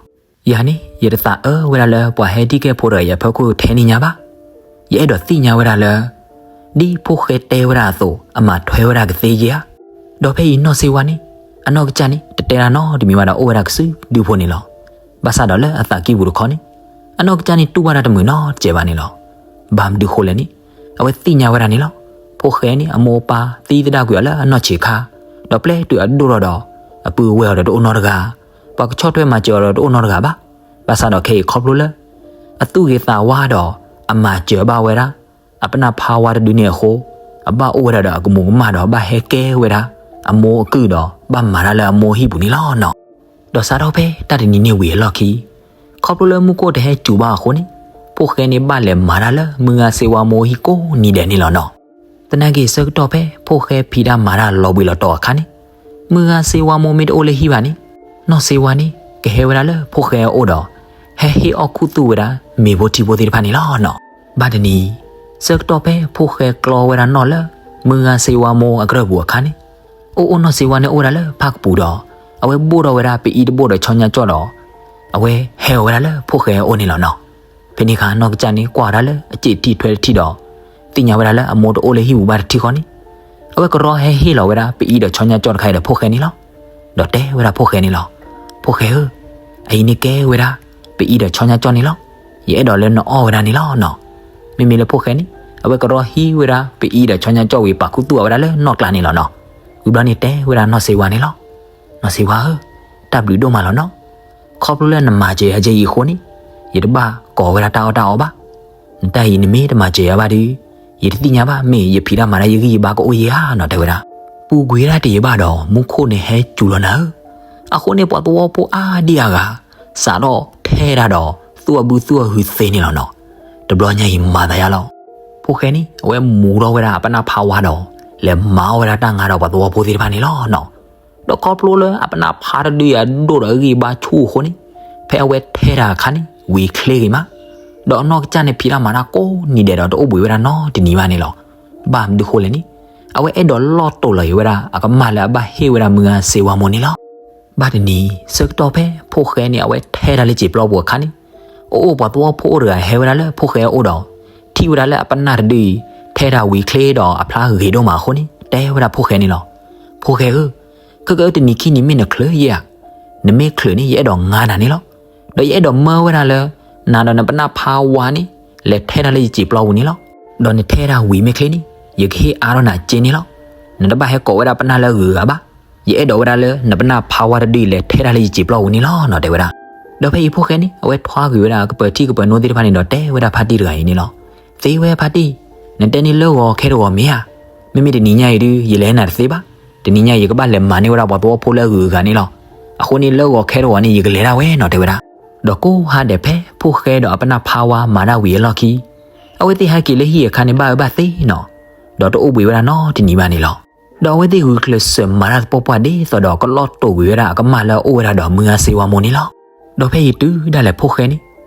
အီၤ. ယၤန့ၣ် ယတသးအၢဝဲဒၣ်လၢပှၤဟဲဒံၣ်ကဲဖိတဂၤအံၤအဖီခိၣ်ထဲန့ၣ်ညါဘၣ်. ယအဲၣ်ဒိးသ့ၣ်ညါဝဲဒၣ်လၢ ဒ်ဖိၣ်ဃဲတဲဝဲဒၣ်အသိး အမၤထွဲဝဲဒၣ်ကသ့ဧါ. ဒီးဖဲအံၤနီၢ်စ့ဝါန့ၣ် အနီၢ်ကစၢ်န့ၣ် တတဲတၢ်နီတမံၤဘၣ်ဒီးအိၣ်ဝဲဒၣ်ကစုဒုဖိန့ၣ်လီၤ. ဘၣ်ဆၣ်ဒီးလၢအသးကံၢ်ပူၤတခီန့ၣ် အနီၢ်ကစၢ်န့ၣ်တူၢ်ဘၣ်တၢ်တမုာ်နီတစဲးဘၣ်န့ၣ်လီၤ. ဘၣ်မနုၤဃိလဲၣ်န့ၣ် အဝဲသ့ၣ်ညါဝဲဒၣ်န့ၣ်လီၤ. ဖိၣ်ဃဲန့ၣ် အမိၢ်အပၢ်သံသဒၣ်ကွံာ်အီၤလၢအနီၢ်ဆံးခါ, ဒီးပျဲတုၤအဒိၣ်ထီၣ်ဒီး အပုၢ်ဝဲအီၤဒီးတအိၣ်နီတဂၤ, ပှၤကဆီၣ်ထွဲမၤစၢၤအီၤဒီးတအိၣ်နီတဂၤဘၣ်. ဘၣ်ဆၣ်ဒီးခဲအံၤခီဖျိလၢ အသူၣ်ဂ့ၤသးဝါဒီး အမၤစၢၤဘၣ်ဝဲဒၣ် အပနၢ်ဖးဝါတဒုန့ၣ်အဃိ, အဘၣ်အိၣ်ဝဲဒၣ်ဒီးအကမူးကမၣ်ဒီး ဘၣ်ဟဲကဲဝဲဒၣ် အမိၢ်အကုၢ်ဒီး ဘၣ်မၤတၢ်လၢအမိၢ်ဟံၣ်ပူၤန့ၣ်လီၤနီၤ. ဒီးစးထီၣ်ဖဲတၢ်တနံၤန့ၣ်ဝံၤအလီၢ်ခံ, ခီဖျိလၢမူခိၣ်တဟဲစူၤဘၣ်အဃိန့ၣ်, ဖိၣ်ဃဲန့ၣ်ဘၣ်လဲၤမၤတၢ်လၢ မုၢ်ဂၤစ့ဝါမိၢ်ဟံၣ်ကိးနံၤဒဲးန့ၣ်လီၤနီၤ. သနာ်က့ ဆၢကတီၢ်ဖဲဖိၣ်ဃဲဖံးတၢ်မၤတၢ်လီၤဘှံးလီၤတီၤအခါန့ၣ်, မုၢ်ဂၤစ့ဝါမိၢ်မ့ၢ်တအိၣ်လၢဟံၣ်ဘၣ်န့ၣ်, နီၢ်စ့ဝါန့ၣ် ကဟဲဝဲဒၣ်လၢဖိၣ်ဃဲအအိၣ်ဒီး ဟဲဟ့ၣ်အီၣ်ခူသူၣ်ဝဲဒၣ် မ့ၤဖိထံဖိသ့ၣ်တဖၣ်န့ၣ်လီၤနီၤ. ဘၣ်တနံၤ, ဆၢကတီၢ်ဖဲဖိၣ်ဃဲကျီဝဲဒၣ်နီၣ်လၢ မုၢ်ဂၤစ့ဝါမိၢ်အကရၢၢ်ပူၤအခါန့ၣ်, အိၣ်အိၣ်နီၢ်စ့ဝါန့ၣ်အိၣ်ဝဲဒၣ်လၢဖၣ်ကပူၤဒီး အဝဲဘိၣ်ထီၣ်ဝဲဒၣ်ပအံၤတဘိၣ်ဒီးဆီညါကၠီၣ်ဒီး အဝဲဟဲအီၤဝဲဒၣ်လၢဖိၣ်ဃဲအအိၣ်န့ၣ်လီၤနီၤ. ဖဲန့ၣ်အခါ နီၢ်ကစၢ်န့ၣ် ကွၢ်ဝဲဒၣ်လၢအစ့ၣ်ထံၣ်ထွဲတထံၣ်ဒီး သ့ၣ်ညါဝဲဒၣ်လၢအမိၢ်တအိၣ်လၢဟံၣ်ပူၤဘၣ်တထံၣ်ဃီန့ၣ်, အဝဲကရီဟဲဟ့ၣ်လီၤဝဲဒၣ်ပအံၤဒီးဆီညါကၠီၣ်တခါအံၤဒီးဖိၣ်ဃဲန့ၣ်လီၤ. ဒီးတဲဝဲဒၣ်ဖိၣ်ဃဲန့ၣ်လီၤ. ဖိၣ်ဃဲဧၢ, အအံၤန့ၣ်ကဲဝဲဒၣ် ပအံၤဒီးဆီညါကၠီၣ်န့ၣ်လီၤ. ယအဲၣ်ဒိးလၢနအီၣ်ဝဲဒၣ်န့ၣ်လီၤနီၤ. မ့မ့ၢ်လၢဖိၣ်ဃဲန့ၣ် အဝဲကရီဟံးဝဲဒၣ်ပအံၤဒီးဆီညါကၠီၣ်ဝံၤ ပာ်ခူသူၣ်အဝဲဒၣ်လၢနီၣ်ကျါန့ၣ်လီၤနီၤ. ဝံၤဘျီန့ၣ်တဲဝဲဒၣ်နီၢ်စ့ဝါန့ၣ်လီၤ. နီၢ်စ့ဝါဧၢ, တၢ်ဘျုးဒိၣ်မးလီၤနီၤ. ခီဖျိလၢနမၤစၢၤယၤကဲအံၤအဃိန့ၣ်, ယတဘၣ်ကိးဝဲဒၣ်တၢ်အီၣ်တၢ်အီဘၣ်. နတၢ်အံၤနမ့ၢ်တမၤစၢၤယၤဘၣ်ဒီး, ယတသ့ၣ်ညါဘၣ် မ့ၢ်ယဖံးတၢ်မၤတၢ်ယဂံၢ်ယဘါကအိၣ်ယဲဧါနီၤ တဲဝဲဒၣ်. ပူၤကွံာ်ဒၣ်တယံာ်ဘၣ်ဒီး မူခိၣ်န့ၣ်ဟဲစူၤလီၤနၤဧၢ. အဃိန့ၣ် ပှၤသဝီဖိအါဒံအါဂၤ စးထီၣ်ထဲတၢ်ဒီး သူၣ်အဘုသူၣ်အဟုသ့န့ၣ်လီၤနီၤ. တဘျီညါအံၤမၤသးယါလီၤ. ဖိၣ်ဃဲန့ၣ် အဝဲမူထီၣ်ဝဲဒၣ်အပနၢ်ဖးဝါဒီး လဲၤမၤအီၣ်ဝဲဒၣ်တၢ်ငါဒီးပှၤသဝီဖိသ့ၣ်တဖၣ်န့ၣ်လီၤနီၤ. ဒီးခီဖျိလၢအပနၢ်ဖးတဒုအံၤအဒိၣ်ဒီးအဂံၢ်ဘါဆူၣ်အဃိန့ၣ်, ဖဲအဝဲထဲတၢ်အခါန့ၣ် ဝံၤချ့ဂ့ၤမး, ဒီးအနီၢ်ကစၢ်န့ၣ် ဖံးတၢ်မၤတၢ်ကိးနံၤဒဲးဒီး တအိၣ်ဘှံးဝဲဒၣ်နီတနံၤဘၣ်န့ၣ်လီၤ. ဘၣ်မနုၤဃိလဲၣ်န့ၣ်, အဝဲအဲၣ်ဒိးလီၢ်တိာ်လီၤက့ၤဝဲဒၣ် အကမၢ်လၢအဘၣ်ဟ့ၣ်ဝဲဒၣ်မုၢ်ဂၤစ့ဝါမိၢ်န့ၣ်လီၤ. ဘၣ်တနံၤ ဆၢကတီၢ်ဖဲဖိၣ်ဃဲန့ၣ် အဝဲထဲတၢ်လၢစံာ်ပျီပူၤအခါန့ၣ်, အိၣ်အိၣ်ပှၤသဝီဖိအိၣ်တဂၤဟဲဝဲဒၣ်လၢဖိၣ်ဃဲအအိၣ်ဒီး ထံၣ်ဝဲဒၣ်လၢအပနၢ်တဒုအံၤ ထဲတၢ်ဝံၤချ့ဒီးအဖျါဂ့ၤဒိၣ်မးအဃိန့ၣ် တဲဝဲဒၣ်ဖိၣ်ဃဲန့ၣ်လီၤ. ဖိၣ်ဃဲဧၢ, ခဲကနံၣ်အံၤတနံၤခံနံၤမ့ၢ်နချုးယဲဧါ, နမ့ၢ်ချုးန့ၣ် ယအဲၣ်ဒိးငါနၤန့ၣ်လီၤ. ဒီးယအဲၣ်ဒိးမၢဝဲဒၣ်လၢ နၤဒီးနပနၢ်ဖါဝါန့ၣ် လဲၤထဲတၢ်လၢယစံာ်ပျီပူၤန့ၣ်လီၤ. ဒီးနထဲတၢ်ဝံၤမ့ၢ်ချ့န့ၣ် ယကဟ့ၣ်အါထီၣ်နၤစ့န့ၣ်လီၤ. နတဘၣ်ဟဲကိးဝဲဒၣ်ပနၢ်လၢအဂုၤအဂၤဘၣ်. ယအဲၣ်ဒိးဝဲဒၣ်လၢနပနၢ်ဖါဝါတဒုအံၤ လဲၤထဲတၢ်လၢယစံာ်ပျီပူၤန့ၣ်လီၤနီၤ တဲဝဲဒၣ်. ဒီးဖဲအံၤဖိၣ်ဃဲန့ၣ် အဝဲထွါကွံာ်ဝဲဒၣ်ကပၢၤထံကပၢၤနိသ့ၣ်တဖၣ်န့ၣ်ဒီး တဲဝဲဒၣ်ဖါတံၢ်တဂၤအံၤန့ၣ်လီၤ. သ့ဝဲဖါတံၢ်, နတဲန့ၣ်လၢဂီၤခဲတဂီၤမ့ၢ်ဧါ. မ့မ့ၢ်တနံၤညါအံၤဒုး ယလဲၤနၤတသ့ဘၣ်. တနံၤညါအံၤ ယကဘၣ်လဲၤမၤန့ၢ်ဝဲဒၣ်ပှၤသဝီဖိလၢအဂုၤအဂၤန့ၣ်လီၤ. အဃိန့ၣ်လၢဂီၤခဲတဂီၤန့ၣ် ယကလဲၤဒၣ်ဝဲနီၤ တဲဝဲဒၣ်. ဒီးကိးဟါဒဲးဖဲဖိၣ်ဃဲဒီးအပနၢ်ဖါဝါမၤတၢ်ဝံၤအလီၢ်ခံ အဝဲသ့ၣ်ဟဲက့ၤလၢဟံၣ်အခါန့ၣ် ဘၣ်အၢဘၣ်သီနီၤ, ဒီးတအိၣ်ဘှံးဝဲဒၣ်နီတနံၤဘၣ်န့ၣ်လီၤ. ဒီးအဝဲသ့ၣ်ဂုာ်ကျဲးစၢးမၤတၢ်သပှၢ်ပှၢ်ဒ်သိးဒီး ကလီၢ်တိာ်ကွံာ်ဝဲဒၣ်အကမၢ်လၢအအိၣ်ဝဲဒၣ်ဒီးမုၢ်ဂၤစ့ဝါမိၢ်န့ၣ်လီၤ. ဒီးဖဲအံၤတုၤဒၣ်လဲာ်ဖိၣ်ဃဲန့ၣ်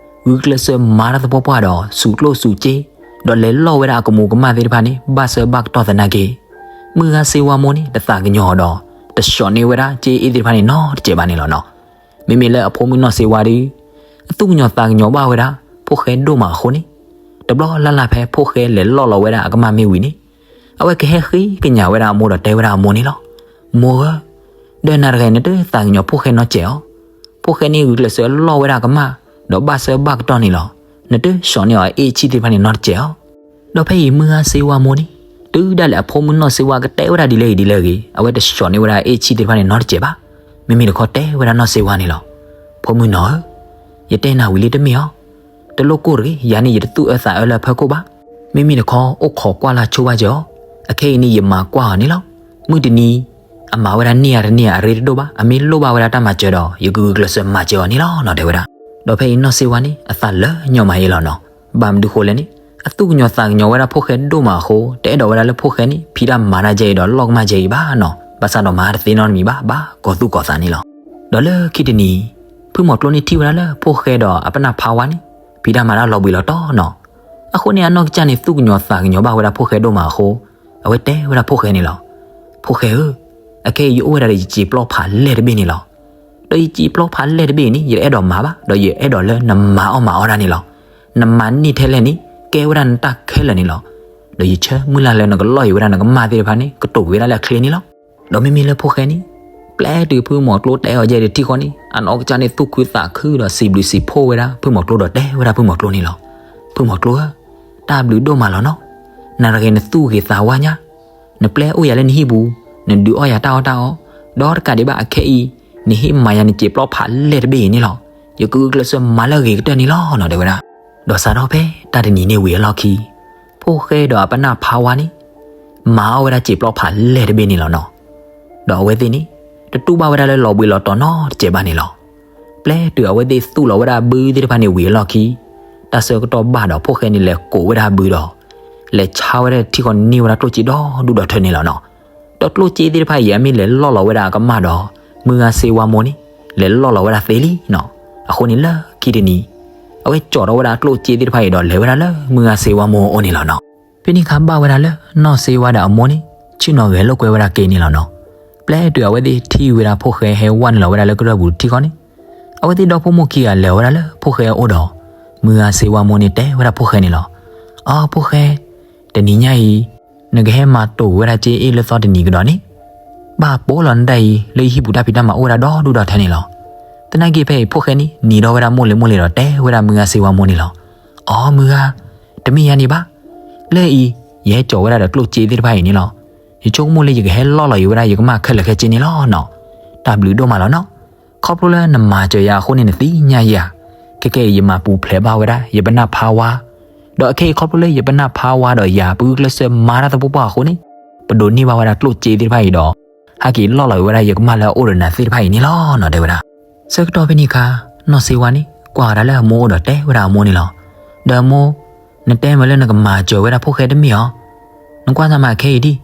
ဂုာ်ကျဲးစၢးမၤတၢ်သပှၢ်ပှၢ်ဒီး စူးကျိၣ်စူးစ့, ဒီးလဲၤလီၢ်ဝဲဒၣ်အကမူးကမၣ်သ့ၣ်တဖၣ်န့ၣ် ဘၣ်ဆၢဘၣ်ကတီၢ်သနာ်က့ မုၢ်ဂၤစ့ဝါမိၢ်န့ၣ် တသးကညီၤဒီး တဆှီးန့ၢ်ဝဲဒၣ်စ့အ့ၣ်သ့ၣ်တဖၣ်န့ၣ်နီတစဲးဘၣ်န့ၣ်လီၤနီၤ. မ့မ့ၢ်လၢအဖိမုၣ်နီၢ်စ့ဝါဒီး အသူၣ်ကညီၤသးကညီၤဘၣ်ဝဲဒၣ် ဖိၣ်ဃဲဒိၣ်မးအဃိန့ၣ်, တဘျီလၢ်လၢ်ဖဲဖိၣ်ဃဲလဲၤလီၢ်လီၤဝဲဒၣ်အကမၢ်မ့ၢ်ဝံၤန့ၣ်, အဝဲကဟဲဃ့ကညးဝဲဒၣ်အမိၢ်ဒီးတဲဝဲဒၣ်အမိၢ်န့ၣ်လီၤ. မိၢ်ဧၢ, ဒီးနၤတဂၤအံၤနတသးကညီၤဖိၣ်ဃဲနီတစဲးဧါ. ဖိၣ်ဃဲန့ၣ်ဂုာ်ကျဲးစၢးလီၢ်ဝဲဒၣ်အကမၢ်, ဒီးဘၣ်ဆၢဘၣ်ကတီၢ်န့ၣ်လီၤ. နတဆှီးန့ၢ်အီၤအအ့ၣ်ဆံၣ်သ့ၣ်တဖၣ်န့ၣ်နီတစဲးဧါ. ဒီးဖဲအံၤမုၢ်ဂၤစ့ဝါမိၢ်န့ၣ် တုၤဒၣ်လဲာ်အဖိမုၣ်နီၢ်စ့ဝါကတဲဝဲဒၣ်ဒ်လဲၣ်ဂ့ၤဒ်လဲၣ်ဂ့ၤ အဝဲတဆှီးန့ၢ်ဝဲဒၣ်အအ့ၣ်ဆံၣ်သ့ၣ်တဖၣ်န့ၣ်နီတစဲးဘၣ်. မ့မ့ၢ်တခီတဲဝဲဒၣ်နီၢ်စ့ဝါန့ၣ်လီၤ. ဖိမုၣ်နီၢ်ဧၢ, ယတဲနၤဝံၤလံတမ့ၢ်ဧါ. တလိၣ်ကိၢ်တဂ့ၤ, ယၤန့ၣ်ယတသူၣ်အၢသးအၢလၢအဖီခိၣ်ဘၣ်. မ့မ့ၢ်တခီအိၣ်ခိးကွၢ်လၢ်ဆိဘၣ်ကၢၤအီၤ, အခဲအံၤန့ၣ်ယမၤကွၢ်အီၤန့ၣ်လီၤ. မုၢ်တနံၤ အမၤဝဲဒၣ်န့ၢ်ဧါတန့ၢ်ဧါအရ့တဒိၣ်ဘၣ်, အမ့ၢ်လိၣ်ဘၣ်ဝဲဒၣ်တၢ်မၤစၢၤဒီး ယကဂုာ်ကျဲးစၢးမၤစၢၤအီၤန့ၣ်လီၤနီၤ တဲဝဲဒၣ်. ဒီးဖဲအံၤနီၢ်စ့ဝါန့ၣ် အသးလၢညီမးယဲလီၤနီၤ. ဘၣ်မနုၤဃိလဲၣ်န့ၣ်, အသူၣ်ကညီၤသးကညီၤဝဲဒၣ်ဖိၣ်ဃဲဒိၣ်မးအဃိ တအဲၣ်ဒိးဝဲဒၣ်လၢဖိၣ်ဃဲန့ၣ် ဖံးတၢ်မၤတၢ်ကဲအံၤဒီးလီၢ်ကမၢ်ကဲအံၤဘၣ်နီၤ. ဘၣ်ဆၣ်ဒီးမၤတသ့နီတမံၤဘၣ်, ဘၣ်ကီၤသူၣ်ကီၤသးန့ၣ်လီၤ. ဒီးလၢခံတနံၤ ဖုမီၤကျိန့ၣ်ထံၣ်ဝဲဒၣ်လၢဖိၣ်ဃဲဒီးအပနၢ်ဖါဝါန့ၣ် ဖံးတၢ်မၤတၢ်လီၤဘှံးလီၤတီၤနီၤ. အဃိန့ၣ် အနီၢ်ကစၢ်န့ၣ် သူၣ်ကညီၤသးကညီၤဘၣ်ဝဲဒၣ်ဖိၣ်ဃဲဒိၣ်မးအဃိ အဝဲတဲဝဲဒၣ်ဖိၣ်ဃဲန့ၣ်လီၤ. ဖိၣ်ဃဲဧၢ, အခဲအံၤယအိၣ်ဝဲဒၣ်ဒီးယစံာ်ပျီဖးလဲၢ်တဘ့ၣ်န့ၣ်လီၤ. ဒီးယစံာ်ပျီဖးလဲၢ်တဘ့ၣ်အံၤန့ၣ် ယတအဲၣ်ဒိးမၤဘၣ်, ဒီးယအဲၣ်ဒိးလၢနမၤအီၣ်မၤအီတၢ်န့ၣ်လီၤ. နမၤန့ၢ်ထဲလဲၣ်န့ၣ် ကဲဝဲဒၣ်နတၢ်ခဲလၢာ်န့ၣ်လီၤ. ဒီးယဆၢမုၢ်လၢ်လၢနကလီၢ်က့ၤဝဲဒၣ်နကမၢ်သ့ၣ်တဖၣ်န့ၣ် ကတိၤက့ၤဝဲဒၣ်လၢအချ့န့ၣ်လီၤ. ဒီးမ့မ့ၢ်လၢဖိၣ်ဃဲန့ၣ် ပျဲတုၤဖုမီၤကျိတဲအီၤယဲၢ်တထံၣ်ဃီန့ၣ် အနီၢ်ကစၢ်န့ၣ်သူၣ်ခုသးခုဒီးစံးဘျုးစံးဖှိၣ်ဝဲဒၣ် ဖုမီၤကျိဒီးတဲဝဲဒၣ်ဖုမီၤကျိန့ၣ်လီၤ. ဖုမီၤကျိဧၢ, တၢ်ဘျုးဒိၣ်မးလီၤနီၤ. နၤတဂၤနသူၣ်ဂ့ၤသးဝါညါ, နပျဲအိၣ်ယၤလၢနဟံၣ်ပူၤ, နဒုးအီၣ်ယၤတၢ်အီၣ်တၢ်အီ, ဒီးတကးဒံးဘၣ်အခဲအံၤ နဟ့ၣ်မၤယၤနစံာ်ပျီဖးလဲၢ်တဘ့ၣ်အံၤန့ၣ်လီၤ. ယကဂုာ်ကျဲးစၢးမၤလၢအဂ့ၤကတၢၢ်န့ၣ်လီၤနီၤ တဲဝဲဒၣ်. ဒီးစးထီၣ်ဖဲတၢ်တနံၤန့ၣ်ဝံၤအလီၢ်ခံ ဖိၣ်ဃဲဒီးအပနၢ်ဖါဝါန့ၣ် မၤအီၣ်ဝဲဒၣ်စံာ်ပျီဖးလဲၢ်တဘ့ၣ်န့ၣ်လီၤနီၤ. ဒီးအဝဲသ့ၣ်န့ၣ် တတူၢ်ဘၣ်ဝဲဒၣ်လၢလီၤဘှံးလီၤတီၤနီတစဲးဘၣ်န့ၣ်လီၤ. ပျဲတုၤအဝဲသ့ၣ်သူၣ်လီၤဝဲဒၣ်ဘုသ့ၣ်တဖၣ်န့ၣ်ဝံၤအလီၢ်ခံ တၢ်ဆၢကတီၢ်ဘၣ်ဒီးဖိၣ်ဃဲန့ၣ်လဲၤကိးဝဲဒၣ်ဘုဒီး လဲၤဆါဝဲဒၣ်ထံၣ်ဃီန့ၢ်ဝဲဒၣ်ကျိၣ်စ့ဒီဒူၣ်ဒီထၢန့ၣ်လီၤနီၤ. ဒီးကျိၣ်စ့သ့ၣ်တဖၣ်အံၤ အမ့ၢ်လဲၤလီၢ်လီၤဝဲဒၣ်အကမၢ်ဒီး မုၢ်ဂၤစ့ဝါမိၢ်န့ၣ် လဲၤလီၢ်လီၤဝဲဒၣ်သ့လံနီၤ. အဃိန့ၣ်လၢခံတနံၤ အဝဲကၠီၤထီၣ်ဝဲဒၣ်ကျိၣ်စ့သ့ၣ်တဖၣ်အံၤဒီးလဲၤဝဲဒၣ်လၢမုၢ်ဂၤစ့ဝါမိၢ်အအိၣ်န့ၣ်လီၤနီၤ. ဖဲန့ၣ်အခါဘၣ်ဝဲဒၣ်လၢ နီၢ်စ့ဝါဒီးအမိၢ်န့ၣ် ဆ့ၣ်နီၤဂဲၤလိာ်ကွဲဝဲဒၣ်က့ၤန့ၣ်လီၤနီၤ. ပျဲတုၤအဝဲသ့ၣ်ထံၣ်ဝဲဒၣ်ဖိၣ်ဃဲဟဲဝဲနုာ်လီၤဝဲဒၣ်လၢကရၢၢ်ပူၤတထံၣ်ဃီန့ၣ် အဝဲသ့ၣ်ဒီဖိမိၢ်ခံဂၤလဲၤဝဲဒၣ်လၢဖိၣ်ဃဲအအိၣ်ဒီး မုၢ်ဂၤစ့ဝါမိၢ်န့ၣ်တဲဝဲဒၣ်ဖိၣ်ဃဲန့ၣ်လီၤ. အိ ဖိၣ်ဃဲ, တနံၤညါအံၤ နကဟဲမၤတိာ်ဝဲဒၣ်စ့အ့ၣ်လၢသီတနံၤကဒီးန့ၣ် ဘၣ်ပိာ်လီၤနတၢ်အံၤ လၢယဟံၣ်ပူၤတၢ်ဖံးတၢ်မၤအိၣ်ဝဲဒၣ်ဒီဒူၣ်ဒီထၢန့ၣ်လီၤ. သနာ်က့ဖဲအံၤဖိၣ်ဃဲန့ၣ် နံၤဒီးဝဲဒၣ်မိၢ်လ့ၤမိၢ်လ့ၤဒီးတဲဝဲဒၣ်မုၢ်ဂၤစ့ဝါမိၢ်န့ၣ်လီၤ. အိ မုၢ်ဂၤ, တမ့ၢ်ယၤန့ၣ်ဘၣ်. လၢအံၤ ယဟဲကၠီၤဝဲဒၣ်ဒီးကျိၣ်စ့သ့ၣ်တဖၣ်အံၤန့ၣ်လီၤ. ယဆိကမိၣ်လၢယကဟဲလီၢ်လီၤယဝဲဒၣ်ယကမၢ်ခဲလၢာ်ခဲဆ့န့ၣ်လီၤနီၤ. တၢ်ဘျုးဒိၣ်မးလီၤနီၤ. ခီဖျိလၢနမၤစၢၤယၤအဃိန့ၣ်နသ့ၣ်ညါယၤ. ခဲကဲအံၤယမၤပူၤဖျဲးဘၣ်ဝဲဒၣ် ယပနၢ်ဖါဝါ ဒီးအခဲအံၤခီဖျိလၢယပနၢ်ဖါဝါဒီးယၤ ပဂုာ်ကျဲးစၢးမၤတၢ်သပှၢ်ပှၢ်အဃိန့ၣ် ပဒိးန့ၢ်ဘၣ်ဝဲဒၣ်ကျိၣ်စ့သ့ၣ်တဖၣ်အံၤဒီး ဟဲက့ၤလီၢ်လီၤဝဲဒၣ်ယကမၢ်လၢအအိၣ်ဒီးနၤသ့ၣ်တဖၣ်အံၤန့ၣ်လီၤ နီၤ တဲဝဲဒၣ်. ဆၢကတီၢ်ဖဲန့ၣ်အခါ နီၢ်စ့ဝါန့ၣ် ကွၢ်ဝဲဒၣ်လၢအမိၢ်အိၣ်ဒီးတဲဝဲဒၣ်အမိၢ်န့ၣ်လီၤ. ဒီးအမိၢ်, နတဲမ့ၢ်လၢနကမၤစၢၤဝဲဒၣ်ဖိၣ်ဃဲတမ့ၢ်ဧါ. နကွၢ်သးမးခဲအံၤဒံး,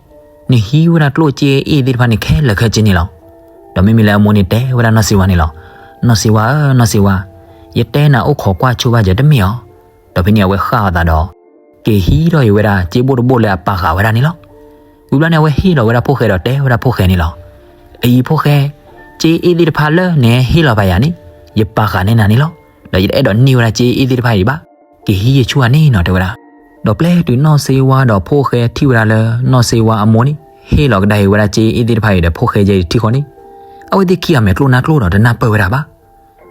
နဟံးဝဲဒၣ်ကျိၣ်စ့အ့ၣ်သ့ၣ်တဖၣ်န့ၣ်ခဲလၢာ်ခဲဆ့န့ၣ်လီၤ. ဒီးမ့မ့ၢ်လၢအမိၢ်န့ၣ်တဲဝဲဒၣ်နီၢ်စ့ဝါန့ၣ်လီၤ. နီၢ်စ့ဝါဧၢ, နီၢ်စ့ဝါ, ယတဲနၤအိၣ်ခိးကွၢ်ဆိဘၣ်စၢၤတမ့ၢ်ဧါ. ဒီးဖဲန့ၣ်အဝဲဃၣ်အသးဒီး က့ၤဟံးထီၣ်အီၤဝဲဒၣ်စ့ဘိၣ်တဘိၣ်လၢအပာ်ဃာ်ဝဲဒၣ်န့ၣ်လီၤ. ဝံၤဘျီန့ၣ် အဝဲဟ့ၣ်လီၤဝဲဒၣ်ဖိၣ်ဃဲဒီးတဲဝဲဒၣ်ဖိၣ်ဃဲန့ၣ်လီၤ. အံၤဖိၣ်ဃဲ, စ့အ့ၣ်သ့ၣ်တဖၣ်လၢနဟဲဟ့ၣ်လီၤဘၣ်ယၤန့ၣ်, ယပာ်ဃာ်န့ၢ်နၤန့ၣ်လီၤ. ဒီးယတအဲၣ်ဒိးန့ၢ်ဝဲဒၣ်စ့အ့ၣ်သ့ၣ်တဖၣ်အံၤဘၣ်. က့ၤဟံးယဆူၣ်ဧါန့ၣ်နီၤ တဲဝဲဒၣ်. ဒီးပျဲတုၤနီၢ်စ့ဝါဒီးဖိၣ်ဃဲထံၣ်ဝဲဒၣ်လၢ နီၢ်စ့ဝါအမိၢ်န့ၣ် ဟ့ၣ်လီၤကဒါအီၤဝဲဒၣ်စ့အ့ၣ်သ့ၣ်တဖၣ်အံၤဒီးဖိၣ်ဃဲယဲအံၤတထံၣ်ဃီန့ၣ်, အဝဲသ့ၣ်ခံဂၤမဲာ်ကျိၣ်နါကျိၣ်ဒီးတနၢ်ပၢၢ်ဝဲဒၣ်ဘၣ်.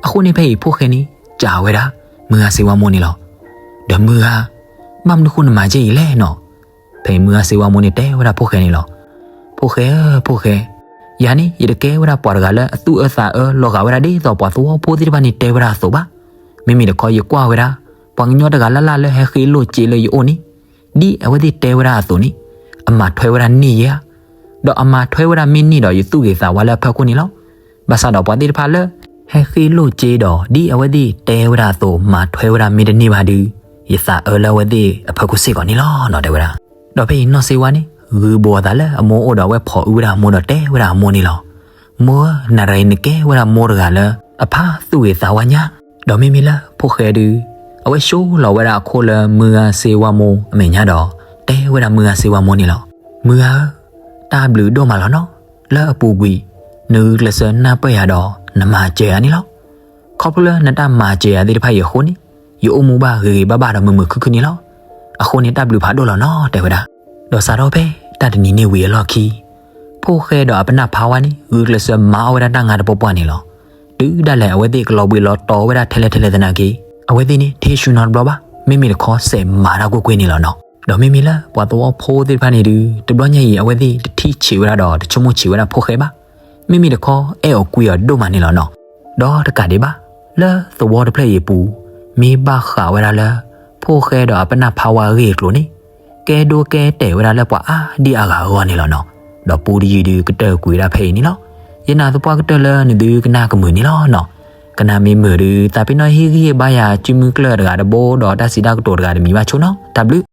အဃိန့ၣ်ဖဲအံၤဖိၣ်ဃဲန့ၣ် စံးဝဲဒၣ် မုၢ်ဂၤစ့ဝါမိၢ်န့ၣ်လီၤ. ဒီးမုၢ်ဂၤ, ဘၣ်မနုၤဃိနမၤကဲအံၤလဲၣ်နီၤ. ဖဲအံၤမုၢ်ဂၤစ့ဝါမိၢ်န့ၣ်တဲဝဲဒၣ်ဖိၣ်ဃဲန့ၣ်လီၤ. ဖိၣ်ဃဲဧၢ, ဖိၣ်ဃဲ, ယၤန့ၣ် ယတကဲဝဲဒၣ်ပှၤတဂၤလၢအသူၣ်အၢသးအၢလီၤဂာ်ဝဲဒၣ်ဒ်သိးပှၤသဝီဖိသ့ၣ်တဖၣ်န့ၣ်တဲဝဲဒၣ်အသိးဘၣ်. မ့မ့ၢ်တခီယကွၢ်ဝဲဒၣ် ပှၤကညီတဂၤလၢ်လၢ်လၢဟဲဃ့လိၢ်စ့လၢယအိၣ်န့ၣ်, ဒ်အဝဲသ့ၣ်တဲဝဲဒၣ်အသိးန့ၣ်, အမၤထွဲဝဲဒၣ်န့ၢ်ယဲဧါ. ဒီးအမၤထွဲဝဲဒၣ်မ့ၢ်န့ၢ်ဒီးယသူၣ်ဂ့ၤသးဝါလၢအဖီခိၣ်န့ၣ်လီၤ. ဘၣ်ဆၣ်ဒီးပှၤသ့ၣ်တဖၣ်လၢ ဟဲဃ့လိၢ်စ့ဒီး ဒ်အဝဲသ့ၣ်တဲဝဲဒၣ်အသိး မၤထွဲဝဲဒၣ်မ့ၢ်တန့ၢ်ဘၣ်ဒီး, ယသးအၢလၢအဝဲသ့ၣ်အဖီခိၣ်စ့ၢ်ကီးန့ၣ်လီၤနီၤ တဲဝဲဒၣ်. ဒီးဖဲအံၤနီၢ်စ့ဝါန့ၣ် ဂုာ်ဘိအသးလၢအမိၢ်အိၣ်ဒီးအဝဲဖီၣ်အုးဝဲဒၣ်အမိၢ်ဒီးတဲဝဲဒၣ်အမိၢ်န့ၣ်လီၤ. မိၢ်ဧၢ, နၤတဂၤအံၤနကဲဝဲဒၣ်မိၢ်တဂၤလၢ အဖးသူၣ်ဂ့ၤသးဝါညါ. ဒီးမ့မ့ၢ်လၢဖိၣ်ဃဲဒုး, အဝဲၡိလီၤဝဲဒၣ်အခိၣ်လၢမုၢ်ဂၤစ့ဝါမိၢ်အမဲာ်ညါဒီး, တဲဝဲဒၣ်မုၢ်ဂၤစ့ဝါမိၢ်န့ၣ်လီၤ. မုၢ်ဂၤဧၢ, တၢ်ဘျုးဒိၣ်မးလီၤနီၤ, လၢအပူၤကွံာ်, နဂုာ်ကျဲးစၢးနၢ်ပၢၢ်ယၤဒီး နမၤစၢၤယၤန့ၣ်လီၤ. ခီဖျိလၢနတၢ်မၤစၢၤယၤသ့ၣ်တဖၣ်အံၤအဃိန့ၣ်, ယအိၣ်မူဘၣ်ဂ့ၤဂ့ၤဘၣ်ဘၣ်ဒီးမုာ်မုာ်ခုၣ်ခုၣ်န့ၣ်လီၤ. အဃိန့ၣ်တၢ်ဘျုးဖးဒိၣ်လီၤနီၤ တဲဝဲဒၣ်. ဒီးစးထီၣ်ဖဲတၢ်တနံၤန့ၣ်ဝံၤအလီၢ်ခံ ဖိၣ်ဃဲဒီးအပနၢ်ဖါဝါန့ၣ် ဂုာ်ကျဲးစၢးမၤအီၣ်ဝဲဒၣ်တၢ်ငါတပီၤပှၢ်န့ၣ်လီၤ. တုၤဒၣ်လဲာ်အဝဲသ့ၣ်ကလီၤဘှံးလီၤတီၤဝဲဒၣ်ထဲလဲၣ်ထဲလဲၣ်သနာ်က့, အဝဲသ့ၣ်န့ၣ် ထဲဆူနီတဘျီဘၣ်, မ့မ့ၢ်တခီစဲးမၤတၢ်ကွ့ၢ်ကွ့ၢ်န့ၣ်လီၤနီၤ. ဒီးမ့မ့ၢ်လၢပှၤသဝီဖိသ့ၣ်တဖၣ်န့ၣ်ဒုး, တဘျီညါအံၤ အဝဲသ့ၣ်တထံၣ်ဆံးဝဲဒၣ်ဒီးတဆိကမိၣ်ဆံးဝဲဒၣ်ဖိၣ်ဃဲဘၣ်. မ့မ့ၢ်တခီအဲၣ်အီၤကွံအီၤဒိၣ်မးန့ၣ်လီၤနီၤ. ဒီးတကးဒံးဘၣ်, လၢသဝီတဖျၢၣ်အံၤအပူၤ, မ့ၢ်ဘၣ်ဃးဝဲဒၣ်လၢ ဖိၣ်ဃဲဒီးအပနၢ်ဖါဝါအဂ့ၢ်အကျိၤန့ၣ်, ကဲဒိကဲတဲာ်ဝဲဒၣ်လၢပှၤအါဒံအါဂၤအဂီၢ်န့ၣ်လီၤနီၤ. ဒီးပူတယုၢ်ဒုးကတၢၢ်ကွံာ်ဝဲဒၣ်ဖဲအံၤန့ၣ်လီၤ. ယနာ်သပှၢ်ကတၢၢ်လၢနသုကနၣ်ကမုာ်န့ၣ်လီၤနီၤ. ကနၣ်မ့ၢ်မုာ်ဒုး သးပ့ၤနီၣ်ဟ့ၣ်ဂံၢ်ဟ့ၣ်ဘါယၤ စုမုၢ်ကျၢၢ်တဂၤတဘိဒီးတၢ်စံးတၢ်ကတိၤတဂၤတမံၤဘၣ်ဆိနီၤ. တၢ်ဘျုး.